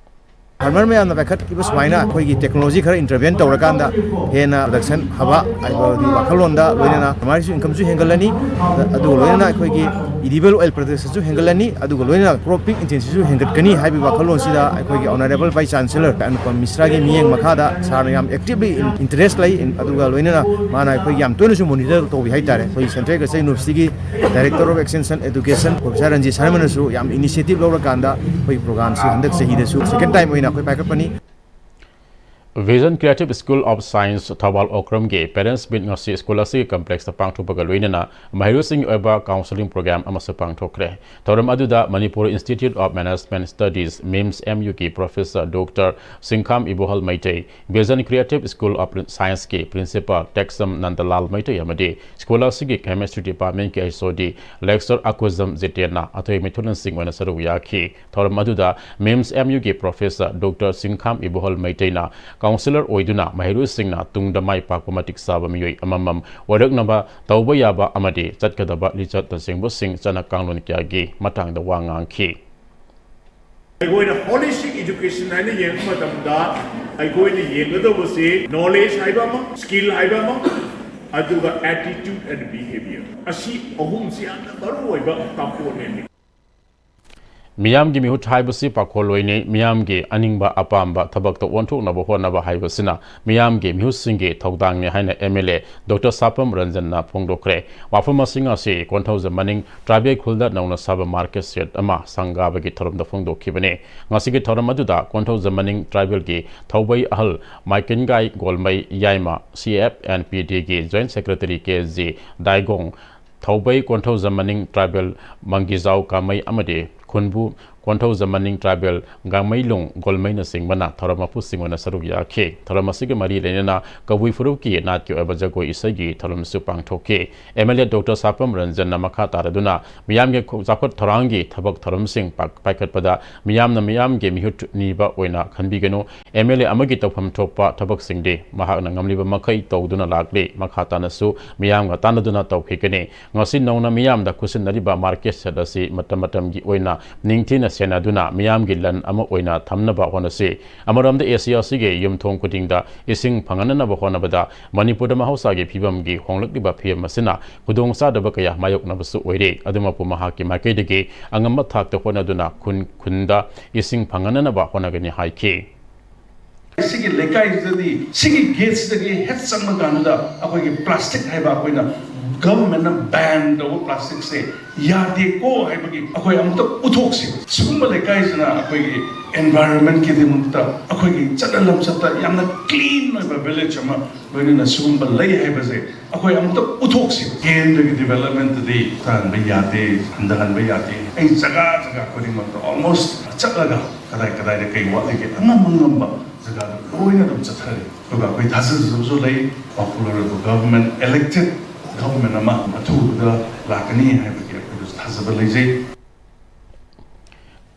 ꯐꯥꯔꯃꯔ ꯃꯌꯥꯝꯅ ꯄꯥꯏꯈꯠꯈꯤꯕ ꯁꯨꯃꯥꯏꯅ ꯑꯩꯈꯣꯏꯒꯤ ꯇꯦꯛꯅꯣꯂꯣꯖꯤ ꯈꯔ ꯏꯟꯇꯔꯚꯦꯟ ꯇꯧꯔꯀꯥꯟꯗ ꯍꯦꯟꯅ ꯄ꯭ꯔꯗꯛꯁꯟ ꯍꯥꯕ ꯍꯥꯏꯕꯒꯤ ꯋꯥꯈꯜꯂꯣꯟꯗ ꯂꯣꯏꯅꯅ ꯐꯥꯔꯃꯔꯁꯨ ꯏꯟꯀꯝꯁꯨ ꯍꯦꯟꯒꯠꯂꯅꯤ, ꯑꯗꯨꯒ ꯂꯣꯏꯅꯅ ꯑꯩꯈꯣꯏꯒꯤ ꯏꯗꯤꯕꯜ ꯑꯣꯏꯜ ꯄ꯭ꯔꯗꯛꯁꯟꯁꯨ ꯍꯦꯟꯒꯠꯂꯅꯤ, ꯑꯗꯨꯒ ꯂꯣꯏꯅꯅ ꯀ꯭ꯔꯣꯞꯄꯤꯡ ꯏꯟꯇꯦꯟꯁꯤꯇꯤꯁꯨ ꯍꯦꯟꯒꯠꯀꯅꯤ ꯍꯥꯏꯕꯒꯤ ꯋꯥꯈꯜꯂꯣꯟꯁꯤꯗ ꯑꯩꯈꯣꯏꯒꯤ Honourable Vice Chancellor ꯑꯅꯨꯄꯝ ꯃꯤꯁ꯭ꯔꯥꯒꯤ ꯃꯤꯠꯌꯦꯡ ꯃꯈꯥꯗ ꯁꯥꯔꯅ ꯌꯥꯝ actively interest ꯂꯩ, ꯑꯗꯨꯒ ꯂꯣꯏꯅꯅ ꯃꯥꯅ ꯑꯩꯈꯣꯏꯒꯤ ꯌꯥꯝ ꯇꯣꯏꯅꯁꯨ monitor ꯇꯧꯕꯤ ꯍꯥꯏꯇꯥꯔꯦ꯫ ꯑꯩꯈꯣꯏ Central Agriculture Universityꯒꯤ Director of Extension Education Professor Ranjit ꯁꯔꯃꯅꯁꯨ ꯌꯥꯝ initiative ꯂꯧꯔꯀꯥꯟꯗ ꯑꯩꯈꯣꯏꯒꯤ programꯁꯤ ꯍꯟꯗꯛ ꯆꯍꯤꯗꯁꯨ second time ꯑꯣꯏꯅ ꯑꯩꯈꯣꯏ ꯄꯥꯏꯈꯠꯄꯅꯤ꯫ Vision Creative School of Science ꯊꯧꯕꯥꯜ ꯑꯣꯀ꯭ꯔꯝꯒꯤ Parents Meet ꯉꯁꯤ ꯁ꯭ꯀꯨꯜ ꯑꯁꯤꯒꯤ complexꯇ ꯄꯥꯡꯊꯣꯛꯄꯒ ꯂꯣꯏꯅꯅ ꯃꯍꯩꯔꯣꯏꯁꯤꯡꯒꯤ ꯑꯣꯏꯕ counselling program ꯑꯃꯁꯨ ꯄꯥꯡꯊꯣꯛꯈ꯭ꯔꯦ꯫ ꯊꯧꯔꯝ ꯑꯗꯨꯗ Manipur Institute of Management Studies, MIMS, M Uꯒꯤ Professor Doctor ꯁꯤꯡꯈꯥꯝ ꯏꯕꯣꯍꯜ Meitei, Vision Creative School of Scienceꯀꯤ Principal ꯇꯦꯛꯁꯝ ꯅꯟꯗꯂꯥꯜ Meitei ꯑꯃꯗꯤ ꯁ꯭ꯀꯨꯜ ꯑꯁꯤꯒꯤ Chemistry Departmentꯀꯤ H O D Lecturer ꯑꯀꯨꯖꯝ ꯖꯤꯇꯦꯟꯅ ꯑꯇꯩ ꯃꯤꯊꯨꯡꯂꯦꯟꯁꯤꯡ ꯑꯣꯏꯅ ꯁꯔꯨꯛ ꯌꯥꯈꯤ꯫ ꯊꯧꯔꯝ ꯑꯗꯨꯗ MIMS M Uꯒꯤ Professor Doctor ꯁꯤꯡꯈꯥꯝ ꯏꯕꯣꯍꯜ ꯃꯩꯇꯩꯅ counselor ꯑꯣꯏꯗꯨꯅ ꯃꯍꯩꯔꯣꯏꯁꯤꯡꯅ ꯇꯨꯡꯗ ꯃꯥꯏ ꯄꯥꯛꯄ ꯃꯇꯤꯛ ꯆꯥꯕ ꯃꯤꯑꯣꯏ ꯑꯃꯃꯝ ꯑꯣꯏꯔꯛꯅꯕ ꯇꯧꯕ ꯌꯥꯕ ꯑꯃꯗꯤ ꯆꯠꯀꯗꯕ ꯂꯤꯆꯠꯅꯆꯤꯡꯕꯁꯤꯡ ꯆꯠꯅ ꯀꯥꯡꯂꯣꯟ ꯀꯌꯥꯒꯤ ꯃꯇꯥꯡꯗ ꯋꯥ ꯉꯥꯡꯈꯤ꯫ ꯑꯩꯈꯣꯏꯅ holistic education ꯍꯥꯏꯅ ꯌꯦꯡꯕ ꯃꯇꯝꯗ ꯑꯩꯈꯣꯏꯅ ꯌꯦꯡꯒꯗꯧꯕꯁꯤ knowledge ꯍꯥꯏꯕ ꯑꯃ, skill ꯍꯥꯏꯕ ꯑꯃ, ꯑꯗꯨꯒ attitude and behavior, ꯑꯁꯤ ꯑꯍꯨꯝꯁꯤ ꯌꯥꯝꯅ ꯃꯔꯨ ꯑꯣꯏꯕ componentꯅꯤ꯫ ꯃꯤꯌꯥꯝꯒꯤ ꯃꯤꯍꯨꯠ ꯍꯥꯏꯕꯁꯤ ꯄꯥꯈꯣꯜꯂꯣꯏꯅꯤ꯫ ꯃꯤꯌꯥꯝꯒꯤ ꯑꯅꯤꯡꯕ ꯑꯄꯥꯝꯕ ꯊꯕꯛꯇ ꯑꯣꯟꯊꯣꯛꯅꯕ ꯍꯣꯠꯅꯕ ꯍꯥꯏꯕꯁꯤꯅ ꯃꯤꯌꯥꯝꯒꯤ ꯃꯤꯍꯨꯠꯁꯤꯡꯒꯤ ꯊꯧꯗꯥꯡꯅꯤ ꯍꯥꯏꯅ MLA Doctor ꯁꯥꯄꯝ ꯔꯟꯖꯟꯅ ꯐꯣꯡꯗꯣꯛꯈ꯭ꯔꯦ꯫ ꯋꯥꯐꯝ ꯑꯁꯤꯡ ꯑꯁꯤ ꯀꯣꯟꯊꯧꯖꯝ ꯃꯅꯤꯡ ꯇ꯭ꯔꯥꯏꯕꯦꯜ ꯈꯨꯜꯗ ꯅꯧꯅ ꯁꯥꯕ market shed ꯑꯃ ꯁꯪꯒꯥꯕꯒꯤ ꯊꯧꯔꯝꯗ ꯐꯣꯡꯗꯣꯛꯈꯤꯕꯅꯤ꯫ ꯉꯁꯤꯒꯤ ꯊꯧꯔꯝ ꯑꯗꯨꯗ ꯀꯣꯟꯊꯧꯖꯝ ꯃꯅꯤꯡ ꯇ꯭ꯔꯥꯏꯕꯦꯜꯒꯤ ꯊꯧꯕꯩ ꯑꯍꯜ ꯃꯥꯏꯀꯦꯟꯒꯥꯏ ꯒꯣꯜꯃꯩ ꯌꯥꯏꯃ, CFNPDꯒꯤ Joint Secretary ꯀꯦ ꯖꯤ ꯗꯥꯏꯒꯣꯡ, ꯊꯧꯕꯩ ꯀꯣꯟꯊꯧꯖꯝ ꯃꯅꯤꯡ ꯇ꯭ꯔꯥꯏꯕꯦꯜ ꯃꯪꯒꯤꯖꯥꯎ ꯀꯥꯃꯩ ꯑꯃꯗꯤ ꯈꯨꯟꯕꯨ ꯀꯣꯟꯊꯧꯖꯝ ꯃꯅꯤꯡ ꯇ꯭ꯔꯥꯏꯕꯦꯜ ꯒꯥꯡꯃꯩꯂꯨꯡ ꯒꯣꯜꯃꯩꯅꯆꯤꯡꯕꯅ ꯊꯧꯔꯝ ꯃꯄꯨꯁꯤꯡ ꯑꯣꯏꯅ ꯁꯔꯨꯛ ꯌꯥꯈꯤ꯫ ꯊꯧꯔꯝ ꯑꯁꯤꯒ ꯃꯔꯤ ꯂꯩꯅꯅ ꯀꯕꯨꯏ ꯐꯨꯔꯨꯞꯀꯤ ꯅꯥꯠꯀꯤ ꯑꯣꯏꯕ ꯖꯒꯣꯏ ꯏꯁꯩꯒꯤ ꯊꯧꯔꯝꯁꯨ ꯄꯥꯡꯊꯣꯛꯈꯤ꯫ MLA Doctor ꯁꯥꯄꯝ ꯔꯟꯖꯟꯅ ꯃꯈꯥ ꯇꯥꯔꯗꯨꯅ ꯃꯤꯌꯥꯝꯒꯤ ꯈꯣ-, ꯆꯥꯎꯈꯠ ꯊꯧꯔꯥꯡꯒꯤ ꯊꯕꯛ ꯊꯧꯔꯝꯁꯤꯡ ꯄꯥꯏ-, ꯄꯥꯏꯈꯠꯄꯗ ꯃꯤꯌꯥꯝꯅ ꯃꯤꯌꯥꯝꯒꯤ ꯃꯤꯍꯨꯠ ꯅꯤꯕ ꯑꯣꯏꯅ ꯈꯟꯕꯤꯒꯅꯨ꯫ MLA ꯑꯃꯒꯤ ꯇꯧꯐꯝ ꯊꯣꯛꯄ ꯊꯕꯛꯁꯤꯡꯗꯤ ꯃꯍꯥꯛꯅ ꯉꯝꯂꯤꯕ ꯃꯈꯩ ꯇꯧꯗꯨꯅ ꯂꯥꯛꯂꯤ꯫ ꯃꯈꯥ ꯇꯥꯅꯁꯨ ꯃꯤꯌꯥꯝꯒ ꯇꯥꯟꯅꯗꯨꯅ ꯇꯧꯈꯤꯒꯅꯤ꯫ ꯉꯁꯤ ꯅꯧꯅ ꯃꯤꯌꯥꯝꯗ ꯈꯨꯠꯁꯤꯟꯅꯔꯤꯕ market shed ꯑꯁꯤ ꯃꯇꯝ ꯃꯇꯝꯒꯤ ꯑꯣꯏꯅ ꯅꯤꯡꯊꯤꯅ ꯁꯦꯟꯅꯗꯨꯅ ꯃꯤꯌꯥꯝꯒꯤ ꯂꯟ ꯑꯃ ꯑꯣꯏꯅ ꯊꯝꯅꯕ ꯍꯣꯠꯅꯁꯤ꯫ ꯑꯃꯔꯣꯝꯗ, ꯑꯦꯁꯤꯌꯥ ꯑꯁꯤꯒꯤ ꯌꯨꯝꯊꯣꯡ ꯈꯨꯗꯤꯡꯗ ꯏꯁꯤꯡ ꯐꯪꯍꯟꯅꯅꯕ ꯍꯣꯠꯅꯕꯗ ꯃꯅꯤꯄꯨꯔꯗ ꯃꯍꯧꯁꯥꯒꯤ ꯐꯤꯕꯝꯒꯤ ꯍꯣꯡꯂꯛꯂꯤꯕ ꯐꯤꯕꯝ ꯑꯁꯤꯅ ꯈꯨꯗꯣꯡꯆꯥꯗꯕ ꯀꯌꯥ ꯃꯥꯌꯣꯛꯅꯕꯁꯨ ꯑꯣꯏꯔꯤ꯫ ꯑꯗꯨꯃꯛꯄꯨ ꯃꯍꯥꯛꯀꯤ ꯃꯥꯏꯀꯩꯗꯒꯤ ꯑꯉꯝꯕ ꯊꯥꯛꯇ ꯍꯣꯠꯅꯗꯨꯅ ꯈꯨꯟ ꯈꯨꯟꯗ ꯏꯁꯤꯡ ꯐꯪꯍꯟꯅꯅꯕ ꯍꯣꯠꯅꯒꯅꯤ ꯍꯥꯏꯈꯤ꯫ ꯁꯤꯒꯤ ꯂꯩꯀꯥꯏꯁꯤꯗꯗꯤ ꯁꯤꯒꯤ ꯒꯦꯠꯁꯤꯗꯒꯤ ꯍꯦꯛ ꯆꯪꯕ ꯀꯥꯟꯗ ꯑꯩꯈꯣꯏꯒꯤ plastic ꯍꯥꯏꯕ ꯑꯩꯈꯣꯏꯅ governmentꯅ ban ꯇꯧꯕ plasticꯁꯦ ꯌꯥꯗꯦꯀꯣ ꯍꯥꯏꯕꯒꯤ ꯑꯩꯈꯣꯏ ꯑꯃꯨꯛꯇ ꯎꯠꯊꯣꯛꯁꯤ꯫ ꯁꯤꯒꯨꯝꯕ ꯂꯩꯀꯥꯏꯁꯤꯅ ꯑꯩꯈꯣꯏꯒꯤ environmentꯀꯤꯗꯃꯛꯇ ꯑꯩꯈꯣꯏꯒꯤ ꯆꯠꯅ ꯂꯝꯆꯠꯇ ꯌꯥꯝꯅ clean ꯑꯣꯏꯕ village ꯑꯃ ꯂꯣꯏꯅꯅ ꯁꯤꯒꯨꯝꯕ ꯂꯩ ꯍꯥꯏꯕꯁꯦ ꯑꯩꯈꯣꯏ ꯑꯃꯨꯛꯇ ꯎꯠꯊꯣꯛꯁꯤ꯫ ꯀꯦꯟꯗ꯭ꯔꯒꯤ developmentꯇꯗꯤ ꯍꯟꯊꯍꯟꯕ ꯌꯥꯗꯦ, ꯍꯟꯊꯍꯟꯕ ꯌꯥꯗꯦ꯫ ꯑꯩ ꯖꯒꯥ ꯖꯒꯥ ꯈꯨꯗꯤꯡꯃꯛꯇ almost ꯆꯠꯂꯒ ꯀꯗꯥꯏ ꯀꯗꯥꯏꯗ ꯀꯩ ꯋꯥꯠꯂꯤꯒꯦ ꯑꯉꯝ ꯑꯉꯝꯕ ꯖꯒꯥꯗ ꯂꯣꯏꯅ ꯑꯗꯨꯝ ꯆꯠꯊꯔꯤ꯫ ꯑꯗꯨꯒ ꯑꯩꯈꯣꯏ ꯊꯥꯖꯖꯕꯁꯨ ꯂꯩ, ꯄꯥꯎꯈꯣꯜ ꯑꯣꯏꯔꯕ government, elected government ꯑꯃ ꯑꯊꯨꯕꯗ ꯂꯥꯛꯀꯅꯤ ꯍꯥꯏꯕꯒꯤ ꯑꯩꯈꯣꯏꯗꯁꯨ ꯊꯥꯖꯕ ꯂꯩꯖꯩ꯫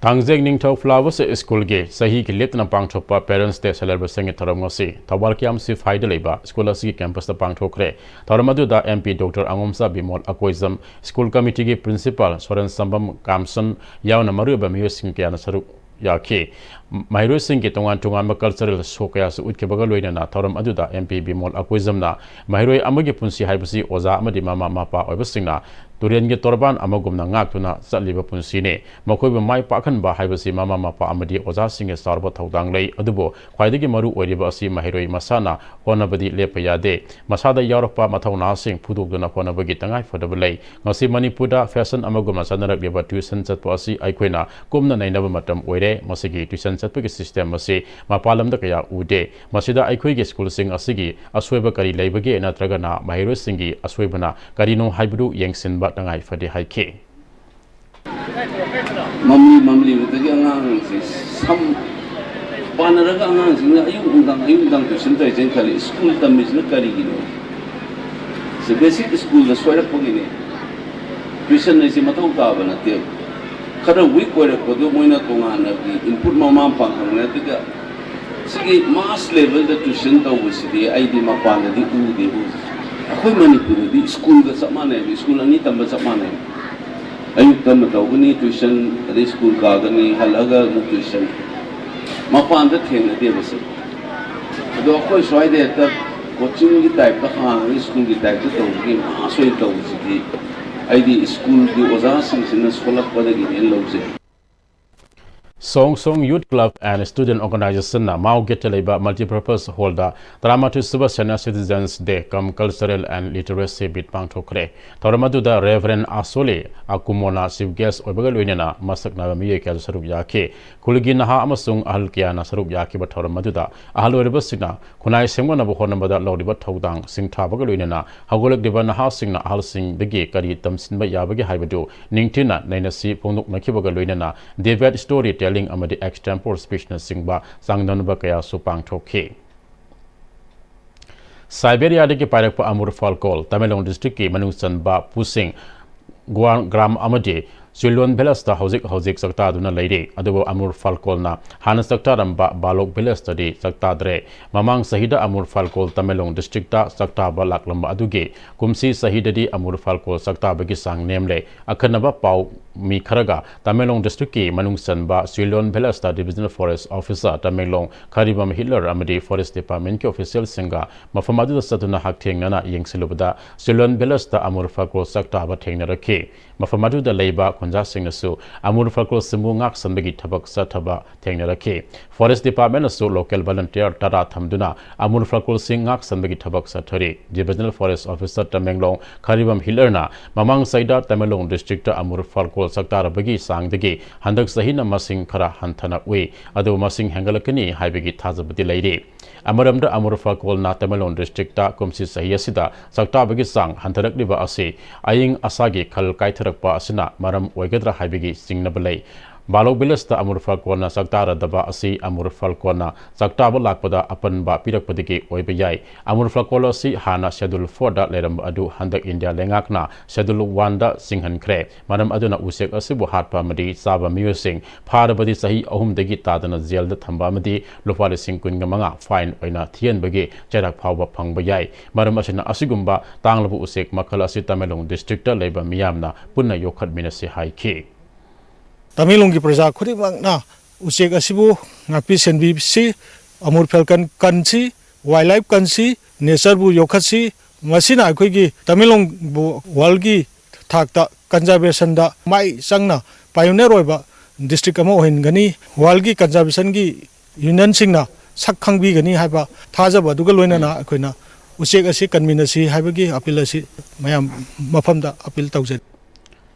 ꯊꯥꯡꯖꯦꯡ ꯅꯤꯡꯊꯧ flower schoolꯒꯤ ꯆꯍꯤꯒꯤ ꯂꯦꯞꯇꯅ ꯄꯥꯡꯊꯣꯛꯄ Parents Day celebrationꯒꯤ ꯊꯧꯔꯝ ꯉꯁꯤ ꯊꯧꯕꯥꯜ ꯀꯤꯌꯥꯝ ꯁꯤꯐꯥꯏꯗ ꯂꯩꯕ school ꯑꯁꯤꯒꯤ campusꯇ ꯄꯥꯡꯊꯣꯛꯈ꯭ꯔꯦ꯫ ꯊꯧꯔꯝ ꯑꯗꯨꯗ MP Doctor ꯑꯉꯣꯝꯆꯥ Bimol Akoijam, school committeeꯒꯤ principal ꯁꯣꯔꯦꯟ ꯁꯝꯕꯝ ꯀꯥꯝꯁꯟ ꯌꯥꯎꯅ ꯃꯔꯨꯑꯣꯏꯕ ꯃꯤꯑꯣꯏꯁꯤꯡ ꯀꯌꯥꯅ ꯁꯔꯨꯛ ꯌꯥꯈꯤ꯫ ꯃꯍꯩꯔꯣꯏꯁꯤꯡꯒꯤ ꯇꯣꯉꯥꯟ ꯇꯣꯉꯥꯟꯕ cultural show ꯀꯌꯥꯁꯨ ꯎꯠꯈꯤꯕꯒ ꯂꯣꯏꯅꯅ ꯊꯧꯔꯝ ꯑꯗꯨꯗ M P ꯕꯤꯃꯣꯜ ꯑꯀꯣꯏꯖꯝꯅ ꯃꯍꯩꯔꯣꯏ ꯑꯃꯒꯤ ꯄꯨꯟꯁꯤ ꯍꯥꯏꯕꯁꯤ ꯑꯣꯖꯥ ꯑꯃꯗꯤ ꯃꯃꯥ ꯃꯄꯥ ꯑꯣꯏꯕꯁꯤꯡꯅ ꯇꯨꯔꯦꯜꯒꯤ ꯇꯣꯔꯕꯥꯟ ꯑꯃꯒꯨꯝꯅ ꯉꯥꯛꯇꯨꯅ ꯆꯠꯂꯤꯕ ꯄꯨꯟꯁꯤꯅꯤ꯫ ꯃꯈꯣꯏꯕꯨ ꯃꯥꯏ ꯄꯥꯛꯍꯟꯕ ꯍꯥꯏꯕꯁꯤ ꯃꯃꯥ ꯃꯄꯥ ꯑꯃꯗꯤ ꯑꯣꯖꯥꯁꯤꯡꯒꯤ ꯆꯥꯎꯔꯕ ꯊꯧꯗꯥꯡ ꯂꯩ꯫ ꯑꯗꯨꯕꯨ ꯈ꯭ꯋꯥꯏꯗꯒꯤ ꯃꯔꯨ ꯑꯣꯏꯔꯤꯕ ꯑꯁꯤ ꯃꯍꯩꯔꯣꯏ ꯃꯁꯥꯅ ꯍꯣꯠꯅꯕꯗꯤ ꯂꯦꯞꯄ ꯌꯥꯗꯦ꯫ ꯃꯁꯥꯗ ꯌꯥꯎꯔꯛꯄ ꯃꯊꯧꯅꯥꯁꯤꯡ ꯐꯨꯗꯣꯛꯇꯨꯅ ꯍꯣꯠꯅꯕꯒꯤ ꯇꯉꯥꯏ ꯐꯗꯕ ꯂꯩ꯫ ꯉꯁꯤ ꯃꯅꯤꯄꯨꯔꯗ fashion ꯑꯃꯒꯨꯝꯅ ꯆꯠꯅꯔꯛꯂꯤꯕ tuition ꯆꯠꯄ ꯑꯁꯤ ꯑꯩꯈꯣꯏꯅ ꯀꯨꯞꯅ ꯅꯩꯅꯕ ꯃꯇꯝ ꯑꯣꯏꯔꯦ꯫ ꯃꯁꯤꯒꯤ tuition ꯆꯠꯄꯒꯤ system ꯑꯁꯤ ꯃꯄꯥꯟ ꯂꯝꯗ ꯀꯌꯥ ꯎꯗꯦ꯫ ꯃꯁꯤꯗ ꯑꯩꯈꯣꯏꯒꯤ schoolꯁꯤꯡ ꯑꯁꯤꯒꯤ ꯑꯁꯣꯏꯕ ꯀꯔꯤ ꯂꯩꯕꯒꯦ ꯅꯠꯇ꯭ꯔꯒꯅ ꯃꯍꯩꯔꯣꯏꯁꯤꯡꯒꯤ ꯑꯁꯣꯏꯕꯅ ꯀꯔꯤꯅꯣ ꯍꯥꯏꯕꯗꯨ ꯌꯦꯡꯁꯤꯟꯕ ꯇꯉꯥꯏ ꯐꯗꯦ ꯍꯥꯏꯈꯤ꯫ ꯃꯝꯂꯤ ꯃꯝꯂꯤꯕꯗꯒꯤ ꯑꯉꯥꯡꯁꯦ ꯁꯝ ꯄꯥꯟꯅꯔꯒ ꯑꯉꯥꯡꯁꯤꯡꯅ ꯑꯌꯨꯛ ꯅꯨꯡꯗꯥꯡ ꯑꯌꯨꯛ ꯅꯨꯡꯗꯥꯡ tuition ꯇꯧꯔꯤꯁꯦꯅ ꯈꯜꯂꯤ꯫ School ꯇꯝꯃꯤꯁꯤꯅ ꯀꯔꯤꯒꯤꯅꯣ? ꯁꯤ basic schoolꯗ ꯁꯣꯏꯔꯛꯄꯒꯤꯅꯦ꯫ Tuition ꯍꯥꯏꯁꯦ ꯃꯊꯧ ꯇꯥꯕ ꯅꯠꯇꯦꯕ꯫ ꯈꯔ weak ꯑꯣꯏꯔꯛꯄꯗꯣ ꯃꯣꯏꯅ ꯇꯣꯉꯥꯟꯅꯒꯤ input ꯃꯃꯥ ꯃꯄꯥ ꯈꯪꯕ ꯅꯠꯇꯦ꯫ ꯁꯤꯒꯤ mass levelꯗ tuition ꯇꯧꯕꯁꯤꯗꯤ ꯑꯩꯗꯤ ꯃꯄꯥꯟꯗꯗꯤ ꯎꯗꯦ ꯍꯧꯖꯤꯛ꯫ ꯑꯩꯈꯣꯏ ꯃꯅꯤꯄꯨꯔꯗꯗꯤ schoolꯒ ꯆꯞ ꯃꯥꯟꯅꯩꯕ, school ꯑꯅꯤ ꯇꯝꯕ ꯆꯞ ꯃꯥꯟꯅꯩꯕ꯫ ꯑꯌꯨꯛꯇ ꯑꯃ ꯇꯧꯒꯅꯤ tuition, ꯑꯗꯩ school ꯀꯥꯒꯅꯤ, ꯍꯜꯂꯛꯑꯒ ꯑꯃꯨꯛ tuition꯫ ꯃꯄꯥꯟꯗ ꯊꯦꯡꯅꯗꯦꯕ ꯁꯤ꯫ ꯑꯗꯣ ꯑꯩꯈꯣꯏ ꯁ꯭ꯋꯥꯏꯗ ꯍꯦꯛꯇ coachingꯒꯤ typeꯇ ꯍꯥꯡꯉꯒ schoolꯒꯤ typeꯇ ꯇꯧꯕꯒꯤ mass ꯑꯣꯏꯅ ꯇꯧꯕꯁꯤꯗꯤ ꯑꯩꯗꯤ schoolꯒꯤ ꯑꯣꯖꯥꯁꯤꯡꯁꯤꯅ ꯁꯣꯜꯂꯛꯄꯗꯒꯤꯅꯦꯅ ꯂꯧꯖꯩ꯫ Song Song Youth Club and Student Organizationꯅ ꯃꯥꯎꯒꯦꯠꯇ ꯂꯩꯕ Multipurpose Hallꯗ ꯇꯔꯥꯃꯥꯊꯣꯏ ꯁꯨꯕ Senior Citizens Day cum Cultural and Literacy Meet ꯄꯥꯡꯊꯣꯛꯈ꯭ꯔꯦ꯫ ꯊꯧꯔꯝ ꯑꯗꯨꯗ Reverend Asole Akumoꯅ chief guest ꯑꯣꯏꯕꯒ ꯂꯣꯏꯅꯅ ꯃꯁꯛ ꯅꯥꯏꯕ ꯃꯤꯑꯣꯏ ꯀꯌꯥꯁꯨ ꯁꯔꯨꯛ ꯌꯥꯈꯤ꯫ ꯈꯨꯜꯒꯤ ꯅꯍꯥ ꯑꯃꯁꯨꯡ ꯑꯍꯜ ꯀꯌꯥꯅ ꯁꯔꯨꯛ ꯌꯥꯈꯤꯕ ꯊꯧꯔꯝ ꯑꯗꯨꯗ ꯑꯍꯜ ꯑꯣꯏꯔꯕꯁꯤꯡꯅ ꯈꯨꯟꯅꯥꯏ ꯁꯦꯝꯒꯠꯅꯕ ꯍꯣꯠꯅꯕꯗ ꯂꯧꯔꯤꯕ ꯊꯧꯗꯥꯡ ꯁꯤꯡꯊꯥꯕꯒ ꯂꯣꯏꯅꯅ ꯍꯧꯒꯠꯂꯛꯂꯤꯕ ꯅꯍꯥꯁꯤꯡꯅ ꯑꯍꯜꯁꯤꯡꯗꯒꯤ ꯀꯔꯤ ꯇꯝꯁꯤꯟꯕ ꯌꯥꯕꯒꯦ ꯍꯥꯏꯕꯗꯨ ꯅꯤꯡꯊꯤꯅ ꯅꯩꯅꯁꯤ ꯐꯣꯡꯗꯣꯛꯅꯈꯤꯕꯒ ꯂꯣꯏꯅꯅ debate, story telling ꯑꯃꯗꯤ extempore speechꯅꯆꯤꯡꯕ ꯆꯥꯡꯗꯝꯅꯕ ꯀꯌꯥꯁꯨ ꯄꯥꯡꯊꯣꯛꯈꯤ꯫ ꯁꯥꯏꯕꯦꯔꯤꯌꯥꯗꯒꯤ ꯄꯥꯏꯔꯛꯄ ꯑꯃꯨꯔ ꯐꯥꯜꯀꯣꯜ ꯇꯃꯦꯡꯂꯣꯡ districtꯀꯤ ꯃꯅꯨꯡ ꯆꯟꯕ ꯄꯨꯁꯤꯡ ꯒ꯭ꯋꯥꯟ ꯒ꯭ꯔꯥꯝ ꯑꯃꯗꯤ ꯆꯨꯏꯂꯣꯟ villageꯇ ꯍꯧꯖꯤꯛ ꯍꯧꯖꯤꯛ ꯆꯥꯛꯇꯥꯗꯨꯅ ꯂꯩꯔꯤ꯫ ꯑꯗꯨꯕꯨ ꯑꯃꯨꯔ ꯐꯥꯜꯀꯣꯜꯅ ꯍꯥꯟꯅ ꯆꯥꯛꯇꯥꯔꯝꯕ ꯕꯥꯂꯣꯛ villageꯇꯗꯤ ꯆꯥꯛꯇꯥꯗ꯭ꯔꯦ꯫ ꯃꯃꯥꯡ ꯆꯍꯤꯗ ꯑꯃꯨꯔ ꯐꯥꯜꯀꯣꯜ ꯇꯃꯦꯡꯂꯣꯡ districtꯇ ꯆꯥꯛꯇꯥꯕ ꯂꯥꯛꯂꯝꯕ ꯑꯗꯨꯒꯤ ꯀꯨꯝꯁꯤ ꯆꯍꯤꯗꯗꯤ ꯑꯃꯨꯔ ꯐꯥꯜꯀꯣꯜ ꯆꯥꯛꯇꯥꯕꯒꯤ ꯆꯥꯡ ꯅꯦꯝꯂꯦ꯫ ꯑꯈꯟꯅꯕ ꯄꯥꯎ ꯃꯤ ꯈꯔꯒ ꯇꯃꯦꯡꯂꯣꯡ ꯗꯤꯁꯇ꯭ꯔꯤꯛꯀꯤ ꯃꯅꯨꯡ ꯆꯟꯕ ꯆꯤꯂꯣꯟ ꯚꯤꯂꯦꯖꯇ ꯗꯤꯕꯤꯖꯅꯦꯜ ꯐꯣꯔꯦꯁ ꯑꯣꯐꯤꯁꯔ ꯇꯃꯦꯡꯂꯣꯡ ꯈꯔꯤꯕꯝ ꯍꯤꯠꯂꯔ ꯑꯃꯗꯤ ꯐꯣꯔꯦꯁ ꯗꯤꯄꯥꯔꯠꯃꯦꯟꯠꯀꯤ ꯑꯣꯐꯤꯁꯤꯌꯦꯜꯁꯤꯡꯒ ꯃꯐꯝ ꯑꯗꯨꯗ ꯆꯠꯇꯨꯅ ꯍꯛꯊꯦꯡꯅꯅ ꯌꯦꯡꯁꯤꯜꯂꯨꯕꯗ ꯆꯤꯂꯣꯟ ꯚꯤꯂꯦꯖꯇ ꯑꯃꯨꯔ ꯐꯜꯀꯣꯜ ꯆꯥꯛꯇꯥꯕ ꯊꯦꯡꯅꯔꯛꯈꯤ꯫ ꯃꯐꯝ ꯑꯗꯨꯗ ꯂꯩꯕ ꯈꯨꯟꯖꯥꯁꯤꯡꯅꯁꯨ ꯑꯃꯨꯔ ꯐꯜꯀꯣꯜꯁꯤꯕꯨ ꯉꯥꯛ ꯁꯟꯕꯒꯤ ꯊꯕꯛ ꯆꯠꯊꯕ ꯊꯦꯡꯅꯔꯛꯈꯤ꯫ ꯐꯣꯔꯦꯁ ꯗꯤꯄꯥꯔꯠꯃꯦꯟꯅꯁꯨ ꯂꯣꯀꯦꯜ ꯚꯣꯂꯨꯟꯇꯤꯌꯔ ꯇꯔꯥ ꯊꯝꯗꯨꯅ ꯑꯃꯨꯔ ꯐꯜꯀꯣꯜꯁꯤꯡ ꯉꯥꯛ ꯁꯟꯕꯒꯤ ꯊꯕꯛ ꯆꯠꯊꯔꯤ꯫ ꯗꯤꯕꯤꯖꯅꯦꯜ ꯐꯣꯔꯦꯁ ꯑꯣꯐꯤꯁꯔ ꯇꯃꯦꯡꯂꯣꯡ ꯈꯔꯤꯕꯝ ꯍꯤꯠꯂꯔꯅ ꯃꯃꯥꯡ ꯆꯍꯤꯗ ꯇꯃꯦꯡꯂꯣꯡ ꯗꯤꯁꯇ꯭ꯔꯤꯛꯇ ꯑꯃꯨꯔ ꯐꯜꯀꯣꯜ ꯆꯥꯛꯇꯥꯔꯕꯒꯤ ꯆꯥꯡꯗꯒꯤ ꯍꯟꯗꯛ ꯆꯍꯤꯅ ꯃꯁꯤꯡ ꯈꯔ ꯍꯟꯊꯅ ꯎꯏ꯫ ꯑꯗꯨꯕꯨ ꯃꯁꯤꯡ ꯍꯦꯟꯒꯠꯂꯛꯀꯅꯤ ꯍꯥꯏꯕꯒꯤ ꯊꯥꯖꯕꯗꯤ ꯂꯩꯔꯤ꯫ ꯑꯃꯔꯣꯝꯗ ꯑꯃꯨꯔ ꯐꯜꯀꯣꯜꯅ ꯇꯃꯦꯡꯂꯣꯡ ꯗꯤꯁꯇ꯭ꯔꯤꯛꯇ ꯀꯨꯝꯁꯤ ꯆꯍꯤ ꯑꯁꯤꯗ ꯆꯥꯛꯇꯥꯕꯒꯤ ꯆꯥꯡ ꯍꯟꯊꯔꯛꯂꯤꯕ ꯑꯁꯤ ꯑꯏꯪ ꯑꯁꯥꯒꯤ ꯈꯜ ꯀꯥꯏꯊꯔꯛꯄ ꯑꯁꯤꯅ ꯃꯔꯝ ꯑꯣꯏꯒꯗ꯭ꯔꯥ ꯍꯥꯏꯕꯒꯤ ꯆꯤꯡꯅꯕ ꯂꯩ꯫ ꯕꯥꯂꯣꯛ ꯚꯤꯂꯦꯖꯇ ꯑꯃꯨꯔ ꯐꯜꯀꯣꯜꯅ ꯆꯥꯛꯇꯥꯔꯗꯕ ꯑꯁꯤ ꯑꯃꯨꯔ ꯐꯜꯀꯣꯜꯅ ꯆꯥꯛꯇꯥꯕ ꯂꯥꯛꯄꯗ ꯑꯄꯟꯕ ꯄꯤꯔꯛꯄꯗꯒꯤ ꯑꯣꯏꯕ ꯌꯥꯏ꯫ ꯑꯃꯨꯔ ꯐꯜꯀꯣꯜ ꯑꯁꯤ ꯍꯥꯟꯅ ꯁꯦꯗꯨꯜ ꯐꯣꯔꯗ ꯂꯩꯔꯝꯕ ꯑꯗꯨ ꯍꯟꯗꯛ ꯏꯟꯗꯤꯌꯥ ꯂꯩꯉꯥꯛꯅ ꯁꯦꯗꯨꯜ ꯋꯥꯟꯗ ꯆꯤꯡꯍꯟꯈ꯭ꯔꯦ꯫ ꯃꯔꯝ ꯑꯗꯨꯅ ꯎꯆꯦꯛ ꯑꯁꯤꯕꯨ ꯍꯥꯠꯄ ꯑꯃꯗꯤ ꯆꯥꯕ ꯃꯤꯑꯣꯏꯁꯤꯡ ꯐꯥꯔꯕꯗꯤ ꯆꯍꯤ ꯑꯍꯨꯝꯗꯒꯤ ꯇꯥꯗꯅ ꯖꯦꯜꯗ ꯊꯝꯕ ꯑꯃꯗꯤ ꯂꯨꯄꯥ ꯂꯤꯁꯤꯡ ꯀꯨꯟꯒ ꯃꯉꯥ ꯐꯥꯏꯟ ꯑꯣꯏꯅ ꯊꯤꯍꯟꯕꯒꯤ ꯆꯩꯔꯥꯛ ꯐꯥꯎꯕ ꯐꯪꯕ ꯌꯥꯏ꯫ ꯃꯔꯝ ꯑꯁꯤꯅ ꯑꯁꯤꯒꯨꯝꯕ ꯇꯥꯡꯂꯕ ꯎꯆꯦꯛ ꯃꯈꯜ ꯑꯁꯤ ꯇꯃꯦꯡꯂꯣꯡ ꯗꯤꯁꯇ꯭ꯔꯤꯛꯇ ꯂꯩꯕ ꯃꯤꯌꯥꯝꯅ ꯄꯨꯟꯅ ꯌꯣꯛꯈꯠꯃꯤꯟꯅꯁꯤ ꯍꯥꯏꯈꯤ꯫ ꯇꯃꯦꯡꯂꯣꯡꯒꯤ ꯄ꯭ꯔꯖꯥ ꯈꯨꯗꯤꯡꯃꯛꯅ ꯎꯆꯦꯛ ꯑꯁꯤꯕꯨ ꯉꯥꯛꯄꯤ ꯁꯦꯟꯕꯤꯁꯤ, ꯑꯃꯨꯔ ꯐꯦꯜꯀꯟ ꯀꯟꯁꯤ, ꯋꯥꯏꯜ ꯂꯥꯏꯐ ꯀꯟꯁꯤ, ꯅꯦꯆꯔꯕꯨ ꯌꯣꯛꯈꯠꯁꯤ꯫ ꯃꯁꯤꯅ ꯑꯩꯈꯣꯏꯒꯤ ꯇꯃꯦꯡꯂꯣꯡꯕꯨ ꯋꯥꯔꯜꯒꯤ ꯊꯥꯛꯇ ꯀꯟꯖꯥꯔꯕꯦꯁꯟꯗ ꯃꯥꯏ ꯆꯪꯅ ꯄꯥꯏꯑꯣꯅꯤꯌꯔ ꯑꯣꯏꯕ ꯗꯤꯁꯇ꯭ꯔꯤꯛ ꯑꯃ ꯑꯣꯏꯍꯟꯒꯅꯤ꯫ ꯋꯥꯔꯜꯒꯤ ꯀꯟꯖꯥꯔꯕꯦꯁꯟꯒꯤ ꯌꯨꯅꯤꯌꯟꯁꯤꯡꯅ ꯁꯛ ꯈꯪꯕꯤꯒꯅꯤ ꯍꯥꯏꯕ ꯊꯥꯖꯕ ꯑꯗꯨꯒ ꯂꯣꯏꯅꯅ ꯑꯩꯈꯣꯏꯅ ꯎꯆꯦꯛ ꯑꯁꯤ ꯀꯟꯃꯤꯟꯅꯁꯤ ꯍꯥꯏꯕꯒꯤ ꯑꯄꯤꯜ ꯑꯁꯤ ꯃꯌꯥꯝ ꯃꯐꯝꯗ ꯑꯄꯤꯜ ꯇꯧꯖꯔꯤ꯫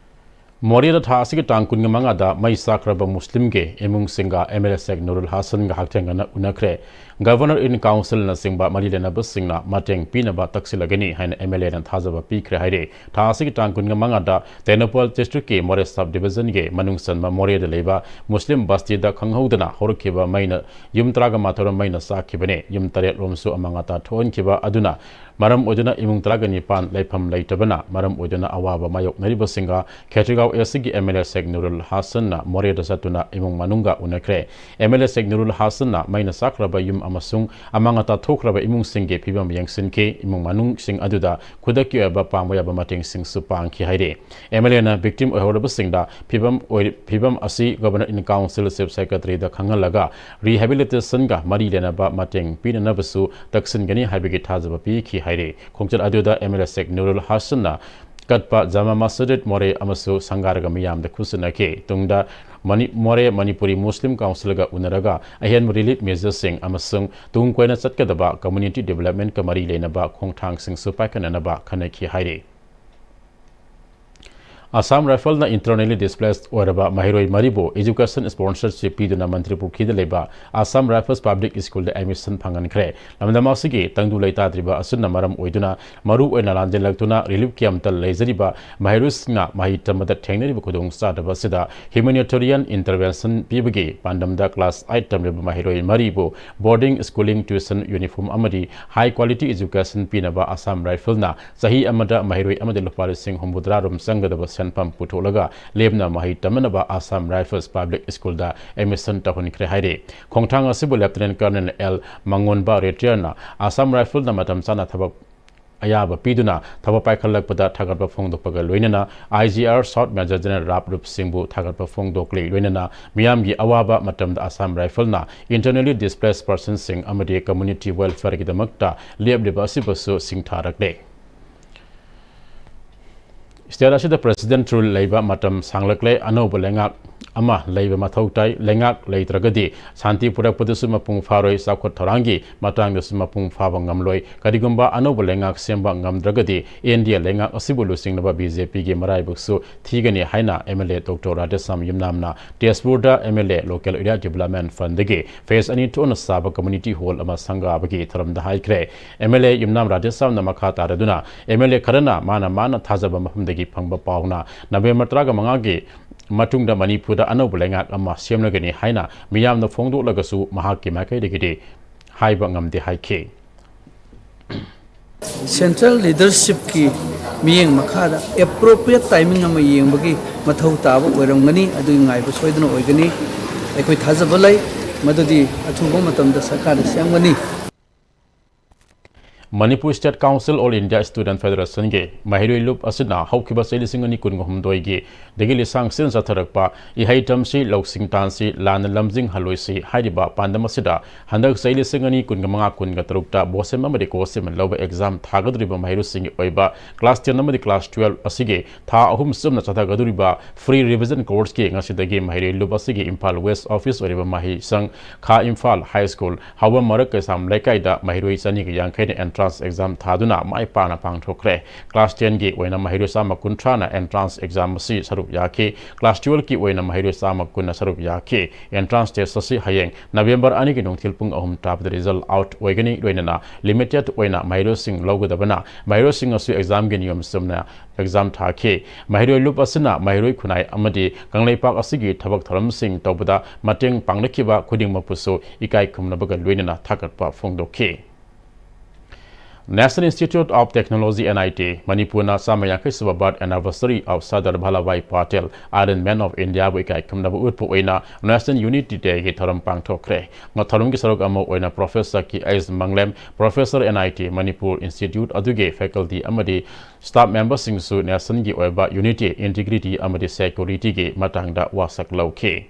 ꯃꯣꯔꯦꯗ ꯊꯥ ꯑꯁꯤꯒꯤ ꯇꯥꯡ ꯀꯨꯟꯒ ꯃꯉꯥꯗ ꯃꯩ ꯆꯥꯛꯈ꯭ꯔꯕ ꯃꯨꯁꯂꯤꯝꯒꯤ ꯏꯃꯨꯡꯁꯤꯡꯒ ꯑꯦꯝ ꯑꯦꯜ ꯑꯦ ꯁꯦꯛ ꯅꯨꯔꯨꯜ ꯍꯥꯁꯟꯒ ꯍꯛꯊꯦꯡꯅꯅ ꯎꯅꯈ꯭ꯔꯦ꯫ ꯒꯚꯔꯅꯔ ꯏꯟ ꯀꯥꯎꯟꯁꯤꯜꯅꯆꯤꯡꯕ ꯃꯔꯤ ꯂꯩꯅꯕꯁꯤꯡꯅ ꯃꯇꯦꯡ ꯄꯤꯅꯕ ꯇꯛꯁꯤꯜꯂꯒꯅꯤ ꯍꯥꯏꯅ ꯑꯦꯝ ꯑꯦꯜ ꯑꯦꯅ ꯊꯥꯖꯕ ꯄꯤꯈ꯭ꯔꯦ ꯍꯥꯏꯔꯤ꯫ ꯊꯥ ꯑꯁꯤꯒꯤ ꯇꯥꯡ ꯀꯨꯟꯒ ꯃꯉꯥꯗ ꯇꯦꯡꯅꯧꯄꯜ ꯗꯤꯁꯇ꯭ꯔꯤꯛꯀꯤ ꯃꯣꯔꯦ ꯁꯕ ꯗꯤꯕꯤꯖꯟꯒꯤ ꯃꯅꯨꯡ ꯆꯟꯕ ꯃꯣꯔꯦꯗ ꯂꯩꯕ ꯃꯨꯁꯂꯤꯝ ꯕꯁꯇꯤꯗ ꯈꯪꯍꯧꯗꯅ ꯍꯧꯔꯛꯈꯤꯕ ꯃꯩꯅ ꯌꯨꯝ ꯇꯔꯥꯒ ꯃꯥꯊꯣꯏ ꯔꯣꯝ ꯃꯩꯅ ꯆꯥꯛꯈꯤꯕꯅꯤ꯫ ꯌꯨꯝ ꯇꯔꯦꯠ ꯔꯣꯝꯁꯨ ꯑꯃꯥꯡ ꯑꯇꯥ ꯊꯣꯛꯍꯟꯈꯤꯕ ꯑꯗꯨꯅ ꯃꯔꯝ ꯑꯣꯏꯗꯨꯅ ꯏꯃꯨꯡ ꯇꯔꯥꯒ ꯅꯤꯄꯥꯟ ꯂꯩꯐꯝ ꯂꯩꯇꯕꯅ ꯃꯔꯝ ꯑꯣꯏꯗꯨꯅ ꯑꯋꯥꯕ ꯃꯥꯌꯣꯛꯅꯔꯤꯕꯁꯤꯡꯒ ꯈꯦꯇ꯭ꯔꯤꯒꯥꯎ ꯑꯦꯁ ꯁꯤꯒꯤ M L A Sheikh Nurul ꯍꯥꯁꯟꯅ ꯃꯣꯔꯦꯗ ꯆꯠꯇꯨꯅ ꯏꯃꯨꯡ ꯃꯅꯨꯡꯒ ꯎꯅꯈ꯭ꯔꯦ꯫ M L A Sheikh Nurul ꯍꯥꯁꯟꯅ ꯃꯩꯅ ꯆꯥꯛꯈ꯭ꯔꯕ ꯌꯨꯝ ꯑꯃꯁꯨꯡ ꯑꯃꯥꯡ ꯑꯇꯥ ꯊꯣꯛꯈ꯭ꯔꯕ ꯏꯃꯨꯡꯁꯤꯡꯒꯤ ꯐꯤꯕꯝ ꯌꯦꯡꯁꯤꯟꯈꯤ꯫ ꯏꯃꯨꯡ ꯃꯅꯨꯡꯁꯤꯡ ꯑꯗꯨꯗ ꯈꯨꯗꯛꯀꯤ ꯑꯣꯏꯕ ꯄꯥꯡꯕ ꯌꯥꯕ ꯃꯇꯦꯡꯁꯤꯡꯁꯨ ꯄꯥꯡꯈꯤ ꯍꯥꯏꯔꯤ꯫ ꯑꯦꯝ ꯑꯦꯜ ꯑꯦꯅ ꯚꯤꯛꯇꯤꯝ ꯑꯣꯏꯍꯧꯔꯕꯁꯤꯡꯗ ꯐꯤꯕꯝ ꯑꯣꯏ-, ꯐꯤꯕꯝ ꯑꯁꯤ Governor in Council, Chief Secretary the ꯈꯪꯍꯜꯂꯒ rehabilitation ꯒ ꯃꯔꯤ ꯂꯩꯅꯕ ꯃꯇꯦꯡ ꯄꯤꯅꯅꯕꯁꯨ ꯇꯛꯁꯤꯟꯒꯅꯤ ꯍꯥꯏꯕꯒꯤ ꯊꯥꯖꯕ ꯄꯤꯈꯤ ꯍꯥꯏꯔꯤ꯫ ꯈꯣꯡꯆꯠ ꯑꯗꯨꯗ M L A Sheikh Nurul ꯍꯥꯁꯟꯅ ꯀꯠꯄ ꯖꯃꯥ ꯃꯁꯖꯤꯗ ꯃꯣꯔꯦ ꯑꯃꯁꯨ ꯁꯪꯒꯥꯔꯒ ꯃꯤꯌꯥꯝꯗ ꯈꯨꯠꯁꯤꯟꯅꯈꯤ꯫ ꯇꯨꯡꯗ ꯃꯅꯤ-, ꯃꯣꯔꯦ ꯃꯅꯤꯄꯨꯔꯤ ꯃꯨꯁꯂꯤꯝ ꯀꯥꯎꯟꯁꯤꯜꯒ ꯎꯅꯔꯒ ꯑꯍꯦꯟꯕ relief measures ꯁꯤꯡ ꯑꯃꯁꯨꯡ ꯇꯨꯡ ꯀꯣꯏꯅ ꯆꯠꯀꯗꯕ community development ꯀ ꯃꯔꯤ ꯂꯩꯅꯕ ꯈꯣꯡꯊꯥꯡꯁꯤꯡꯁꯨ ꯄꯥꯏꯈꯠꯅꯅꯕ ꯈꯟꯅꯈꯤ ꯍꯥꯏꯔꯤ꯫ Assam Rifle ꯅ internally displaced ꯑꯣꯏꯔꯕ ꯃꯍꯩꯔꯣꯏ ꯃꯔꯤꯕꯨ education sponsorship ꯄꯤꯗꯨꯅ ꯃꯟꯇ꯭ꯔꯤꯄꯨꯈ꯭ꯔꯤꯗ ꯂꯩꯕ Assam Rifles Public School ꯗ admission ꯐꯪꯍꯟꯈ꯭ꯔꯦ꯫ ꯂꯝꯗꯝ ꯑꯁꯤꯒꯤ ꯇꯪꯗꯨ ꯂꯩꯇꯥꯗ꯭ꯔꯤꯕ ꯑꯁꯤꯅ ꯃꯔꯝ ꯑꯣꯏꯗꯨꯅ ꯃꯔꯨ ꯑꯣꯏꯅ ꯂꯥꯟꯖꯦꯜꯂꯛꯇꯨꯅ relief camp ꯇ ꯂꯩꯖꯔꯤꯕ ꯃꯍꯩꯔꯣꯏꯁꯤꯡꯅ ꯃꯍꯩ ꯇꯝꯕꯗ ꯊꯦꯡꯅꯔꯤꯕ ꯈꯨꯗꯣꯡꯆꯥꯗꯕ ꯑꯁꯤꯗ humanitarian intervention ꯄꯤꯕꯒꯤ ꯄꯥꯟꯗꯝꯗ class eight ꯇꯝꯂꯤꯕ ꯃꯍꯩꯔꯣꯏ ꯃꯔꯤꯕꯨ boarding, schooling, tuition, uniform ꯑꯃꯗꯤ high quality education ꯄꯤꯅꯕ Assam Rifle ꯅ ꯆꯍꯤ ꯑꯃꯗ ꯃꯍꯩꯔꯣꯏ ꯑꯃꯗ ꯂꯨꯄꯥ ꯂꯤꯁꯤꯡ ꯍꯨꯝꯐꯨꯇꯔꯥ ꯔꯣꯝ ꯆꯪꯒꯗꯕ ꯁꯦꯟꯐꯝ ꯄꯨꯊꯣꯛꯂꯒ ꯂꯦꯝꯅ ꯃꯍꯩ ꯇꯝꯅꯅꯕ Assam Rifles Public School ꯗ admission ꯇꯧꯍꯟꯈ꯭ꯔꯦ ꯍꯥꯏꯔꯤ꯫ ꯈꯣꯡꯊꯥꯡ ꯑꯁꯤꯕꯨ Lieutenant Colonel ꯑꯦꯜ ꯃꯉꯣꯟꯕ ꯔꯦꯇꯤꯌꯔꯅ Assam Rifle ꯅ ꯃꯇꯝ ꯆꯥꯅ ꯊꯕꯛ ꯑꯌꯥꯕ ꯄꯤꯗꯨꯅ ꯊꯕꯛ ꯄꯥꯏꯈꯠꯂꯛꯄꯗ ꯊꯥꯒꯠꯄ ꯐꯣꯡꯗꯣꯛꯄꯒ ꯂꯣꯏꯅꯅ I G R South Major General ꯔꯥꯞ ꯔꯨꯞ ꯁꯤꯡꯕꯨ ꯊꯥꯒꯠꯄ ꯐꯣꯡꯗꯣꯛꯂꯤ꯫ ꯂꯣꯏꯅꯅ ꯃꯤꯌꯥꯝꯒꯤ ꯑꯋꯥꯕ ꯃꯇꯝꯗ Assam Rifle ꯅ internally displaced person ꯁꯤꯡ ꯑꯃꯗꯤ community welfare ꯒꯤꯗꯃꯛꯇ ꯂꯦꯞꯂꯤꯕ ꯑꯁꯤꯕꯨꯁꯨ ꯁꯤꯡꯊꯥꯔꯛꯂꯤ꯫ State ꯑꯁꯤꯗ President Rule ꯂꯩꯕ ꯃꯇꯝ ꯁꯥꯡꯂꯛꯂꯦ꯫ ꯑꯅꯧꯕ ꯂꯩꯉꯥꯛ ꯑꯃ ꯂꯩꯕ ꯃꯊꯧ ꯇꯥꯏ꯫ ꯂꯩꯉꯥꯛ ꯂꯩꯇ꯭ꯔꯒꯗꯤ ꯁꯥꯟꯇꯤ ꯄꯨꯔꯛꯄꯗꯁꯨ ꯃꯄꯨꯡ ꯐꯥꯔꯣꯏ, ꯆꯥꯎꯈꯠ ꯊꯧꯔꯥꯡꯒꯤ ꯃꯇꯥꯡꯗꯁꯨ ꯃꯄꯨꯡ ꯐꯥꯕ ꯉꯝꯂꯣꯏ꯫ ꯀꯔꯤꯒꯨꯝꯕ ꯑꯅꯧꯕ ꯂꯩꯉꯥꯛ ꯁꯦꯝꯕ ꯉꯝꯗ꯭ꯔꯒꯗꯤ N D A ꯂꯩꯉꯥꯛ ꯑꯁꯤꯕꯨ ꯂꯨꯆꯤꯡꯅꯕ B J P ꯒꯤ ꯃꯔꯥꯏꯕꯛꯁꯨ ꯊꯤꯒꯅꯤ ꯍꯥꯏꯅ M L A Doctor Radheshyam ꯌꯨꯝꯅꯥꯝꯅ ꯇꯦꯖꯄꯨꯔꯗ M L A Local Area Development Fund ꯒꯤ phase ꯑꯅꯤ ꯊꯣꯛꯅ ꯁꯥꯕ community hall ꯑꯃ ꯁꯪꯒꯥꯕꯒꯤ ꯊꯧꯔꯝꯗ ꯍꯥꯏꯈ꯭ꯔꯦ꯫ M L A ꯌꯨꯝꯅꯥꯝ ꯔꯥꯙꯦꯁ꯭ꯌꯥꯝꯅ ꯃꯈꯥ ꯇꯥꯔꯗꯨꯅ M L A ꯈꯔꯅ ꯃꯥꯅ ꯃꯥꯅ ꯊꯥꯖꯕ ꯃꯐꯝꯗꯒꯤ ꯐꯪꯕ ꯄꯥꯎꯅ ꯅꯕꯦꯝꯕꯔ ꯇꯔꯥꯃꯉꯥꯒꯤ ꯃꯇꯨꯡꯗ ꯃꯅꯤꯄꯨꯔꯗ ꯑꯅꯧꯕ ꯂꯩꯉꯥꯛ ꯑꯃ ꯁꯦꯝꯂꯒꯅꯤ ꯍꯥꯏꯅ ꯃꯤꯌꯥꯝꯅ ꯐꯣꯡꯗꯣꯛꯂꯒꯁꯨ ꯃꯍꯥꯛꯀꯤ ꯃꯥꯏꯀꯩꯗꯒꯤꯗꯤ ꯍꯥꯏꯕ ꯉꯝꯗꯦ ꯍꯥꯏꯈꯤ꯫ Central leadershipꯀꯤ ꯃꯤꯠꯌꯦꯡ ꯃꯈꯥꯗ appropriate timing ꯑꯃ ꯌꯦꯡꯕꯒꯤ ꯃꯊꯧ ꯇꯥꯕ ꯑꯣꯏꯔꯝꯒꯅꯤ꯫ ꯑꯗꯨꯒꯤ ꯉꯥꯏꯕ ꯁꯣꯏꯗꯅ ꯑꯣꯏꯒꯅꯤ꯫ ꯑꯩꯈꯣꯏ ꯊꯥꯖꯕ ꯂꯩ ꯃꯗꯨꯗꯤ ꯑꯊꯨꯕ ꯃꯇꯝꯗ ꯁꯔꯀꯥꯔꯅ ꯁꯦꯝꯒꯅꯤ꯫ Manipur State Council All India Student Federationꯒꯤ ꯃꯍꯩꯔꯣꯏ ꯂꯨꯞ ꯑꯁꯤꯅ ꯍꯧꯈꯤꯕ ꯆꯍꯤ ꯂꯤꯁꯤꯡ ꯑꯅꯤ ꯀꯨꯟꯒ ꯍꯨꯝꯗꯣꯏꯒꯤ ꯗꯒꯤ ꯂꯤꯁꯥꯡ ꯁꯤꯠꯅ ꯆꯠꯊꯔꯛꯄ ꯏꯍꯩ ꯇꯝꯁꯤ, ꯂꯧꯁꯤꯡ ꯇꯥꯟꯁꯤ, ꯂꯥꯟꯅ ꯂꯝꯖꯤꯡ ꯍꯜꯂꯣꯏꯁꯤ ꯍꯥꯏꯔꯤꯕ ꯄꯥꯟꯗꯝ ꯑꯁꯤꯗ ꯍꯟꯗꯛ ꯆꯍꯤ ꯂꯤꯁꯤꯡ ꯑꯅꯤ ꯀꯨꯟꯒ ꯃꯉꯥ ꯀꯨꯟꯒ ꯇꯔꯨꯛꯇ BOSEM ꯑꯃꯗꯤ COHSEM ꯂꯧꯕ exam ꯊꯥꯒꯗꯧꯔꯤꯕ ꯃꯍꯩꯔꯣꯏꯁꯤꯡꯒꯤ ꯑꯣꯏꯕ class ten ꯑꯃꯗꯤ class twelve ꯑꯁꯤꯒꯤ ꯊꯥ ꯑꯍꯨꯝ ꯆꯨꯞꯅ ꯆꯠꯊꯒꯗꯧꯔꯤꯕ free revision courseꯀꯤ ꯉꯁꯤꯗꯒꯤ ꯃꯍꯩꯔꯣꯏ ꯂꯨꯞ ꯑꯁꯤꯒꯤ ꯏꯝꯐꯥꯜ West office ꯑꯣꯏꯔꯤꯕ ꯃꯍꯩꯁꯪ ꯈꯥ ꯏꯝꯐꯥꯜ High School ꯍꯥꯎꯕꯝ ꯃꯔꯛ ꯀꯩꯁꯥꯝ ꯂꯩꯀꯥꯏꯗ ꯃꯍꯩꯔꯣꯏ ꯆꯅꯤꯒ ꯌꯥꯡꯈꯩꯅ entrance exam ꯊꯥꯗꯨꯅ ꯃꯥꯏ ꯄꯥꯛꯅ ꯄꯥꯡꯊꯣꯛꯈ꯭ꯔꯦ꯫ Class tenꯒꯤ ꯑꯣꯏꯅ ꯃꯍꯩꯔꯣꯏ ꯆꯥꯝꯃ ꯀꯨꯟꯊ꯭ꯔꯥꯅ entrance exam ꯑꯁꯤ ꯁꯔꯨꯛ ꯌꯥꯈꯤ꯫ Class twelveꯀꯤ ꯑꯣꯏꯅ ꯃꯍꯩꯔꯣꯏ ꯆꯥꯝꯃ ꯀꯨꯟꯅ ꯁꯔꯨꯛ ꯌꯥꯈꯤ꯫ Entrance test ꯑꯁꯤ ꯍꯌꯦꯡ November ꯑꯅꯤꯒꯤ ꯅꯨꯡꯊꯤꯜ ꯄꯨꯡ ꯑꯍꯨꯝ ꯇꯥꯕꯗ result out ꯑꯣꯏꯒꯅꯤ꯫ ꯂꯣꯏꯅꯅ limited ꯑꯣꯏꯅ ꯃꯍꯩꯔꯣꯏꯁꯤꯡ ꯂꯧꯒꯗꯕꯅ ꯃꯍꯩꯔꯣꯏꯁꯤꯡ ꯑꯁꯨ examꯒꯤ ꯅꯤꯌꯣꯝ ꯆꯨꯝꯅ exam ꯊꯥꯈꯤ꯫ ꯃꯍꯩꯔꯣꯏ ꯂꯨꯞ ꯑꯁꯤꯅ ꯃꯍꯩꯔꯣꯏ ꯈꯨꯟꯅꯥꯏ ꯑꯃꯗꯤ ꯀꯪꯂꯩꯄꯥꯛ ꯑꯁꯤꯒꯤ ꯊꯕꯛ ꯊꯧꯔꯝꯁꯤꯡ ꯇꯧꯕꯗ ꯃꯇꯦꯡ ꯄꯥꯡꯂꯛꯈꯤꯕ ꯈꯨꯗꯤꯡꯃꯛꯄꯨꯁꯨ ꯏꯀꯥꯏ ꯈꯨꯝꯅꯕꯒ ꯂꯣꯏꯅꯅ ꯊꯥꯒꯠꯄ ꯐꯣꯡꯗꯣꯛꯈꯤ꯫ National Institute of Technology, NIT, ꯃꯅꯤꯄꯨꯔꯅ ꯆꯥꯝꯃ ꯌꯥꯡꯈꯩ ꯁꯨꯕ birth anniversary of Sardar Vallabhbhai Patel, Iron Man of Indiaꯕꯨ ꯏꯀꯥꯏ ꯈꯨꯝꯅꯕ ꯎꯠꯄ ꯑꯣꯏꯅ National Unity Dayꯒꯤ ꯊꯧꯔꯝ ꯄꯥꯡꯊꯣꯛꯈ꯭ꯔꯦ꯫ ꯊꯧꯔꯝꯒꯤ ꯁꯔꯨꯛ ꯑꯃ ꯑꯣꯏꯅ Professor K H ꯃꯪꯂꯦꯝ, Professor, NIT, Manipur Institute ꯑꯗꯨꯒꯤ faculty ꯑꯃꯗꯤ staff memberꯁꯤꯡꯁꯨ nationꯒꯤ ꯑꯣꯏꯕ unity, integrity ꯑꯃꯗꯤ securityꯒꯤ ꯃꯇꯥꯡꯗ ꯋꯥꯁꯛ ꯂꯧꯈꯤ꯫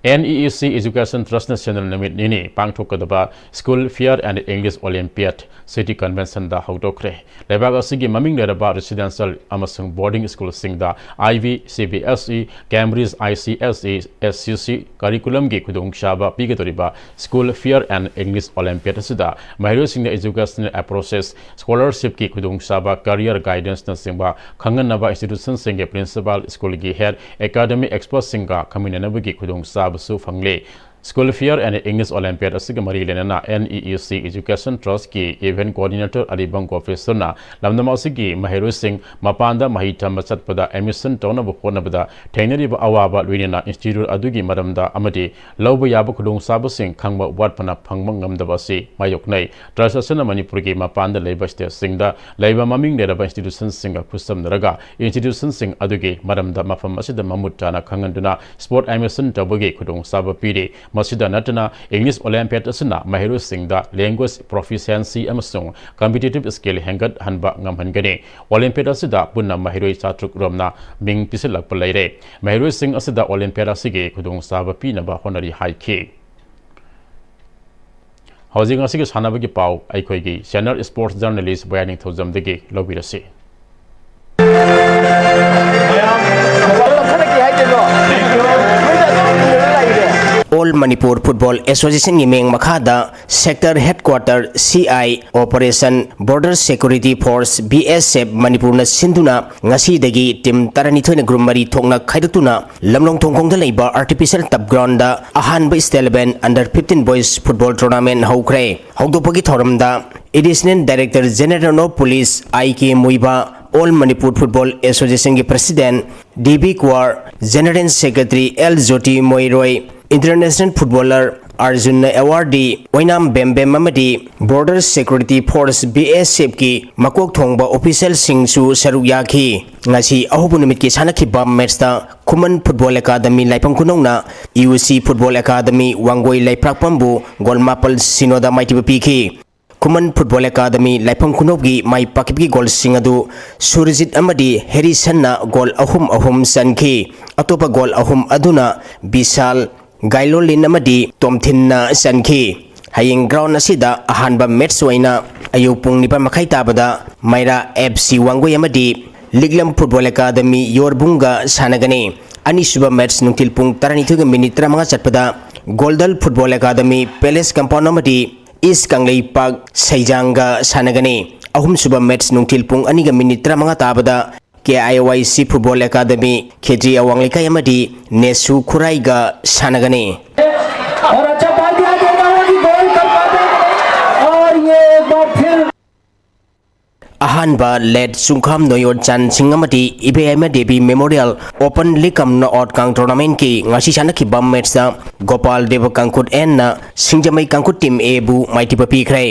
NEEC Education Trustꯅ ꯁꯦꯟꯗ꯭ꯔ ꯅꯨꯃꯤꯠ ꯅꯤꯅꯤ ꯄꯥꯡꯊꯣꯛꯀꯗꯕ School Fair and English Olympiad City Conventionꯗ ꯍꯧꯗꯣꯛꯈ꯭ꯔꯦ꯫ ꯂꯩꯕꯥꯛ ꯑꯁꯤꯒꯤ ꯃꯃꯤꯡ ꯂꯩꯔꯕ residential ꯑꯃꯁꯨꯡ boarding schoolꯁꯤꯡꯗ IB, CBSE, Cambridge ICSE, SCC curriculumꯒꯤ ꯈꯨꯗꯣꯡꯆꯥꯕ ꯄꯤꯒꯗꯧꯔꯤꯕ School Fair and English Olympiad ꯑꯁꯤꯗ ꯃꯍꯩꯔꯣꯏꯁꯤꯡꯗ educational approaches, scholarshipꯀꯤ ꯈꯨꯗꯣꯡꯆꯥꯕ, career guidanceꯅꯆꯤꯡꯕ ꯈꯪꯍꯟꯅꯕ institutionꯁꯤꯡꯒꯤ principal, schoolꯒꯤ head, academic expertꯁꯤꯡꯒ ꯈꯪꯃꯤꯟꯅꯅꯕꯒꯤ ꯈꯨꯗꯣꯡꯆꯥꯕꯁꯨ ꯐꯪꯂꯦ꯫ School Fair and English Olympiad ꯑꯁꯤꯒ ꯃꯔꯤ ꯂꯩꯅꯅ N E E C Education Trust ꯀꯤ Event Coordinator ꯑꯔꯤꯕꯝ ꯒꯣꯄꯦꯁ꯭ꯋꯔꯅ ꯂꯝꯗꯝ ꯑꯁꯤꯒꯤ ꯃꯍꯩꯔꯣꯏꯁꯤꯡ ꯃꯄꯥꯟꯗ ꯃꯍꯩ ꯇꯝꯕ ꯆꯠꯄꯗ admission ꯇꯧꯅꯕ ꯍꯣꯠꯅꯕꯗ ꯊꯦꯡꯅꯔꯤꯕ ꯑꯋꯥꯕ, ꯂꯣꯏꯅꯅ institute ꯑꯗꯨꯒꯤ ꯃꯔꯝꯗ ꯑꯃꯗꯤ ꯂꯧꯕ ꯌꯥꯕ ꯈꯨꯗꯣꯡꯆꯥꯕꯁꯤꯡ ꯈꯪꯕ ꯋꯥꯠꯄꯅ ꯐꯪꯕ ꯉꯝꯗꯕ ꯑꯁꯤ ꯃꯥꯌꯣꯛꯅꯩ꯫ Trust ꯑꯁꯤꯅ ꯃꯅꯤꯄꯨꯔꯒꯤ ꯃꯄꯥꯟꯗ ꯂꯩꯕ stateꯁꯤꯡꯗ ꯂꯩꯕ ꯃꯃꯤꯡ ꯂꯩꯔꯕ institutionꯁꯤꯡꯒ ꯈꯨꯠꯁꯝꯅꯔꯒ institutionꯁꯤꯡ ꯑꯗꯨꯒꯤ ꯃꯔꯝꯗ ꯃꯐꯝ ꯑꯁꯤꯗ ꯃꯃꯨꯠ ꯇꯥꯅ ꯈꯪꯍꯟꯗꯨꯅ sport admission ꯇꯧꯕꯒꯤ ꯈꯨꯗꯣꯡꯆꯥꯕ ꯄꯤꯔꯤ꯫ ꯃꯁꯤꯗ ꯅꯠꯇꯅ, English Olympiad ꯑꯁꯤꯅ ꯃꯍꯩꯔꯣꯏꯁꯤꯡꯗ language proficiency ꯑꯃꯁꯨꯡ competitive skill ꯍꯦꯟꯒꯠꯍꯟꯕ ꯉꯝꯍꯟꯒꯅꯤ꯫ Olympiad ꯑꯁꯤꯗ ꯄꯨꯟꯅ ꯃꯍꯩꯔꯣꯏ ꯆꯥꯇ꯭ꯔꯨꯛ ꯔꯣꯝꯅ ꯃꯤꯡ ꯄꯤꯁꯤꯜꯂꯛꯄ ꯂꯩꯔꯦ꯫ ꯃꯍꯩꯔꯣꯏꯁꯤꯡ ꯑꯁꯤꯗ Olympiad ꯑꯁꯤꯒꯤ ꯈꯨꯗꯣꯡꯆꯥꯕ ꯄꯤꯅꯕ ꯍꯣꯠꯅꯔꯤ ꯍꯥꯏꯈꯤ꯫ ꯍꯧꯖꯤꯛ ꯉꯁꯤꯒꯤ ꯁꯥꯟꯅꯕꯒꯤ ꯄꯥꯎ ꯑꯩꯈꯣꯏꯒꯤ senior sports journalist ꯕꯣꯌꯥ ꯅꯤꯡꯊꯧꯖꯝꯗꯒꯤ ꯂꯧꯕꯤꯔꯁꯤ꯫ All Manipur Football Associationꯒꯤ ꯃꯤꯡ ꯃꯈꯥꯗ Sector Headquarter C I Operation Border Security Force B S F ꯃꯅꯤꯄꯨꯔꯅ ꯁꯤꯟꯗꯨꯅ ꯉꯁꯤꯗꯒꯤ team ꯇꯔꯥꯅꯤꯊꯣꯏꯅ group ꯃꯔꯤ ꯊꯣꯛꯅ ꯈꯥꯏꯗꯣꯛꯇꯨꯅ ꯂꯝꯂꯣꯡ ꯊꯣꯡꯈꯣꯡꯗ ꯂꯩꯕ Artificial Turf Groundꯗ ꯑꯍꯥꯟꯕ State Eleven Under Fifteen Boys Football Tournament ꯍꯧꯈ꯭ꯔꯦ꯫ ꯍꯧꯗꯣꯛꯄꯒꯤ ꯊꯧꯔꯝꯗ Additional Director General of Police I K ꯃꯨꯏꯕ, All Manipur Football Associationꯒꯤ President D B Kwar, General Secretary L Jyoti Moiroi, International Footballer Arjun Awardee ꯑꯣꯏꯅꯥꯝ ꯕꯦꯝꯕꯦꯝ ꯑꯃꯗꯤ Border Security Force B S Fꯀꯤ ꯃꯀꯣꯛ ꯊꯣꯡꯕ officialꯁꯤꯡꯁꯨ ꯁꯔꯨꯛ ꯌꯥꯈꯤ꯫ ꯉꯁꯤ ꯑꯍꯧꯕ ꯅꯨꯃꯤꯠꯀꯤ ꯁꯥꯟꯅꯈꯤꯕ matchꯇ ꯈꯨꯃꯟ Football Academy ꯂꯥꯏꯐꯝ ꯈꯨꯅꯧꯅ U C Football Academy Wangoi ꯂꯩꯄ꯭ꯔꯥꯛꯄꯝꯕꯨ goal ꯃꯥꯄꯜ ꯁꯤꯅꯣꯗ ꯃꯥꯏꯊꯤꯕ ꯄꯤꯈꯤ꯫ ꯈꯨꯃꯟ Football Academy ꯂꯥꯏꯐꯝ ꯈꯨꯅꯧꯒꯤ ꯃꯥꯏ ꯄꯥꯛꯈꯤꯕꯒꯤ goalꯁꯤꯡ ꯑꯗꯨ ꯁꯨꯔꯖꯤꯠ ꯑꯃꯗꯤ ꯍꯦꯔꯤꯁꯟꯅ goal ꯑꯍꯨꯝ ꯑꯍꯨꯝ ꯆꯟꯈꯤ꯫ ꯑꯇꯣꯞꯄ goal ꯑꯍꯨꯝ ꯑꯗꯨꯅ ꯕꯤꯁꯥꯜ, ꯒꯥꯏꯂꯣꯂꯤꯟ ꯑꯃꯗꯤ ꯇꯣꯝꯊꯤꯟꯅ ꯆꯟꯈꯤ꯫ ꯍꯌꯦꯡ ground ꯑꯁꯤꯗ ꯑꯍꯥꯟꯕ match ꯑꯣꯏꯅ ꯑꯌꯨꯛ ꯄꯨꯡ ꯅꯤꯄꯥꯟ ꯃꯈꯥꯏ ꯇꯥꯕꯗ ꯃꯩꯔꯥ F C ꯋꯥꯡꯒꯣꯏ ꯑꯃꯗꯤ ꯂꯤꯛꯂꯝ Football Academy ꯌꯣꯔꯕꯨꯡꯒ ꯁꯥꯟꯅꯒꯅꯤ꯫ ꯑꯅꯤꯁꯨꯕ match ꯅꯨꯡꯊꯤꯜ ꯄꯨꯡ ꯇꯔꯥꯅꯤꯊꯣꯏꯒ minute ꯇꯔꯥꯃꯉꯥ ꯆꯠꯄꯗ ꯒꯣꯜꯗꯜ Football Academy Palace Compound ꯑꯃꯗꯤ East ꯀꯪꯂꯩꯄꯥꯛ ꯁꯩꯖꯥꯡꯒ ꯁꯥꯟꯅꯒꯅꯤ꯫ ꯑꯍꯨꯝꯁꯨꯕ match ꯅꯨꯡꯊꯤꯜ ꯄꯨꯡ ꯑꯅꯤꯒ minute ꯇꯔꯥꯃꯉꯥ ꯇꯥꯕꯗ K I Y C Football Academy ꯈꯦꯇ꯭ꯔꯤ ꯑꯋꯥꯡ ꯂꯩꯀꯥꯏ ꯑꯃꯗꯤ ꯅꯦꯁꯨ ꯈꯨꯔꯥꯏꯒ ꯁꯥꯟꯅꯒꯅꯤ꯫ ꯑꯍꯥꯟꯕ ꯂꯦꯠ ꯆꯨꯡꯈꯥꯝ ꯅꯣꯌꯣꯠ ꯆꯥꯟꯁꯤꯡ ꯑꯃꯗꯤ ꯏꯕꯦꯌꯥꯏꯃ ꯗꯦꯕꯤ ꯃꯦꯃꯣꯔꯤꯌꯦꯜ ꯑꯣꯄꯟ ꯂꯤꯛ ꯀꯝ ꯅꯣꯛ ꯑꯥꯎꯠ ꯀꯥꯡ ꯇꯣꯔꯅꯥꯃꯦꯟꯠꯀꯤ ꯉꯁꯤ ꯁꯥꯟꯅꯈꯤꯕ ꯃꯦꯠꯁꯇ ꯒꯣꯄꯥꯜ ꯗꯦꯕ ꯀꯥꯡꯈꯨꯠ ꯑꯦꯟꯅ ꯁꯤꯡꯖꯃꯩ ꯀꯥꯡꯈꯨꯠ ꯇꯤꯝ ꯑꯦꯕꯨ ꯃꯥꯏꯊꯤꯕ ꯄꯤꯈ꯭ꯔꯦ꯫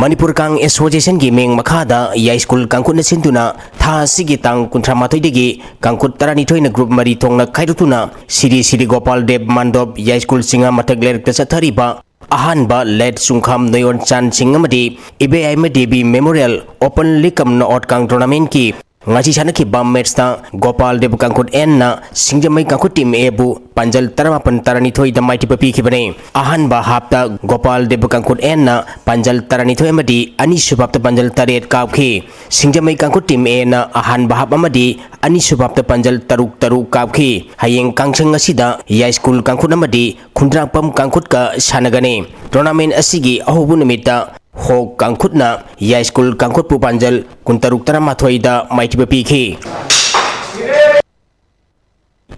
ꯃꯅꯤꯄꯨꯔ ꯀꯥꯡ ꯑꯦꯁꯣꯁꯤꯌꯦꯁꯟꯒꯤ ꯃꯤꯡ ꯃꯈꯥꯗ ꯌꯥꯏꯁ꯭ꯀꯨꯜ ꯀꯥꯡꯈꯨꯠꯅ ꯁꯤꯟꯗꯨꯅ ꯊꯥ ꯑꯁꯤꯒꯤ ꯇꯥꯡ ꯀꯨꯟꯊ꯭ꯔꯥ ꯃꯥꯊꯣꯏꯗꯒꯤ ꯀꯥꯡꯈꯨꯠ ꯇꯔꯥꯅꯤꯊꯣꯏꯅ ꯒ꯭ꯔꯨꯞ ꯃꯔꯤ ꯊꯣꯛꯅ ꯈꯥꯏꯗꯣꯛꯇꯨꯅ ꯁꯤꯔꯤ ꯁꯤꯔꯤ ꯒꯣꯄꯥꯜ ꯗꯦꯕ ꯃꯥꯟꯗꯣꯞ ꯌꯥꯏꯁ꯭ꯀꯨꯜ ꯆꯤꯉꯥ ꯃꯊꯛ ꯂꯩꯔꯛꯇ ꯆꯠꯊꯔꯤꯕ ꯑꯍꯥꯟꯕ ꯂꯦꯠ ꯆꯨꯡꯈꯥꯝ ꯅꯣꯌꯣꯟ ꯆꯥꯟꯁꯤꯡ ꯑꯃꯗꯤ ꯏꯕꯦꯌꯥꯏꯃ ꯗꯦꯕꯤ ꯃꯦꯃꯣꯔꯤꯌꯦꯜ ꯑꯣꯄꯟ ꯂꯤꯛ ꯀꯝ ꯅꯣꯛ ꯑꯥꯎꯠ ꯀꯥꯡ ꯇꯣꯔꯅꯥꯃꯦꯟꯠꯀꯤ ꯉꯁꯤ ꯁꯥꯟꯅꯈꯤꯕ ꯃꯦꯠꯁꯇ ꯒꯣꯄꯥꯜ ꯗꯦꯕ ꯀꯥꯡꯈꯨꯠ ꯑꯦꯟꯅ ꯁꯤꯡꯖꯃꯩ ꯀꯥꯡꯈꯨꯠ ꯇꯤꯝ ꯑꯦꯕꯨ ꯄꯥꯟꯖꯜ ꯇꯔꯥꯃꯥꯄꯟ ꯇꯔꯥꯅꯤꯊꯣꯏꯗ ꯃꯥꯏꯊꯤꯕ ꯄꯤꯈꯤꯕꯅꯤ꯫ ꯑꯍꯥꯟꯕ ꯍꯥꯞꯇ ꯒꯣꯄꯥꯜ ꯗꯦꯕ ꯀꯥꯡꯈꯨꯠ ꯑꯦꯟꯅ ꯄꯥꯟꯖꯜ ꯇꯔꯥꯅꯤꯊꯣꯏ ꯑꯃꯗꯤ ꯑꯅꯤꯁꯨꯕ ꯍꯥꯞꯇ ꯄꯥꯟꯖꯜ ꯇꯔꯦꯠ ꯀꯥꯞꯈꯤ꯫ ꯁꯤꯡꯖꯃꯩ ꯀꯥꯡꯈꯨꯠ ꯇꯤꯝ ꯑꯦꯅ ꯑꯍꯥꯟꯕ ꯍꯥꯞ ꯑꯃꯗꯤ ꯑꯅꯤꯁꯨꯕ ꯍꯥꯞꯇ ꯄꯥꯟꯖꯜ ꯇꯔꯨꯛ ꯇꯔꯨꯛ ꯀꯥꯞꯈꯤ꯫ ꯍꯌꯦꯡ ꯀꯥꯡꯁꯪ ꯑꯁꯤꯗ ꯌꯥꯏꯁ꯭ꯀꯨꯜ ꯀꯥꯡꯈꯨꯠ ꯑꯃꯗꯤ ꯈꯨꯟꯗ꯭ꯔꯥꯛꯄꯝ ꯀꯥꯡꯈꯨꯠꯀ ꯁꯥꯟꯅꯒꯅꯤ꯫ ꯇꯣꯔꯅꯥꯃꯦꯟꯠ ꯑꯁꯤꯒꯤ ꯑꯍꯧꯕ ꯅꯨꯃꯤꯠꯇ ꯍꯣꯛ ꯀꯥꯡꯈꯨꯠꯅ ꯌꯥꯏꯁ꯭ꯀꯨꯜ ꯀꯥꯡꯈꯨꯠꯄꯨ ꯄꯥꯟꯖꯜ ꯀꯨꯟꯇꯔꯨꯛ ꯇꯔꯥꯃꯥꯊꯣꯏꯗ ꯃꯥꯏꯊꯤꯕ ꯄꯤꯈꯤ꯫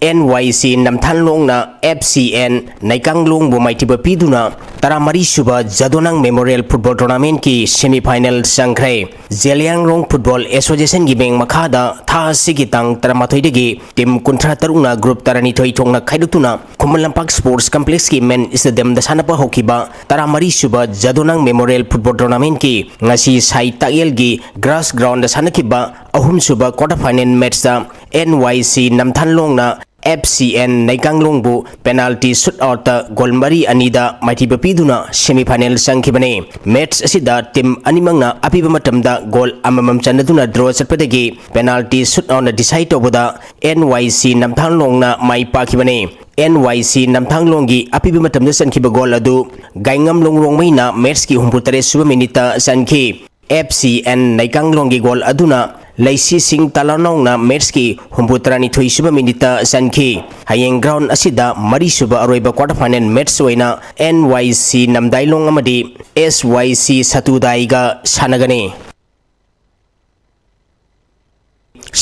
ꯑꯦꯟ ꯋꯥꯏ ꯁꯤ ꯅꯝꯊꯥꯟꯂꯣꯡꯅ ꯑꯦꯐ ꯁꯤ ꯑꯦꯟ ꯅꯩꯀꯥꯡꯂꯣꯡꯕꯨ ꯃꯥꯏꯊꯤꯕ ꯄꯤꯗꯨꯅ ꯇꯔꯥꯃꯔꯤ ꯁꯨꯕ ꯖꯥꯗꯣꯅꯥꯡ ꯃꯦꯃꯣꯔꯤꯌꯦꯜ ꯐꯨꯠꯕꯣꯜ ꯇꯣꯔꯅꯥꯃꯦꯟꯠꯀꯤ ꯁꯦꯃꯤ ꯐꯥꯏꯅꯦꯜ ꯆꯪꯈ꯭ꯔꯦ꯫ ꯖꯦꯂꯤꯌꯥꯡꯔꯣꯡ ꯐꯨꯠꯕꯣꯜ ꯑꯦꯁꯣꯁꯤꯌꯦꯁꯟꯒꯤ ꯃꯤꯡ ꯃꯈꯥꯗ ꯊꯥ ꯑꯁꯤꯒꯤ ꯇꯥꯡ ꯇꯔꯥꯃꯥꯊꯣꯏꯗꯒꯤ ꯇꯤꯝ ꯀꯨꯟꯊ꯭ꯔꯥ ꯇꯔꯨꯛꯅ ꯒ꯭ꯔꯨꯞ ꯇꯔꯥꯅꯤꯊꯣꯏ ꯊꯣꯛꯅ ꯈꯥꯏꯗꯣꯛꯇꯨꯅ ꯈꯨꯃꯟ ꯂꯝꯄꯥꯛ ꯁ꯭ꯄꯣꯔꯠꯁ ꯀꯝꯄ꯭ꯂꯦꯛꯁꯀꯤ ꯃꯦꯟ ꯁ꯭ꯇꯦꯗꯤꯌꯝꯗ ꯁꯥꯟꯅꯕ ꯍꯧꯈꯤꯕ ꯇꯔꯥꯃꯔꯤ ꯁꯨꯕ ꯖꯥꯗꯣꯅꯥꯡ ꯃꯦꯃꯣꯔꯤꯌꯦꯜ ꯐꯨꯠꯕꯣꯜ ꯇꯣꯔꯅꯥꯃꯦꯟꯠꯀꯤ ꯉꯁꯤ ꯁꯥꯏ ꯇꯥꯛꯌꯦꯜꯒꯤ ꯒ꯭ꯔꯥꯁ ꯒ꯭ꯔꯥꯎꯟꯗ ꯁꯥꯟꯅꯈꯤꯕ ꯑꯍꯨꯝꯁꯨꯕ ꯀ꯭ꯋꯥꯇꯔ ꯐꯥꯏꯅꯦꯜ ꯃꯦꯠꯆꯇ ꯑꯦꯟ ꯋꯥꯏ ꯁꯤ ꯅꯝꯊꯥꯟꯂꯣꯡꯅ F C and ꯅꯩꯀꯥꯡꯂꯣꯡꯕꯨ penalty suit ꯑꯥꯎꯠꯇ goal ꯃꯔꯤ ꯑꯅꯤꯗ ꯃꯥꯏꯊꯤꯕ ꯄꯤꯗꯨꯅ ꯁꯦꯃꯤ ꯐꯥꯏꯅꯦꯜ ꯆꯪꯈꯤꯕꯅꯤ꯫ ꯃꯦꯠꯆ ꯑꯁꯤꯗ ꯇꯤꯝ ꯑꯅꯤꯃꯛꯅ ꯑꯄꯤꯕ ꯃꯇꯝꯗ ꯒꯣꯜ ꯑꯃꯃꯝ ꯆꯟꯅꯗꯨꯅ ꯗ꯭ꯔꯣ ꯆꯠꯄꯗꯒꯤ ꯄꯦꯅꯥꯜꯇꯤ ꯁꯨꯠ ꯑꯥꯎꯠꯅ ꯗꯤꯁꯥꯏꯗ ꯇꯧꯕꯗ ꯑꯦꯟ ꯋꯥꯏ ꯁꯤ ꯅꯝꯊꯥꯡꯂꯣꯡꯅ ꯃꯥꯏ ꯄꯥꯛꯈꯤꯕꯅꯤ꯫ ꯑꯦꯟ ꯋꯥꯏ ꯁꯤ ꯅꯝꯊꯥꯡꯂꯣꯡꯒꯤ ꯑꯄꯤꯕ ꯃꯇꯝꯗ ꯆꯟꯈꯤꯕ ꯒꯣꯜ ꯑꯗꯨ ꯒꯥꯏꯉꯝꯂꯣꯡ ꯔꯣꯡꯃꯩꯅ ꯃꯦꯠꯆꯀꯤ ꯍꯨꯝꯐꯨꯇꯔꯦꯠ ꯁꯨꯕ ꯃꯤꯅꯤꯠꯇ ꯆꯟꯈꯤ꯫ ꯑꯦꯐ ꯁꯤ ꯑꯦꯟ ꯅꯩꯀꯥꯡꯂꯣꯡꯒꯤ ꯒꯣꯜ ꯑꯗꯨꯅ ꯂꯩꯁꯤꯁꯤꯡ ꯇꯂꯥꯅꯧꯅ ꯃꯦꯠꯆꯀꯤ ꯍꯨꯝꯐꯨꯇꯔꯥꯅꯤꯊꯣꯏ ꯁꯨꯕ ꯃꯤꯅꯤꯠꯇ ꯆꯟꯈꯤ꯫ ꯍꯌꯦꯡ ꯒ꯭ꯔꯥꯎꯟ ꯑꯁꯤꯗ ꯃꯔꯤ ꯁꯨꯕ ꯑꯔꯣꯏꯕ ꯀ꯭ꯋꯥꯇꯔ ꯐꯥꯏꯅꯦꯜ ꯃꯦꯠꯆ ꯑꯣꯏꯅ ꯑꯦꯟ ꯋꯥꯏ ꯁꯤ ꯅꯝꯗꯥꯏꯂꯣꯡ ꯑꯃꯗꯤ ꯑꯦꯁ ꯋꯥꯏ ꯁꯤ ꯁꯇꯨꯗꯥꯏꯒ ꯁꯥꯟꯅꯒꯅꯤ꯫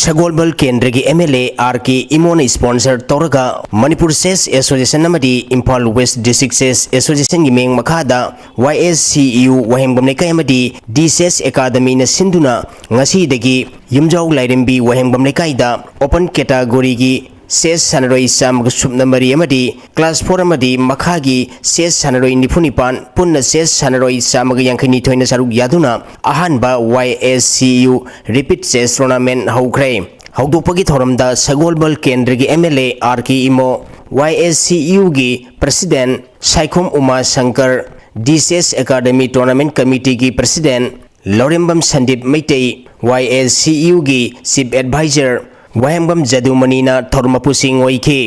ꯁꯒꯣꯜꯕꯜ ꯀꯦꯟꯗ꯭ꯔꯒꯤ M L A R K ꯏꯃꯣꯅ sponsor ꯇꯧꯔꯒ ꯃꯅꯤꯄꯨꯔ Chess Association ꯑꯃꯗꯤ ꯏꯝꯐꯥꯜ West District Chess Associationꯒꯤ ꯃꯤꯡ ꯃꯈꯥꯗ Y S C U ꯋꯥꯍꯦꯡꯕꯝ ꯂꯩꯀꯥꯏ ꯑꯃꯗꯤ D Chess Academyꯅ ꯁꯤꯟꯗꯨꯅ ꯉꯁꯤꯗꯒꯤ ꯌꯨꯝꯖꯥꯎ ꯂꯥꯏꯔꯦꯝꯕꯤ ꯋꯥꯍꯦꯡꯕꯝ ꯂꯩꯀꯥꯏꯗ open categoryꯒꯤ chess ꯁꯥꯟꯅꯔꯣꯏ ꯆꯥꯝꯃꯒ ꯁꯨꯞꯅ ꯃꯔꯤ ꯑꯃꯗꯤ class four ꯑꯃꯗꯤ ꯃꯈꯥꯒꯤ chess ꯁꯥꯟꯅꯔꯣꯏ ꯅꯤꯐꯨ ꯅꯤꯄꯥꯟ, ꯄꯨꯟꯅ chess ꯁꯥꯟꯅꯔꯣꯏ ꯆꯥꯝꯃꯒ ꯌꯥꯡꯈꯩ ꯅꯤꯊꯣꯏꯅ ꯁꯔꯨꯛ ꯌꯥꯗꯨꯅ ꯑꯍꯥꯟꯕ Y S C U Repeat Chess Tournament ꯍꯧꯈ꯭ꯔꯦ꯫ ꯍꯧꯗꯣꯛꯄꯒꯤ ꯊꯧꯔꯝꯗ ꯁꯒꯣꯜꯕꯜ ꯀꯦꯟꯗ꯭ꯔꯒꯤ M L A R K Imo, Y S C Uꯒꯤ President Saikhom ꯎꯃꯥ Shankar, D Chess Academy Tournament Committeeꯒꯤ President Laurembam Sandeep Meitei, Y S C Uꯒꯤ Chief Advisor ꯋꯥꯍꯦꯡꯕꯝ ꯖꯗꯨꯃꯅꯤꯅ ꯊꯧꯔꯝ ꯃꯄꯨꯁꯤꯡ ꯑꯣꯏꯈꯤ꯫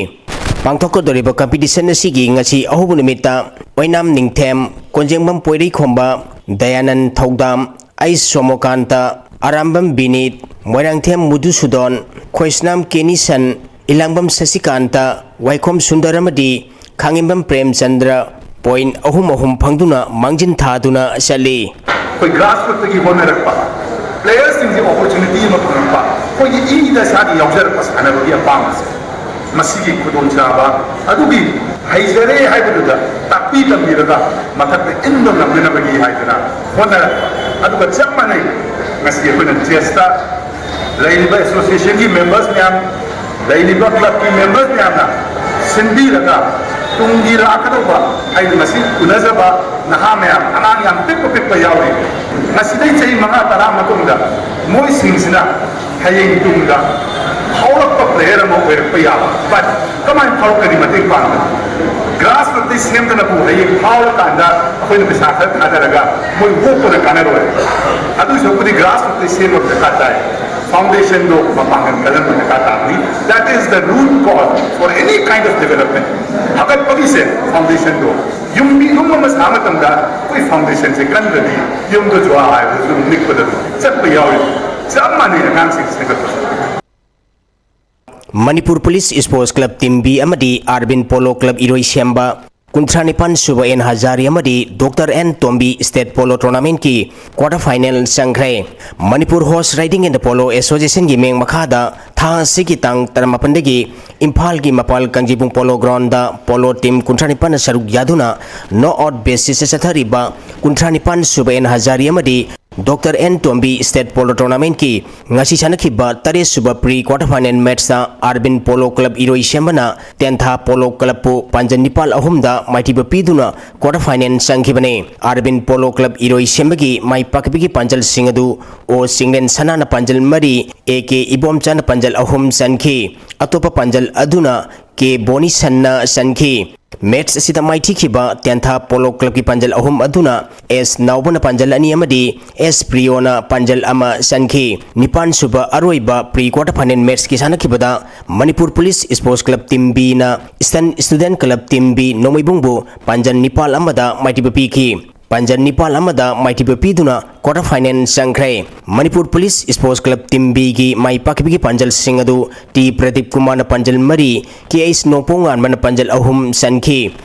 ꯄꯥꯡꯊꯣꯛꯀꯗꯧꯔꯤꯕ competition ꯑꯁꯤꯒꯤ ꯉꯁꯤ ꯑꯍꯧꯕ ꯅꯨꯃꯤꯠꯇ ꯑꯣꯏꯅꯥꯝ ꯅꯤꯡꯊꯦꯝ, ꯀꯣꯟꯖꯦꯡꯕꯝ ꯄꯣꯏꯔꯩꯈꯣꯝꯕ, ꯗꯌꯥꯅꯟ ꯊꯧꯗꯥꯝ, ꯑꯩꯁ ꯁꯣꯃꯣꯀꯥꯟꯇ, ꯑꯔꯥꯝꯕꯝ ꯕꯤꯅꯤꯠ, ꯃꯣꯏꯔꯥꯡꯊꯦꯝ ꯃꯨꯗꯨꯁꯨꯗꯣꯟ, ꯈꯣꯏꯁꯅꯥꯝ ꯀꯦꯅꯤꯁꯟ, ꯏꯂꯥꯡꯕꯝ ꯁꯁꯤꯀꯥꯟꯇ, ꯋꯥꯏꯈꯣꯝ ꯁꯨꯟꯗꯔ ꯑꯃꯗꯤ ꯈꯥꯉꯦꯝꯕꯝ ꯄ꯭ꯔꯦꯝꯆꯟꯗ꯭ꯔ point ꯑꯍꯨꯝ ꯑꯍꯨꯝ ꯐꯪꯗꯨꯅ ꯃꯥꯡꯖꯤꯟ ꯊꯥꯗꯨꯅ ꯆꯠꯂꯤ꯫ ꯑꯩꯈꯣꯏ grassrootꯇꯒꯤ ꯍꯣꯠꯅꯔꯛꯄ playerꯁꯤꯡꯁꯦ opportunity ꯑꯃ ꯐꯪꯉꯛꯄ, ꯑꯩꯈꯣꯏꯒꯤ ꯏꯗ ꯏꯁꯥꯒꯤ ꯌꯥꯎꯖꯔꯛꯄ ꯁꯥꯟꯅꯕꯒꯤ ꯑꯄꯥꯝꯕꯁꯦ, ꯃꯁꯤꯒꯤ ꯈꯨꯗꯣꯡꯆꯥꯕ ꯑꯗꯨꯒꯤ ꯍꯩꯖꯔꯦ ꯍꯥꯏꯕꯗꯨꯗ ꯇꯥꯛꯄꯤ ꯇꯝꯕꯤꯔꯒ ꯃꯊꯛꯇ ꯏꯟꯕ ꯉꯝꯅꯅꯕꯒꯤ ꯍꯥꯏꯗꯅ ꯍꯣꯠꯅꯔꯛꯄ꯫ ꯑꯗꯨꯒ ꯆꯞ ꯃꯥꯟꯅꯩ, ꯉꯁꯤ ꯑꯩꯈꯣꯏꯅ chessꯇ ꯂꯩꯔꯤꯕ associationꯒꯤ members ꯃꯌꯥꯝ, ꯂꯩꯔꯤꯕ clubꯀꯤ members ꯃꯌꯥꯝꯅ ꯁꯤꯟꯕꯤꯔꯒ ꯇꯨꯡꯒꯤ ꯂꯥꯛꯀꯗꯧꯕ, ꯑꯩꯅ ꯉꯁꯤ ꯎꯅꯖꯕ ꯅꯍꯥ ꯃꯌꯥꯝ, ꯑꯉꯥꯡ ꯌꯥꯝ ꯄꯤꯛꯄ ꯄꯤꯛꯄ ꯌꯥꯎꯔꯤ꯫ ꯉꯁꯤꯗꯩ ꯆꯍꯤ ꯃꯉꯥ ꯇꯔꯥ ꯃꯇꯨꯡꯗ ꯃꯣꯏꯁꯤꯡꯁꯤꯅ ꯍꯌꯦꯡ ꯇꯨꯡꯗ ꯐꯥꯎꯔꯛꯄ player ꯑꯃ ꯑꯣꯏꯔꯛꯄ ꯌꯥꯕ꯫ But ꯀꯃꯥꯏꯅ ꯐꯥꯎꯔꯛꯀꯅꯤ? ꯃꯇꯦꯡ ꯄꯥꯡꯗꯅ꯫ Grassrootꯇꯩ ꯁꯦꯝꯗꯅꯕꯨ ꯍꯌꯦꯡ ꯐꯥꯎꯔꯀꯥꯟꯗ ꯑꯩꯈꯣꯏꯅ ꯄꯩꯁꯥ ꯈꯔ ꯊꯥꯗꯔꯒ ꯃꯣꯏ ꯑꯣꯛꯄꯗ ꯀꯥꯟꯅꯔꯣꯏ꯫ ꯑꯗꯨꯒꯤ ꯁꯔꯨꯛꯄꯨꯗꯤ grassrootꯇꯩ ꯁꯦꯝꯕ ꯑꯃ ꯗꯔꯀꯥꯔ ꯇꯥꯏ꯫ Foundationꯗꯣ ꯃꯄꯥꯡꯒꯜ ꯀꯜꯍꯟꯕ ꯗꯔꯀꯥꯔ ꯇꯥꯕꯅꯤ꯫ That is the root cause for any kind of development. ꯐꯒꯠꯄꯒꯤꯁꯦ foundationꯗꯣ꯫ ꯌꯨꯝ, ꯌꯨꯝ ꯑꯃ ꯁꯥ ꯃꯇꯝꯗ ꯑꯩꯈꯣꯏ foundationꯁꯦ ꯀꯟꯗ꯭ꯔꯗꯤ ꯌꯨꯝꯗꯣ ꯖꯨꯋꯥ ꯍꯥꯏꯕꯗꯨꯁꯨ ꯑꯗꯨꯝ ꯅꯤꯛꯄꯗ ꯑꯗꯨꯝ ꯆꯠꯄ ꯌꯥꯎꯔꯤ꯫ ꯆꯞ ꯃꯥꯟꯅꯩ ꯑꯉꯥꯡꯁꯤꯡ ꯁꯦꯝꯒꯠꯄꯁꯨ꯫ Manipur police Sports Club Team B ꯑꯃꯗꯤ ꯑꯥꯔꯕꯤꯟ ꯄꯣꯂꯣ Club ꯏꯔꯣꯏꯁꯦꯝꯕ, ꯀꯨꯟꯊ꯭ꯔꯥ ꯅꯤꯄꯥꯟ ꯁꯨꯕ ꯑꯦꯟ ꯍꯖꯥꯔꯤ ꯑꯃꯗꯤ doctor N Tombi state polo ꯇꯣꯔꯅꯥꯃꯦꯟꯠꯀꯤ ꯀ꯭ꯋꯥꯔꯇꯔ ꯐꯥꯏꯅꯦꯜ ꯆꯪꯈ꯭ꯔꯦ꯫ Manipur horse riding and polo ꯑꯦꯁꯣꯁꯤꯌꯦꯁꯟꯒꯤ ꯃꯤꯠꯌꯦꯡ ꯃꯈꯥꯗ ꯊꯥ ꯑꯁꯤꯒꯤ ꯇꯥꯡ ꯇꯔꯥꯃꯥꯄꯟꯗꯒꯤ ꯏꯝꯐꯥꯜꯒꯤ ꯃꯄꯥꯜ ꯀꯥꯡꯖꯩꯕꯨꯡ ꯄꯣꯂꯣ ꯒ꯭ꯔꯥꯎꯟꯗ ꯄꯣꯂꯣ ꯇꯤꯝ ꯀꯨꯟꯊ꯭ꯔꯥ ꯅꯤꯄꯥꯟꯅ ꯁꯔꯨꯛ ꯌꯥꯗꯨꯅ ꯅꯣꯛ ꯑꯥꯎꯠ ꯕꯦꯁꯤꯁꯇ ꯆꯠꯊꯔꯤꯕ ꯀꯨꯟꯊ꯭ꯔꯥ ꯅꯤꯄꯥꯟ ꯁꯨꯕ ꯑꯦꯟ ꯍꯖꯥꯔꯤ ꯑꯃꯗꯤ doctor N Tombi state polo ꯇꯣꯔꯅꯥꯃꯦꯟꯠꯀꯤ ꯉꯁꯤ ꯁꯥꯟꯅꯈꯤꯕ ꯇꯔꯦꯠ ꯁꯨꯕ ꯄ꯭ꯔꯤ ꯀ꯭ꯋꯥꯔꯇꯔ ꯐꯥꯏꯅꯦꯜ ꯃꯦꯠꯆꯇ ꯑꯥꯔꯕꯤꯟ ꯄꯣꯂꯣ ꯀ꯭ꯂꯕ ꯏꯔꯣꯏꯁꯦꯝꯕꯅ ꯇꯦꯟꯊꯥ ꯄꯣꯂꯣ ꯀ꯭ꯂꯕꯄꯨ ꯄꯥꯟꯖꯜ ꯅꯤꯄꯥꯜ ꯑꯍꯨꯝꯗ ꯃꯥꯏꯊꯤꯕ ꯄꯤꯗꯨꯅ ꯀ꯭ꯋꯥꯔꯇꯔ ꯐꯥꯏꯅꯦꯜ ꯆꯪꯈꯤꯕꯅꯤ꯫ ꯑꯥꯔꯕꯤꯟ ꯄꯣꯂꯣ ꯀ꯭ꯂꯕ ꯏꯔꯣꯏꯁꯦꯝꯕꯒꯤ ꯃꯥꯏ ꯄꯥꯛꯄꯒꯤ ꯄꯥꯟꯖꯜꯁꯤꯡ ꯑꯗꯨ ꯑꯣ ꯆꯤꯡꯂꯦꯟ ꯁꯅꯥꯅ ꯄꯥꯟꯖꯜ ꯃꯔꯤ, ꯑꯦ ꯀꯦ ꯏꯕꯣꯝꯆꯥꯅ ꯄꯥꯟꯖꯜ ꯑꯍꯨꯝ ꯆꯟꯈꯤ꯫ ꯑꯇꯣꯞꯄ ꯄꯥꯟꯖꯜ ꯑꯗꯨꯅ ꯀꯦ ꯕꯣꯅꯤꯁꯟꯅ ꯆꯟꯈꯤ꯫ ꯃꯦꯠꯆ ꯑꯁꯤꯗ ꯃꯥꯏꯊꯤꯈꯤꯕ ꯇꯦꯟꯊꯥ ꯄꯣꯂꯣ ꯀ꯭ꯂꯕꯀꯤ ꯄꯥꯟꯖꯜ ꯑꯍꯨꯝ ꯑꯗꯨꯅ ꯑꯦꯁ ꯅꯥꯎꯕꯅ ꯄꯥꯟꯖꯜ ꯑꯅꯤ ꯑꯃꯗꯤ ꯑꯦꯁ ꯄ꯭ꯔꯤꯌꯣꯅ ꯄꯥꯟꯖꯜ ꯑꯃ ꯆꯟꯈꯤ꯫ ꯅꯤꯄꯥꯟ ꯁꯨꯕ ꯑꯔꯣꯏꯕ ꯄ꯭ꯔꯤ ꯀ꯭ꯋꯥꯔꯇꯔ ꯐꯥꯏꯅꯦꯜ ꯃꯦꯠꯆꯀꯤ ꯁꯥꯟꯅꯈꯤꯕꯗ Manipur police sports club team ꯕꯤꯅ eastern student club team B ꯅꯣꯡꯃꯩꯕꯨꯡꯕꯨ ꯄꯥꯟꯖꯜ ꯅꯤꯄꯥꯜ ꯑꯃꯗ ꯃꯥꯏꯊꯤꯕ ꯄꯤꯈꯤ꯫ ꯄꯥꯟꯖꯜ ꯅꯤꯄꯥꯜ ꯑꯃꯗ ꯃꯥꯏꯊꯤꯕ ꯄꯤꯗꯨꯅ ꯀ꯭ꯋꯥꯔꯇꯔ ꯐꯥꯏꯅꯦꯜ ꯆꯪꯈ꯭ꯔꯦ꯫ Manipur police sports club team ꯕꯤꯒꯤ ꯃꯥꯏ ꯄꯥꯛꯈꯤꯕꯒꯤ ꯄꯥꯟꯖꯜꯁꯤꯡ ꯑꯗꯨ ꯇꯤ ꯄ꯭ꯔꯗꯤꯞ ꯀꯨꯃꯥꯔꯅ ꯄꯥꯟꯖꯜ ꯃꯔꯤ, ꯀꯦ ꯑꯩꯆ ꯅꯣꯡꯄꯣꯡꯉꯥꯟꯕꯅ ꯄꯥꯟꯖꯜ ꯑꯍꯨꯝ ꯆꯟꯈꯤ꯫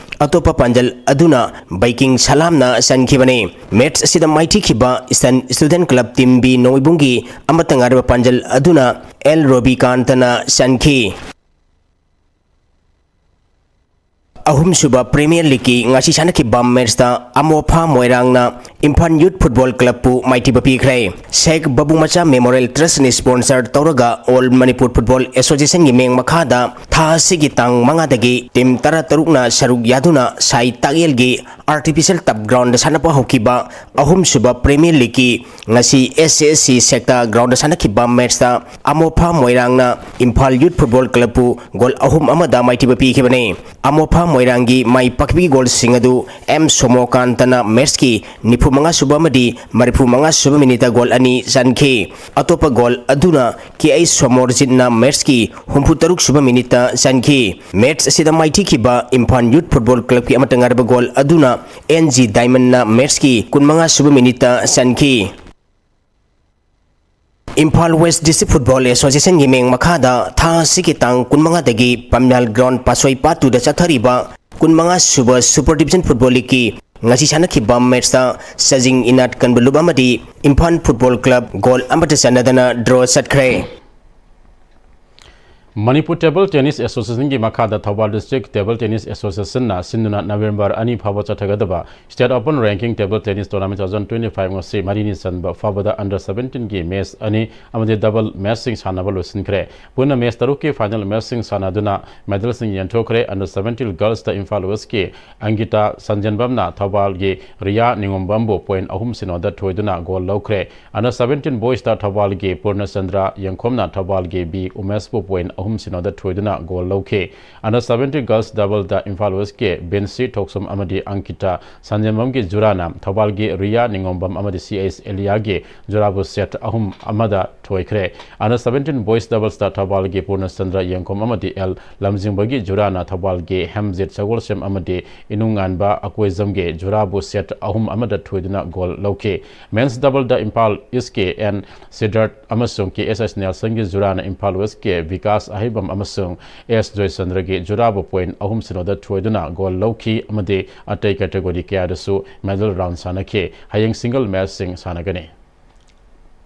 ꯑꯇꯣꯞꯄ ꯄꯥꯟꯖꯜ ꯑꯗꯨꯅ ꯕꯩꯀꯤꯡ ꯁꯂꯥꯝꯅ ꯆꯟꯈꯤꯕꯅꯤ꯫ ꯃꯦꯠꯆ ꯑꯁꯤꯗ ꯃꯥꯏꯊꯤꯈꯤꯕ eastern student club team B ꯅꯣꯡꯃꯩꯕꯨꯡꯒꯤ ꯑꯃꯠꯇ ꯉꯥꯏꯔꯕ ꯄꯥꯟꯖꯜ ꯑꯗꯨꯅ ꯑꯦꯜ ꯔꯣꯕꯤꯀꯥꯟꯇꯅ ꯆꯟꯈꯤ꯫ ꯑꯍꯨꯝꯁꯨꯕ ꯄ꯭ꯔꯤꯃꯤꯌꯔ ꯂꯤꯒꯀꯤ ꯉꯁꯤ ꯁꯥꯟꯅꯈꯤꯕ ꯃꯦꯠꯆꯇ ꯑꯃꯣꯐꯥ ꯃꯣꯏꯔꯥꯡꯅ ꯏꯝꯐꯥꯜ ꯌꯨꯠ ꯐꯨꯠꯕꯣꯜ ꯀ꯭ꯂꯕꯄꯨ ꯃꯥꯏꯊꯤꯕ ꯄꯤꯈ꯭ꯔꯦ꯫ ꯁꯦꯈ ꯕꯕꯨꯃꯆꯥ ꯃꯦꯃꯣꯔꯤꯌꯦꯜ ꯇ꯭ꯔꯁꯠꯅ ꯁ꯭ꯄꯣꯟꯁꯔ ꯇꯧꯔꯒ ꯑꯣꯜ ꯃꯅꯤꯄꯨꯔ ꯐꯨꯠꯕꯣꯜ ꯑꯦꯁꯣꯁꯤꯌꯦꯁꯟꯒꯤ ꯃꯤꯠꯌꯦꯡ ꯃꯈꯥꯗ ꯊꯥ ꯑꯁꯤꯒꯤ ꯇꯥꯡ ꯃꯉꯥꯗꯒꯤ ꯇꯤꯝ ꯇꯔꯥꯇꯔꯨꯛꯅ ꯁꯔꯨꯛ ꯌꯥꯗꯨꯅ ꯁꯥꯏ ꯇꯥꯛꯌꯦꯜꯒꯤ ꯑꯥꯔꯇꯤꯐꯤꯁꯤꯌꯦꯜ ꯇꯞ ꯒ꯭ꯔꯥꯎꯟꯗ ꯁꯥꯟꯅꯕ ꯍꯧꯈꯤꯕ ꯑꯍꯨꯝꯁꯨꯕ ꯄ꯭ꯔꯤꯃꯤꯌꯔ ꯂꯤꯒꯀꯤ ꯉꯁꯤ ꯑꯦꯁ ꯑꯦꯁ ꯁꯤ ꯁꯦꯛꯇꯥ ꯒ꯭ꯔꯥꯎꯟꯗ ꯁꯥꯟꯅꯈꯤꯕ ꯃꯦꯠꯆꯇ ꯑꯃꯣꯐꯥ ꯃꯣꯏꯔꯥꯡꯅ ꯏꯝꯐꯥꯜ ꯌꯨꯠ ꯐꯨꯠꯕꯣꯜ ꯀ꯭ꯂꯕꯄꯨ ꯒꯣꯜ ꯑꯍꯨꯝ ꯑꯃꯗ ꯃꯥꯏꯊꯤꯕ ꯄꯤꯈꯤꯕꯅꯤ꯫ ꯑꯃꯣꯐꯥ ꯃꯣꯏꯔꯥꯡꯒꯤ ꯃꯥꯏ ꯄꯥꯛꯄꯒꯤ ꯒꯣꯜꯁꯤꯡ ꯑꯗꯨ ꯑꯦꯝ ꯁꯣꯃꯣꯀꯥꯟꯇꯅ ꯃꯦꯠꯆꯀꯤ ꯅꯤꯐꯨ ꯃꯉꯥ ꯁꯨꯕ ꯑꯃꯗꯤ ꯃꯔꯤꯐꯨ ꯃꯉꯥ ꯁꯨꯕ ꯃꯤꯅꯤꯠꯇ ꯒꯣꯜ ꯑꯅꯤ ꯆꯟꯈꯤ꯫ ꯑꯇꯣꯞꯄ ꯒꯣꯜ ꯑꯗꯨꯅ ꯀꯦ ꯑꯩꯆ ꯁꯣꯃꯣꯔꯖꯤꯠꯅ ꯃꯦꯠꯆꯀꯤ ꯍꯨꯝꯐꯨ ꯇꯔꯨꯛ ꯁꯨꯕ ꯃꯤꯅꯤꯠꯇ ꯆꯟꯈꯤ꯫ ꯃꯦꯠꯆ ꯑꯁꯤꯗ ꯃꯥꯏꯊꯤꯈꯤꯕ ꯏꯝꯐꯥꯜ ꯌꯨꯠ ꯐꯨꯠꯕꯣꯜ ꯀ꯭ꯂꯕꯀꯤ ꯑꯃꯠꯇ ꯉꯥꯏꯔꯕ ꯒꯣꯜ ꯑꯗꯨꯅ ꯑꯦꯟ ꯖꯤ ꯗꯥꯏꯃꯟꯅ ꯃꯦꯠꯆꯀꯤ ꯀꯨꯟꯃꯉꯥ ꯁꯨꯕ ꯃꯤꯅꯤꯠꯇ ꯆꯟꯈꯤ꯫ ꯏꯝꯐꯥꯜ ꯋꯦꯁ ꯗꯤꯁꯇ꯭ꯔꯤꯛ ꯐꯨꯠꯕꯣꯜ ꯑꯦꯁꯣꯁꯤꯌꯦꯁꯟꯒꯤ ꯃꯤꯠꯌꯦꯡ ꯃꯈꯥꯗ ꯊꯥ ꯑꯁꯤꯒꯤ ꯇꯥꯡ ꯀꯨꯟꯃꯉꯥꯗꯒꯤ ꯄꯝꯌꯥꯜ ꯒ꯭ꯔꯥꯎꯟ ꯄꯥꯠꯁꯣꯏ ꯄꯥꯠ ꯇꯨꯗ ꯆꯠꯊꯔꯤꯕ ꯀꯨꯟꯃꯉꯥ ꯁꯨꯕ Super Division Football Leagueꯀꯤ ꯉꯁꯤ ꯁꯥꯟꯅꯈꯤꯕ ꯃꯦꯠꯁꯇ ꯆꯥꯖꯤꯡ ꯏꯅꯥꯠ ꯀꯟꯕ ꯂꯨꯞ ꯑꯃꯗꯤ ꯏꯝꯐꯥꯜ ꯐꯨꯠꯕꯣꯜ ꯀ꯭ꯂꯕ ꯒꯣꯜ ꯑꯃꯠꯇ ꯆꯟꯅꯗꯅ ꯗ꯭ꯔꯣ ꯆꯠꯈ꯭ꯔꯦ꯫ ꯃꯅꯤꯄꯨꯔ ꯇꯦꯕꯜ ꯇꯦꯅꯤꯁ ꯑꯦꯁꯣꯁꯤꯌꯦꯁꯟꯒꯤ ꯃꯈꯥꯗ ꯊꯧꯕꯥꯜ ꯗꯤꯁꯇ꯭ꯔꯤꯛ ꯇꯦꯕꯜ ꯇꯦꯅꯤꯁ ꯑꯦꯁꯣꯁꯤꯌꯦꯁꯟꯅ ꯁꯤꯟꯗꯨꯅ ꯅꯕꯦꯝꯕꯔ ꯑꯅꯤ ꯐꯥꯎꯕ ꯆꯠꯊꯒꯗꯕ state open ranking table tennis tournament two thousand twenty five ꯉꯁꯤ ꯃꯔꯤꯅꯤ ꯆꯟꯕ ꯐꯥꯎꯕꯗ ꯑꯟꯗꯔ ꯁꯕꯦꯟꯇꯤꯟꯒꯤ ꯃꯦꯆ ꯑꯅꯤ ꯑꯃꯗꯤ ꯗꯕꯜ ꯃꯦꯆꯁꯤꯡ ꯁꯥꯟꯅꯕ ꯂꯣꯏꯁꯤꯟꯈ꯭ꯔꯦ꯫ ꯄꯨꯟꯅ ꯃꯦꯆ ꯇꯔꯨꯛꯀꯤ ꯐꯥꯏꯅꯦꯜ ꯃꯦꯆꯁꯤꯡ ꯁꯥꯟꯅꯗꯨꯅ ꯃꯦꯗꯜꯁꯤꯡ ꯌꯦꯟꯊꯣꯛꯈ꯭ꯔꯦ꯫ ꯑꯟꯗꯔ ꯁꯕꯦꯟꯇꯤꯟ ꯒꯔꯜꯁꯇ ꯏꯝꯐꯥꯜ ꯋꯦꯁꯀꯤ ꯑꯪꯒꯤꯇꯥ ꯁꯟꯖꯦꯟꯕꯝꯅ ꯊꯧꯕꯥꯜꯒꯤ ꯔꯤꯌꯥ ꯅꯤꯉꯣꯝꯕꯝꯕꯨ ꯄꯣꯏꯟ ꯑꯍꯨꯝ ꯁꯤꯅꯣꯗ ꯊꯣꯏꯗꯨꯅ ꯒꯣꯜ ꯂꯧꯈ꯭ꯔꯦ꯫ ꯑꯟꯗꯔ ꯁꯕꯦꯟꯇꯤꯟ ꯕꯣꯏꯁꯇ ꯊꯧꯕꯥꯜꯒꯤ ꯄꯨꯔꯅꯆꯟꯗ꯭ꯔ ꯌꯦꯡꯈꯣꯝꯅ ꯊꯧꯕꯥꯜꯒꯤ ꯕꯤ ꯎꯃꯦꯁꯄꯨ ꯄꯣꯏꯟ ꯑꯍꯨꯝ ꯁꯤꯅꯣꯗ ꯊꯣꯏꯗꯨꯅ ꯒꯣꯜ ꯂꯧꯈꯤ꯫ ꯑꯟꯗꯔ ꯁꯕꯦꯟꯇꯤꯟ ꯒꯔꯜꯁ ꯗꯕꯜꯗ ꯏꯝꯐꯥꯜ ꯋꯦꯁꯀꯤ ꯕꯤꯟꯁꯤ ꯊꯣꯛꯁꯨꯝ ꯑꯃꯗꯤ ꯑꯪꯀꯤꯇꯥ ꯁꯟꯖꯦꯟꯕꯝꯒꯤ ꯖꯨꯔꯥꯅ ꯊꯧꯕꯥꯜꯒꯤ ꯔꯤꯌꯥ ꯅꯤꯉꯣꯝꯕꯝ ꯑꯃꯗꯤ ꯁꯤ ꯑꯩꯆ ꯑꯦꯂꯤꯌꯥꯒꯤ ꯖꯨꯔꯥꯕꯨ ꯁꯦꯠ ꯑꯍꯨꯝ ꯑꯃꯗ ꯊꯣꯏꯈ꯭ꯔꯦ꯫ ꯑꯟꯗꯔ ꯁꯕꯦꯟꯇꯤꯟ ꯕꯣꯏꯁ ꯗꯕꯜꯁꯇ ꯊꯧꯕꯥꯜꯒꯤ ꯄꯨꯔꯅꯆꯟꯗ꯭ꯔ ꯌꯦꯡꯈꯣꯝ ꯑꯃꯗꯤ ꯑꯦꯜ ꯂꯝꯖꯤꯡꯕꯒꯤ ꯖꯨꯔꯥꯅ ꯊꯧꯕꯥꯜꯒꯤ ꯍꯦꯝꯖꯤꯠ ꯁꯒꯣꯜꯁꯦꯝ ꯑꯃꯗꯤ ꯏꯅꯨꯡꯉꯥꯟꯕ ꯑꯀꯣꯏꯖꯝꯒꯤ ꯖꯨꯔꯥꯕꯨ ꯁꯦꯠ ꯑꯍꯨꯝ ꯑꯃꯗ ꯊꯣꯏꯗꯨꯅ ꯒꯣꯜ ꯂꯧꯈꯤ꯫ ꯃꯦꯟꯁ ꯗꯕꯜꯗ ꯏꯝꯐꯥꯜ ꯏꯁꯀꯤ ꯑꯦꯟ ꯁꯤꯗꯔꯠ ꯑꯃꯁꯨꯡ ꯀꯦ ꯑꯦꯁ ꯑꯦꯁ ꯅꯦꯜꯁꯟꯒꯤ ꯖꯨꯔꯥꯅ ꯏꯝꯐꯥꯜ ꯋꯦꯁꯀꯤ ꯕꯤꯀꯥꯁ ꯑꯍꯩꯕꯝ ꯑꯃꯁꯨꯡ ꯑꯦꯁ ꯖꯣꯏꯆꯟꯗ꯭ꯔꯒꯤ ꯖꯨꯔꯥꯕꯨ ꯄꯣꯏꯟ ꯑꯍꯨꯝ ꯁꯤꯅꯣꯗ ꯊꯣꯏꯗꯨꯅ ꯒꯣꯜ ꯂꯧꯈꯤ ꯑꯃꯗꯤ ꯑꯇꯩ ꯀꯦꯇꯦꯒꯣꯔꯤ ꯀꯌꯥꯗꯁꯨ ꯃꯦꯗꯜ ꯔꯥꯎꯟ ꯁꯥꯟꯅꯈꯤ꯫ ꯍꯌꯦꯡ ꯁꯤꯡꯒꯜ ꯃꯦꯆꯁꯤꯡ ꯁꯥꯟꯅꯒꯅꯤ꯫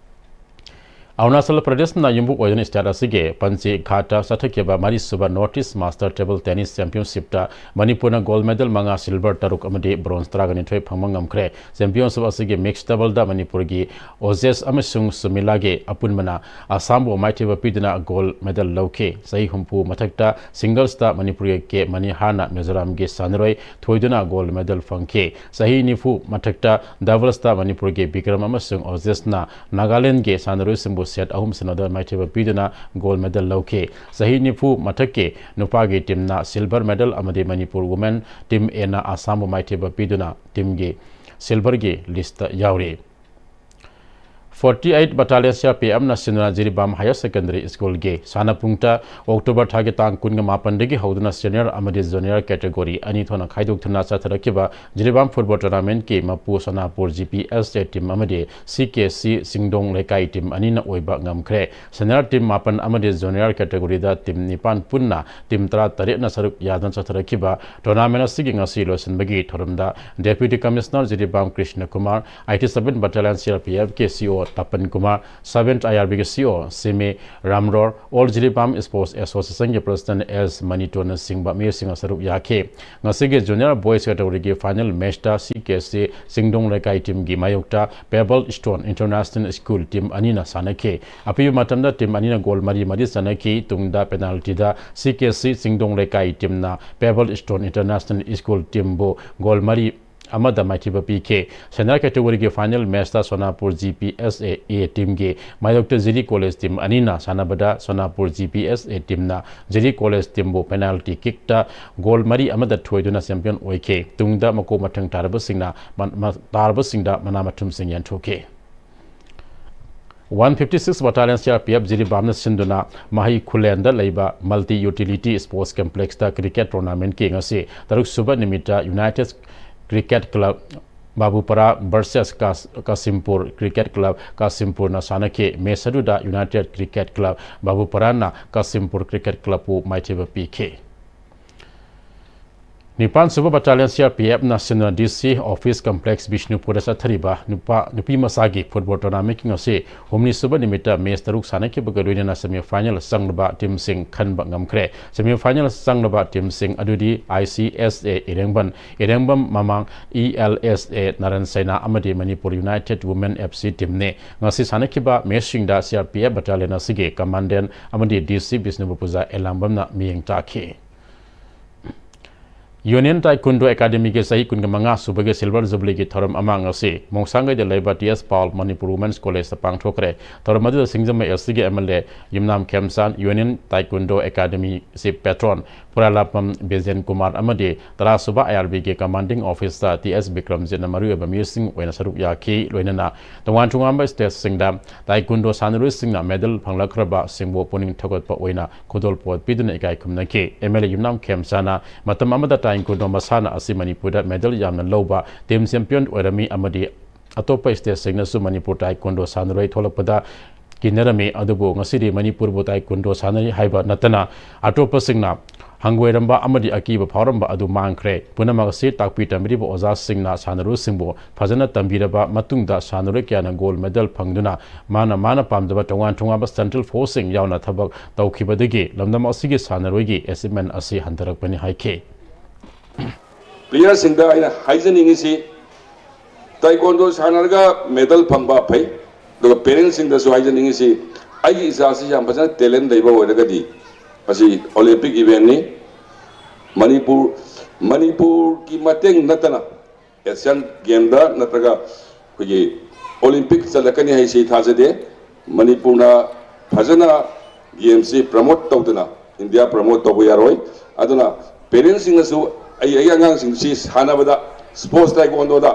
ꯑꯔꯨꯅꯥꯆꯜ ꯄ꯭ꯔꯗꯦꯁꯅ ꯌꯨꯝꯕꯨ ꯑꯣꯏꯗꯨꯅ ꯁ꯭ꯇꯦꯠ ꯑꯁꯤꯒꯤ ꯄꯟꯆꯤ ꯘꯥꯠꯇ ꯆꯠꯊꯈꯤꯕ ꯃꯔꯤꯁꯨꯕ north east master table tennis ꯆꯦꯝꯄꯤꯌꯟꯁꯤꯞꯇ ꯃꯅꯤꯄꯨꯔꯅ ꯒꯣꯜ ꯃꯦꯗꯜ ꯃꯉꯥ, ꯁꯤꯜꯚꯔ ꯇꯔꯨꯛ ꯑꯃꯗꯤ ꯕ꯭ꯔꯣꯟꯖ ꯇꯔꯥꯒ ꯅꯤꯊꯣꯏ ꯐꯪꯕ ꯉꯝꯈ꯭ꯔꯦ꯫ ꯆꯦꯝꯄꯤꯌꯟꯁꯤꯞ ꯑꯁꯤꯒꯤ ꯃꯤꯛꯁ ꯗꯕꯜꯗ ꯃꯅꯤꯄꯨꯔꯒꯤ ꯑꯣꯖꯦꯁ ꯑꯃꯁꯨꯡ ꯁꯨꯃꯤꯂꯥꯒꯤ ꯑꯄꯨꯟꯕꯅ ꯑꯁꯥꯝꯕꯨ ꯃꯥꯏꯊꯤꯕ ꯄꯤꯗꯨꯅ ꯒꯣꯜ ꯃꯦꯗꯜ ꯂꯧꯈꯤ꯫ ꯆꯍꯤ ꯍꯨꯝꯐꯨ ꯃꯊꯛꯇ ꯁꯤꯡꯒꯜꯁꯇ ꯃꯅꯤꯄꯨꯔꯒꯤ ꯀꯦ ꯃꯅꯤꯍꯥꯔꯅ ꯃꯤꯖꯣꯔꯥꯝꯒꯤ ꯁꯥꯟꯅꯔꯣꯏ ꯊꯣꯏꯗꯨꯅ ꯒꯣꯜ ꯃꯦꯗꯜ ꯐꯪꯈꯤ꯫ ꯆꯍꯤ ꯅꯤꯐꯨ ꯃꯊꯛꯇ ꯗꯕꯜꯁꯇ ꯃꯅꯤꯄꯨꯔꯒꯤ ꯕꯤꯀ꯭ꯔꯝ ꯑꯃꯁꯨꯡ ꯑꯣꯖꯦꯁꯅ ꯅꯥꯒꯥꯂꯦꯟꯗꯒꯤ ꯁꯥꯟꯅꯔꯣꯏꯁꯤꯡꯕꯨ ꯁꯦꯠ ꯑꯍꯨꯝ ꯁꯤꯅꯣꯗ ꯃꯥꯏꯊꯤꯕ ꯄꯤꯗꯨꯅ ꯒꯣꯜ ꯃꯦꯗꯜ ꯂꯧꯈꯤ꯫ ꯆꯍꯤ ꯅꯤꯐꯨ ꯃꯊꯛꯀꯤ ꯅꯨꯄꯥꯒꯤ ꯇꯤꯝꯅ ꯁꯤꯜꯚꯔ ꯃꯦꯗꯜ ꯑꯃꯗꯤ ꯃꯅꯤꯄꯨꯔ ꯋꯨꯃꯦꯟ ꯇꯤꯝ ꯑꯦꯅ ꯑꯁꯥꯝꯕꯨ ꯃꯥꯏꯊꯤꯕ ꯄꯤꯗꯨꯅ ꯇꯤꯝꯒꯤ ꯁꯤꯜꯚꯔꯒꯤ ꯂꯤꯁꯇ ꯌꯥꯎꯔꯤ꯫ forty eight Battalion C R P F ꯅ ꯁꯤꯟꯗꯨꯅ ꯖꯤꯔꯤꯕꯥꯝ Higher Secondary School ꯒꯤ ꯁꯥꯟꯅꯄꯨꯡꯗ October ꯊꯥꯒꯤ ꯇꯥꯡ ꯀꯨꯟꯒ ꯃꯥꯄꯟꯗꯒꯤ ꯍꯧꯗꯨꯅ senior ꯑꯃꯗꯤ junior category ꯑꯅꯤ ꯊꯣꯛꯅ ꯈꯥꯏꯗꯣꯛꯇꯨꯅ ꯆꯠꯊꯔꯛꯈꯤꯕ ꯖꯤꯔꯤꯕꯥꯝ football tournament ꯀꯤ ꯃꯄꯨ ꯁꯣꯅꯥꯄꯨꯔ G P S A team ꯑꯃꯗꯤ C K C ꯆꯤꯡꯗꯣꯡ ꯂꯩꯀꯥꯏ team ꯑꯅꯤꯅ ꯑꯣꯏꯕ ꯉꯝꯈ꯭ꯔꯦ꯫ Senior team ꯃꯥꯄꯟ ꯑꯃꯗꯤ junior category ꯗ team ꯅꯤꯄꯥꯟ ꯄꯨꯟꯅ team ꯇꯔꯥꯇꯔꯦꯠꯅ ꯁꯔꯨꯛ ꯌꯥꯗꯨꯅ ꯆꯠꯊꯔꯛꯈꯤꯕ tournament ꯑꯁꯤꯒꯤ ꯉꯁꯤ ꯂꯣꯏꯁꯤꯟꯕꯒꯤ ꯊꯧꯔꯝꯗ Deputy Commissioner Jiribam Krishna Kumar, eighty seven Battalion C R P F ꯀꯤ C O ꯇꯄꯟ Kumar, seventh I R B ꯒꯤ C O ꯁꯤꯃꯦ ꯔꯥꯝꯔꯣꯔ, All Jiribam Sports Association ꯒꯤ President S ꯃꯅꯤꯇꯣꯟꯅ ꯆꯤꯡꯕ ꯃꯤꯑꯣꯏꯁꯤꯡꯅ ꯁꯔꯨꯛ ꯌꯥꯈꯤ꯫ ꯉꯁꯤꯒꯤ junior boys category ꯒꯤ final match ꯇ C K C ꯆꯤꯡꯗꯣꯡ ꯂꯩꯀꯥꯏ team ꯒꯤ ꯃꯥꯌꯣꯛꯇ Pebble Stone International School team ꯑꯅꯤꯅ ꯁꯥꯟꯅꯈꯤ꯫ ꯑꯄꯤꯕ ꯃꯇꯝꯗ team ꯑꯅꯤꯅ goal ꯃꯔꯤ ꯃꯔꯤ ꯆꯟꯅꯈꯤ꯫ ꯇꯨꯡꯗ penalty ꯗ C K C ꯆꯤꯡꯗꯣꯡ ꯂꯩꯀꯥꯏ team ꯅ Pebble Stone International School team ꯕꯨ goal ꯃꯔꯤ ꯑꯃꯗ ꯃꯥꯏꯊꯤꯕ ꯄꯤꯈꯤ꯫ Senior category ꯒꯤ final match ꯇ ꯁꯣꯅꯥꯄꯨꯔ G P S A A team ꯒꯤ ꯃꯥꯌꯣꯛꯇ ꯖꯤꯔꯤ College team ꯑꯅꯤꯅ ꯁꯥꯟꯅꯕꯗ ꯁꯣꯅꯥꯄꯨꯔ G P S A team ꯅ ꯖꯤꯔꯤ College team ꯕꯨ penalty kick ꯇ goal ꯃꯔꯤ ꯑꯃꯗ ꯊꯣꯏꯗꯨꯅ champion ꯑꯣꯏꯈꯤ꯫ ꯇꯨꯡꯗ ꯃꯀꯣꯛ ꯃꯊꯪ ꯇꯥꯔꯕꯁꯤꯡꯅ ꯃ-, ꯃ-, ꯇꯥꯔꯕꯁꯤꯡꯗ ꯃꯅꯥ ꯃꯊꯨꯝꯁꯤꯡ ꯌꯦꯟꯊꯣꯛꯈꯤ꯫ One fifty six Battalion C R P F ꯖꯤꯔꯤꯕꯥꯝꯅ ꯁꯤꯟꯗꯨꯅ ꯃꯍꯩ ꯈꯨꯂꯦꯟꯗ ꯂꯩꯕ Multi Utility Sports Complex ꯇ cricket tournament ꯀꯤ ꯉꯁꯤ ꯇꯔꯨꯛ ꯁꯨꯕ ꯅꯨꯃꯤꯠꯇ United Cricket Club ꯕꯥꯕꯨꯄꯥꯔꯥ versus ꯀꯥꯁ-, ꯀꯥꯁꯤꯝꯄꯨꯔ Cricket Club ꯀꯥꯁꯤꯝꯄꯨꯔꯅ ꯁꯥꯟꯅꯈꯤ꯫ Match ꯑꯗꯨꯗ United Cricket Club ꯕꯥꯕꯨꯄꯥꯔꯥꯅ ꯀꯥꯁꯤꯝꯄꯨꯔ Cricket Club ꯄꯨ ꯃꯥꯏꯊꯤꯕ ꯄꯤꯈꯤ꯫ ꯅꯤꯄꯥꯟ ꯁꯨꯕ Battalion C R P F ꯅ ꯁꯤꯟꯗꯨꯅ D C Office Complex ꯕꯤꯁꯅꯨꯄꯨꯔꯗ ꯆꯠꯊꯔꯤꯕ ꯅꯨꯄꯥ, ꯅꯨꯄꯤ ꯃꯆꯥꯒꯤ football tournament ꯀꯤ ꯉꯁꯤ ꯍꯨꯝꯅꯤ ꯁꯨꯕ ꯅꯨꯃꯤꯠꯇ match ꯇꯔꯨꯛ ꯁꯥꯟꯅꯈꯤꯕꯒ ꯂꯣꯏꯅꯅ semi final ꯆꯪꯂꯕ team ꯁꯤꯡ ꯈꯟꯕ ꯉꯝꯈ꯭ꯔꯦ꯫ Semi final ꯆꯪꯂꯕ team ꯁꯤꯡ ꯑꯗꯨꯗꯤ I C S A ꯏꯔꯦꯡꯕꯝ, ꯏꯔꯦꯡꯕꯝ ꯃꯃꯥꯡ E L S A ꯅꯥꯔꯟ ꯁꯩꯅꯥ ꯑꯃꯗꯤ Manipur United Women F C team ꯅꯤ꯫ ꯉꯁꯤ ꯁꯥꯟꯅꯈꯤꯕ match ꯁꯤꯡꯗ C R P F battalion ꯑꯁꯤꯒꯤ commandant ꯑꯃꯗꯤ D C ꯕꯤꯁꯅꯨꯄꯨꯔ ꯄꯨꯖꯥ ꯑꯦꯂꯥꯡꯕꯝꯅ ꯃꯤꯠꯌꯦꯡ ꯇꯥꯈꯤ꯫ Union Taekwondo Academyꯒꯤ ꯆꯍꯤ ꯀꯨꯟꯃꯉꯥ ꯁꯨꯕꯒꯤ Silver Jubileeꯒꯤ ꯊꯧꯔꯝ ꯑꯃ ꯉꯁꯤ ꯃꯣꯡꯁꯥꯡꯒꯩꯗ ꯂꯩꯕ ꯇꯤ ꯑꯦꯁ ꯄꯥꯎꯜ ꯃꯅꯤꯄꯨꯔ Women's Collegeꯇ ꯄꯥꯡꯊꯣꯛꯈ꯭ꯔꯦ꯫ ꯊꯧꯔꯝ ꯑꯗꯨꯗ ꯁꯤꯡꯖꯃꯩ ꯑꯦꯁ ꯁꯤꯒꯤ M L A Yumnam Khemchand, Union Taekwondo Academy Chief Patron Phurailatpam Bijen Kumar ꯑꯃꯗꯤ ꯇꯔꯥꯁꯨꯕ ꯑꯥꯏ ꯑꯥꯔ ꯕꯤꯒꯤ Commanding Officer ꯇꯤ ꯑꯦꯁ ꯕꯤꯀ꯭ꯔꯝꯖꯤꯠꯅ ꯃꯔꯨꯑꯣꯏꯕ ꯃꯤꯑꯣꯏꯁꯤꯡ ꯑꯣꯏꯅ ꯁꯔꯨꯛ ꯌꯥꯈꯤ꯫ ꯂꯣꯏꯅꯅ ꯇꯣꯉꯥꯟ ꯇꯣꯉꯥꯟꯕ ꯁ꯭ꯇꯦꯠꯁꯤꯡꯗ ꯇꯥꯏꯀꯨꯟꯗꯣ ꯁꯥꯟꯅꯔꯣꯏꯁꯤꯡꯅ ꯃꯦꯗꯜ ꯐꯪꯂꯛꯈ꯭ꯔꯕꯁꯤꯡꯕꯨ ꯄꯨꯛꯅꯤꯡ ꯊꯧꯒꯠꯄ ꯑꯣꯏꯅ ꯈꯨꯗꯣꯜꯄꯣꯠ ꯄꯤꯗꯨꯅ ꯏꯀꯥꯏ ꯈꯨꯝꯅꯈꯤ꯫ ꯑꯦꯝ ꯑꯦꯜ ꯑꯦ ꯌꯨꯝꯅꯥꯝ ꯈꯦꯝꯆꯥꯅ ꯃꯇꯝ ꯑꯃꯗ ꯇꯥꯏꯀꯨꯟꯗꯣ ꯃꯁꯥꯟꯅ ꯑꯁꯤ ꯃꯅꯤꯄꯨꯔꯗ ꯃꯦꯗꯜ ꯌꯥꯝꯅ ꯂꯧꯕ, ꯇꯤꯝ ꯆꯦꯝꯄꯤꯌꯟ ꯑꯣꯏꯔꯝꯃꯤ ꯑꯃꯗꯤ ꯑꯇꯣꯞꯄ ꯁ꯭ꯇꯦꯠꯁꯤꯡꯅꯁꯨ ꯃꯅꯤꯄꯨꯔ ꯇꯥꯏꯀꯨꯟꯗꯣ ꯁꯥꯟꯅꯔꯣꯏ ꯊꯣꯛꯂꯛꯄꯗ ꯀꯤꯅꯔꯝꯃꯤ, ꯑꯗꯨꯕꯨ ꯉꯁꯤꯗꯤ ꯃꯅꯤꯄꯨꯔꯕꯨ ꯇꯥꯏꯀꯨꯟꯗꯣ ꯁꯥꯟꯅꯔꯤ ꯍꯥꯏꯕ ꯅꯠꯇꯅ ꯑꯇꯣꯞꯄꯁꯤꯡꯅ ꯍꯪꯒꯣꯏꯔꯝꯕ ꯑꯃꯗꯤ ꯑꯀꯤꯕ ꯐꯥꯎꯔꯝꯕ ꯑꯗꯨ ꯃꯥꯡꯈ꯭ꯔꯦ꯫ ꯄꯨꯝꯅꯃꯛ ꯑꯁꯤ ꯇꯥꯛꯄꯤ ꯇꯝꯕꯤꯔꯤꯕ ꯑꯣꯖꯥꯁꯤꯡꯅ ꯁꯥꯟꯅꯔꯣꯏꯁꯤꯡꯕꯨ ꯐꯖꯅ ꯇꯝꯕꯤꯔꯕ ꯃꯇꯨꯡꯗ ꯁꯥꯟꯅꯔꯣꯏ ꯀꯌꯥꯅ ꯒꯣꯜ ꯃꯦꯗꯜ ꯐꯪꯗꯨꯅ ꯃꯥꯅ ꯃꯥꯅ ꯄꯥꯝꯖꯕ ꯇꯣꯉꯥꯟ ꯇꯣꯉꯥꯟꯕ ꯁꯦꯟꯇ꯭ꯔꯦꯜ ꯐꯣꯔꯁꯁꯤꯡ ꯌꯥꯎꯅ ꯊꯕꯛ ꯇꯧꯈꯤꯕꯗꯒꯤ ꯂꯝꯗꯝ ꯑꯁꯤꯒꯤ ꯁꯥꯟꯅꯔꯣꯏꯒꯤ ꯑꯦꯆꯤꯞꯃꯦꯟ ꯑꯁꯤ ꯍꯟꯊꯔꯛꯄꯅꯤ ꯍꯥꯏꯈꯤ꯫ ꯄ꯭ꯂꯦꯌꯔꯁꯤꯡꯗ ꯑꯩꯅ ꯍꯥꯏꯖꯅꯤꯡꯉꯤꯁꯤ, ꯇꯥꯏꯀꯣꯟꯗꯣ ꯁꯥꯟꯅꯔꯒ ꯃꯦꯗꯜ ꯐꯪꯕ ꯐꯩ, ꯑꯗꯨꯒ ꯄꯦꯔꯦꯟꯁꯁꯤꯡꯗꯁꯨ ꯍꯥꯏꯖꯅꯤꯡꯉꯤꯁꯤ, ꯑꯩꯒꯤ ꯏꯆꯥꯁꯤ ꯌꯥꯝ ꯐꯖꯅ ꯇꯦꯂꯦꯟ ꯂꯩꯕ ꯑꯣꯏꯔꯒꯗꯤ ꯃꯁꯤ ꯑꯣꯂꯦꯝꯄꯤꯛ ꯏꯚꯦꯟꯅꯤ꯫ ꯃꯅꯤꯄꯨꯔ, ꯃꯅꯤꯄꯨꯔꯒꯤ ꯃꯇꯦꯡ ꯅꯠꯇꯅ ꯑꯦꯁꯤꯌꯥꯟ ꯒꯦꯝꯗ ꯅꯠꯇ꯭ꯔꯒ ꯑꯩꯈꯣꯏꯒꯤ ꯑꯣꯂꯦꯝꯄꯤꯛ ꯆꯠꯂꯛꯀꯅꯤ ꯍꯥꯏꯁꯤ ꯊꯥꯖꯗꯦ꯫ ꯃꯅꯤꯄꯨꯔꯅ ꯐꯖꯅ ꯒꯦꯝꯁꯤ ꯄ꯭ꯔꯃꯣꯠ ꯇꯧꯗꯅ ꯏꯟꯗꯤꯌꯥ ꯄ꯭ꯔꯃꯣꯠ ꯇꯧꯕ ꯌꯥꯔꯣꯏ꯫ ꯑꯗꯨꯅ ꯄꯦꯔꯦꯟꯁꯁꯤꯡꯅꯁꯨ ꯑꯩ, ꯑꯩꯒꯤ ꯑꯉꯥꯡꯁꯤꯡꯁꯤ ꯁꯥꯟꯅꯕꯗ, ꯁ꯭ꯄꯣꯔꯠꯁ ꯇꯥꯏꯀꯣꯟꯗꯣꯗ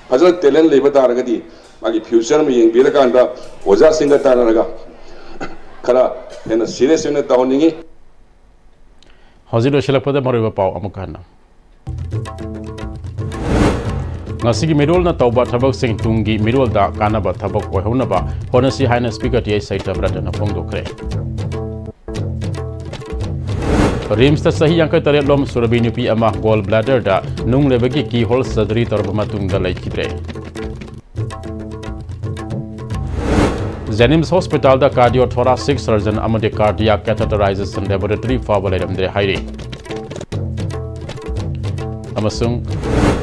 ꯐꯖꯅ ꯇꯦꯂꯦꯟ ꯂꯩꯕ ꯇꯥꯔꯒꯗꯤ ꯃꯥꯒꯤ ꯐ꯭ꯌꯨꯆꯔ ꯑꯃ ꯌꯦꯡꯕꯤꯔꯀꯥꯟꯗ ꯑꯣꯖꯥꯁꯤꯡꯒ ꯇꯥꯟꯅꯔꯒ ꯈꯔ ꯍꯦꯟꯅ ꯁꯤꯔꯤꯌꯁ ꯑꯣꯏꯅ ꯇꯧꯍꯟꯅꯤꯡꯉꯤ꯫ ꯍꯧꯖꯤꯛ ꯂꯣꯏꯁꯤꯜꯂꯛꯄꯗ ꯃꯔꯨꯑꯣꯏꯕ ꯄꯥꯎ ꯑꯃꯨꯛ ꯍꯟꯅ꯫ ꯉꯁꯤꯒꯤ ꯃꯤꯔꯣꯜꯅ ꯇꯧꯕ ꯊꯕꯛꯁꯤꯡ ꯇꯨꯡꯒꯤ ꯃꯤꯔꯣꯜꯗ ꯀꯥꯟꯅꯕ ꯊꯕꯛ ꯑꯣꯏꯍꯧꯅꯕ ꯍꯣꯠꯅꯁꯤ ꯍꯥꯏꯅ ꯁ꯭ꯄꯤꯀꯔ ꯇꯤ ꯑꯩꯆ ꯁꯩꯇꯕ꯭ꯔꯇꯅ ꯐꯣꯡꯗꯣꯛꯈ꯭ꯔꯦ꯫ ꯔꯤꯝꯁꯇ ꯆꯍꯤ ꯌꯥꯡꯈꯩ ꯇꯔꯦꯠ ꯂꯣꯝ ꯁꯨꯔꯕꯤ ꯅꯨꯄꯤ ꯑꯃ ꯒꯣꯜ ꯕ꯭ꯂꯦꯗꯔꯗ ꯅꯨꯡ ꯂꯩꯕꯒꯤ ꯀꯤ ꯍꯣꯜ ꯁꯔꯖꯔꯤ ꯇꯧꯔꯕ ꯃꯇꯨꯡꯗ ꯂꯩꯈꯤꯗ꯭ꯔꯦ꯫ ꯖꯦꯅꯤꯝꯁ ꯍꯣꯁꯄꯤꯇꯥꯜꯗ ꯀꯥꯔꯗꯤꯑꯣ ꯊꯣꯔꯥꯁꯤꯛ ꯁꯔꯖꯟ ꯑꯃꯗꯤ ꯀꯥꯔꯗꯤꯌꯥꯛ ꯀꯦꯊꯦꯇꯔꯥꯏꯖꯦꯁꯟ ꯂꯦꯕꯣꯔꯦꯇꯔꯤ ꯐꯥꯎꯕ ꯂꯩꯔꯝꯗ꯭ꯔꯦ ꯍꯥꯏꯔꯤ꯫ ꯑꯃꯁꯨꯡ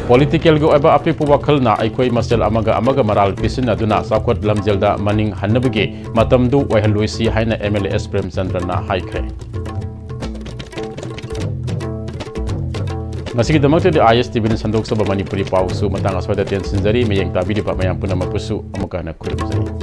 ꯄꯣꯂꯤꯇꯤꯀꯦꯜꯒꯤ ꯑꯣꯏꯕ ꯑꯄꯤꯛꯄ ꯋꯥꯈꯜꯅ ꯑꯩꯈꯣꯏ ꯃꯁꯦꯜ ꯑꯃꯒ ꯑꯃꯒ ꯃꯔꯥꯜ ꯄꯤꯁꯤꯟꯅꯗꯨꯅ ꯆꯥꯎꯈꯠ ꯂꯝꯖꯦꯜꯗ ꯃꯅꯤꯡ ꯍꯟꯅꯕꯒꯤ ꯃꯇꯝꯗꯨ ꯑꯣꯏꯍꯜꯂꯣꯏꯁꯤ ꯍꯥꯏꯅ ꯑꯦꯝ ꯑꯦꯜ ꯑꯦ ꯑꯦꯁ ꯄ꯭ꯔꯦꯝꯆꯟꯗ꯭ꯔꯅ ꯍꯥꯏꯈ꯭ꯔꯦ꯫ ꯉꯁꯤꯒꯤꯗꯃꯛꯇꯗꯤ ꯑꯥꯏ ꯑꯦꯁ ꯇꯤ ꯚꯤꯅ ꯁꯟꯗꯣꯛꯆꯕ ꯃꯅꯤꯄꯨꯔꯤ ꯄꯥꯎꯁꯨ ꯃꯇꯥꯡ ꯑꯁ꯭ꯋꯥꯏꯗ ꯇꯦꯟꯁꯤꯟꯖꯔꯤ꯫ ꯃꯌꯦꯡ ꯇꯥꯕꯤꯔꯤꯕ ꯃꯌꯥꯝ ꯄꯨꯝꯅꯃꯛꯄꯨꯁꯨ ꯑꯃꯨꯛꯀ ꯍꯟꯅ ꯈꯨꯔꯨꯝꯖꯔꯤ꯫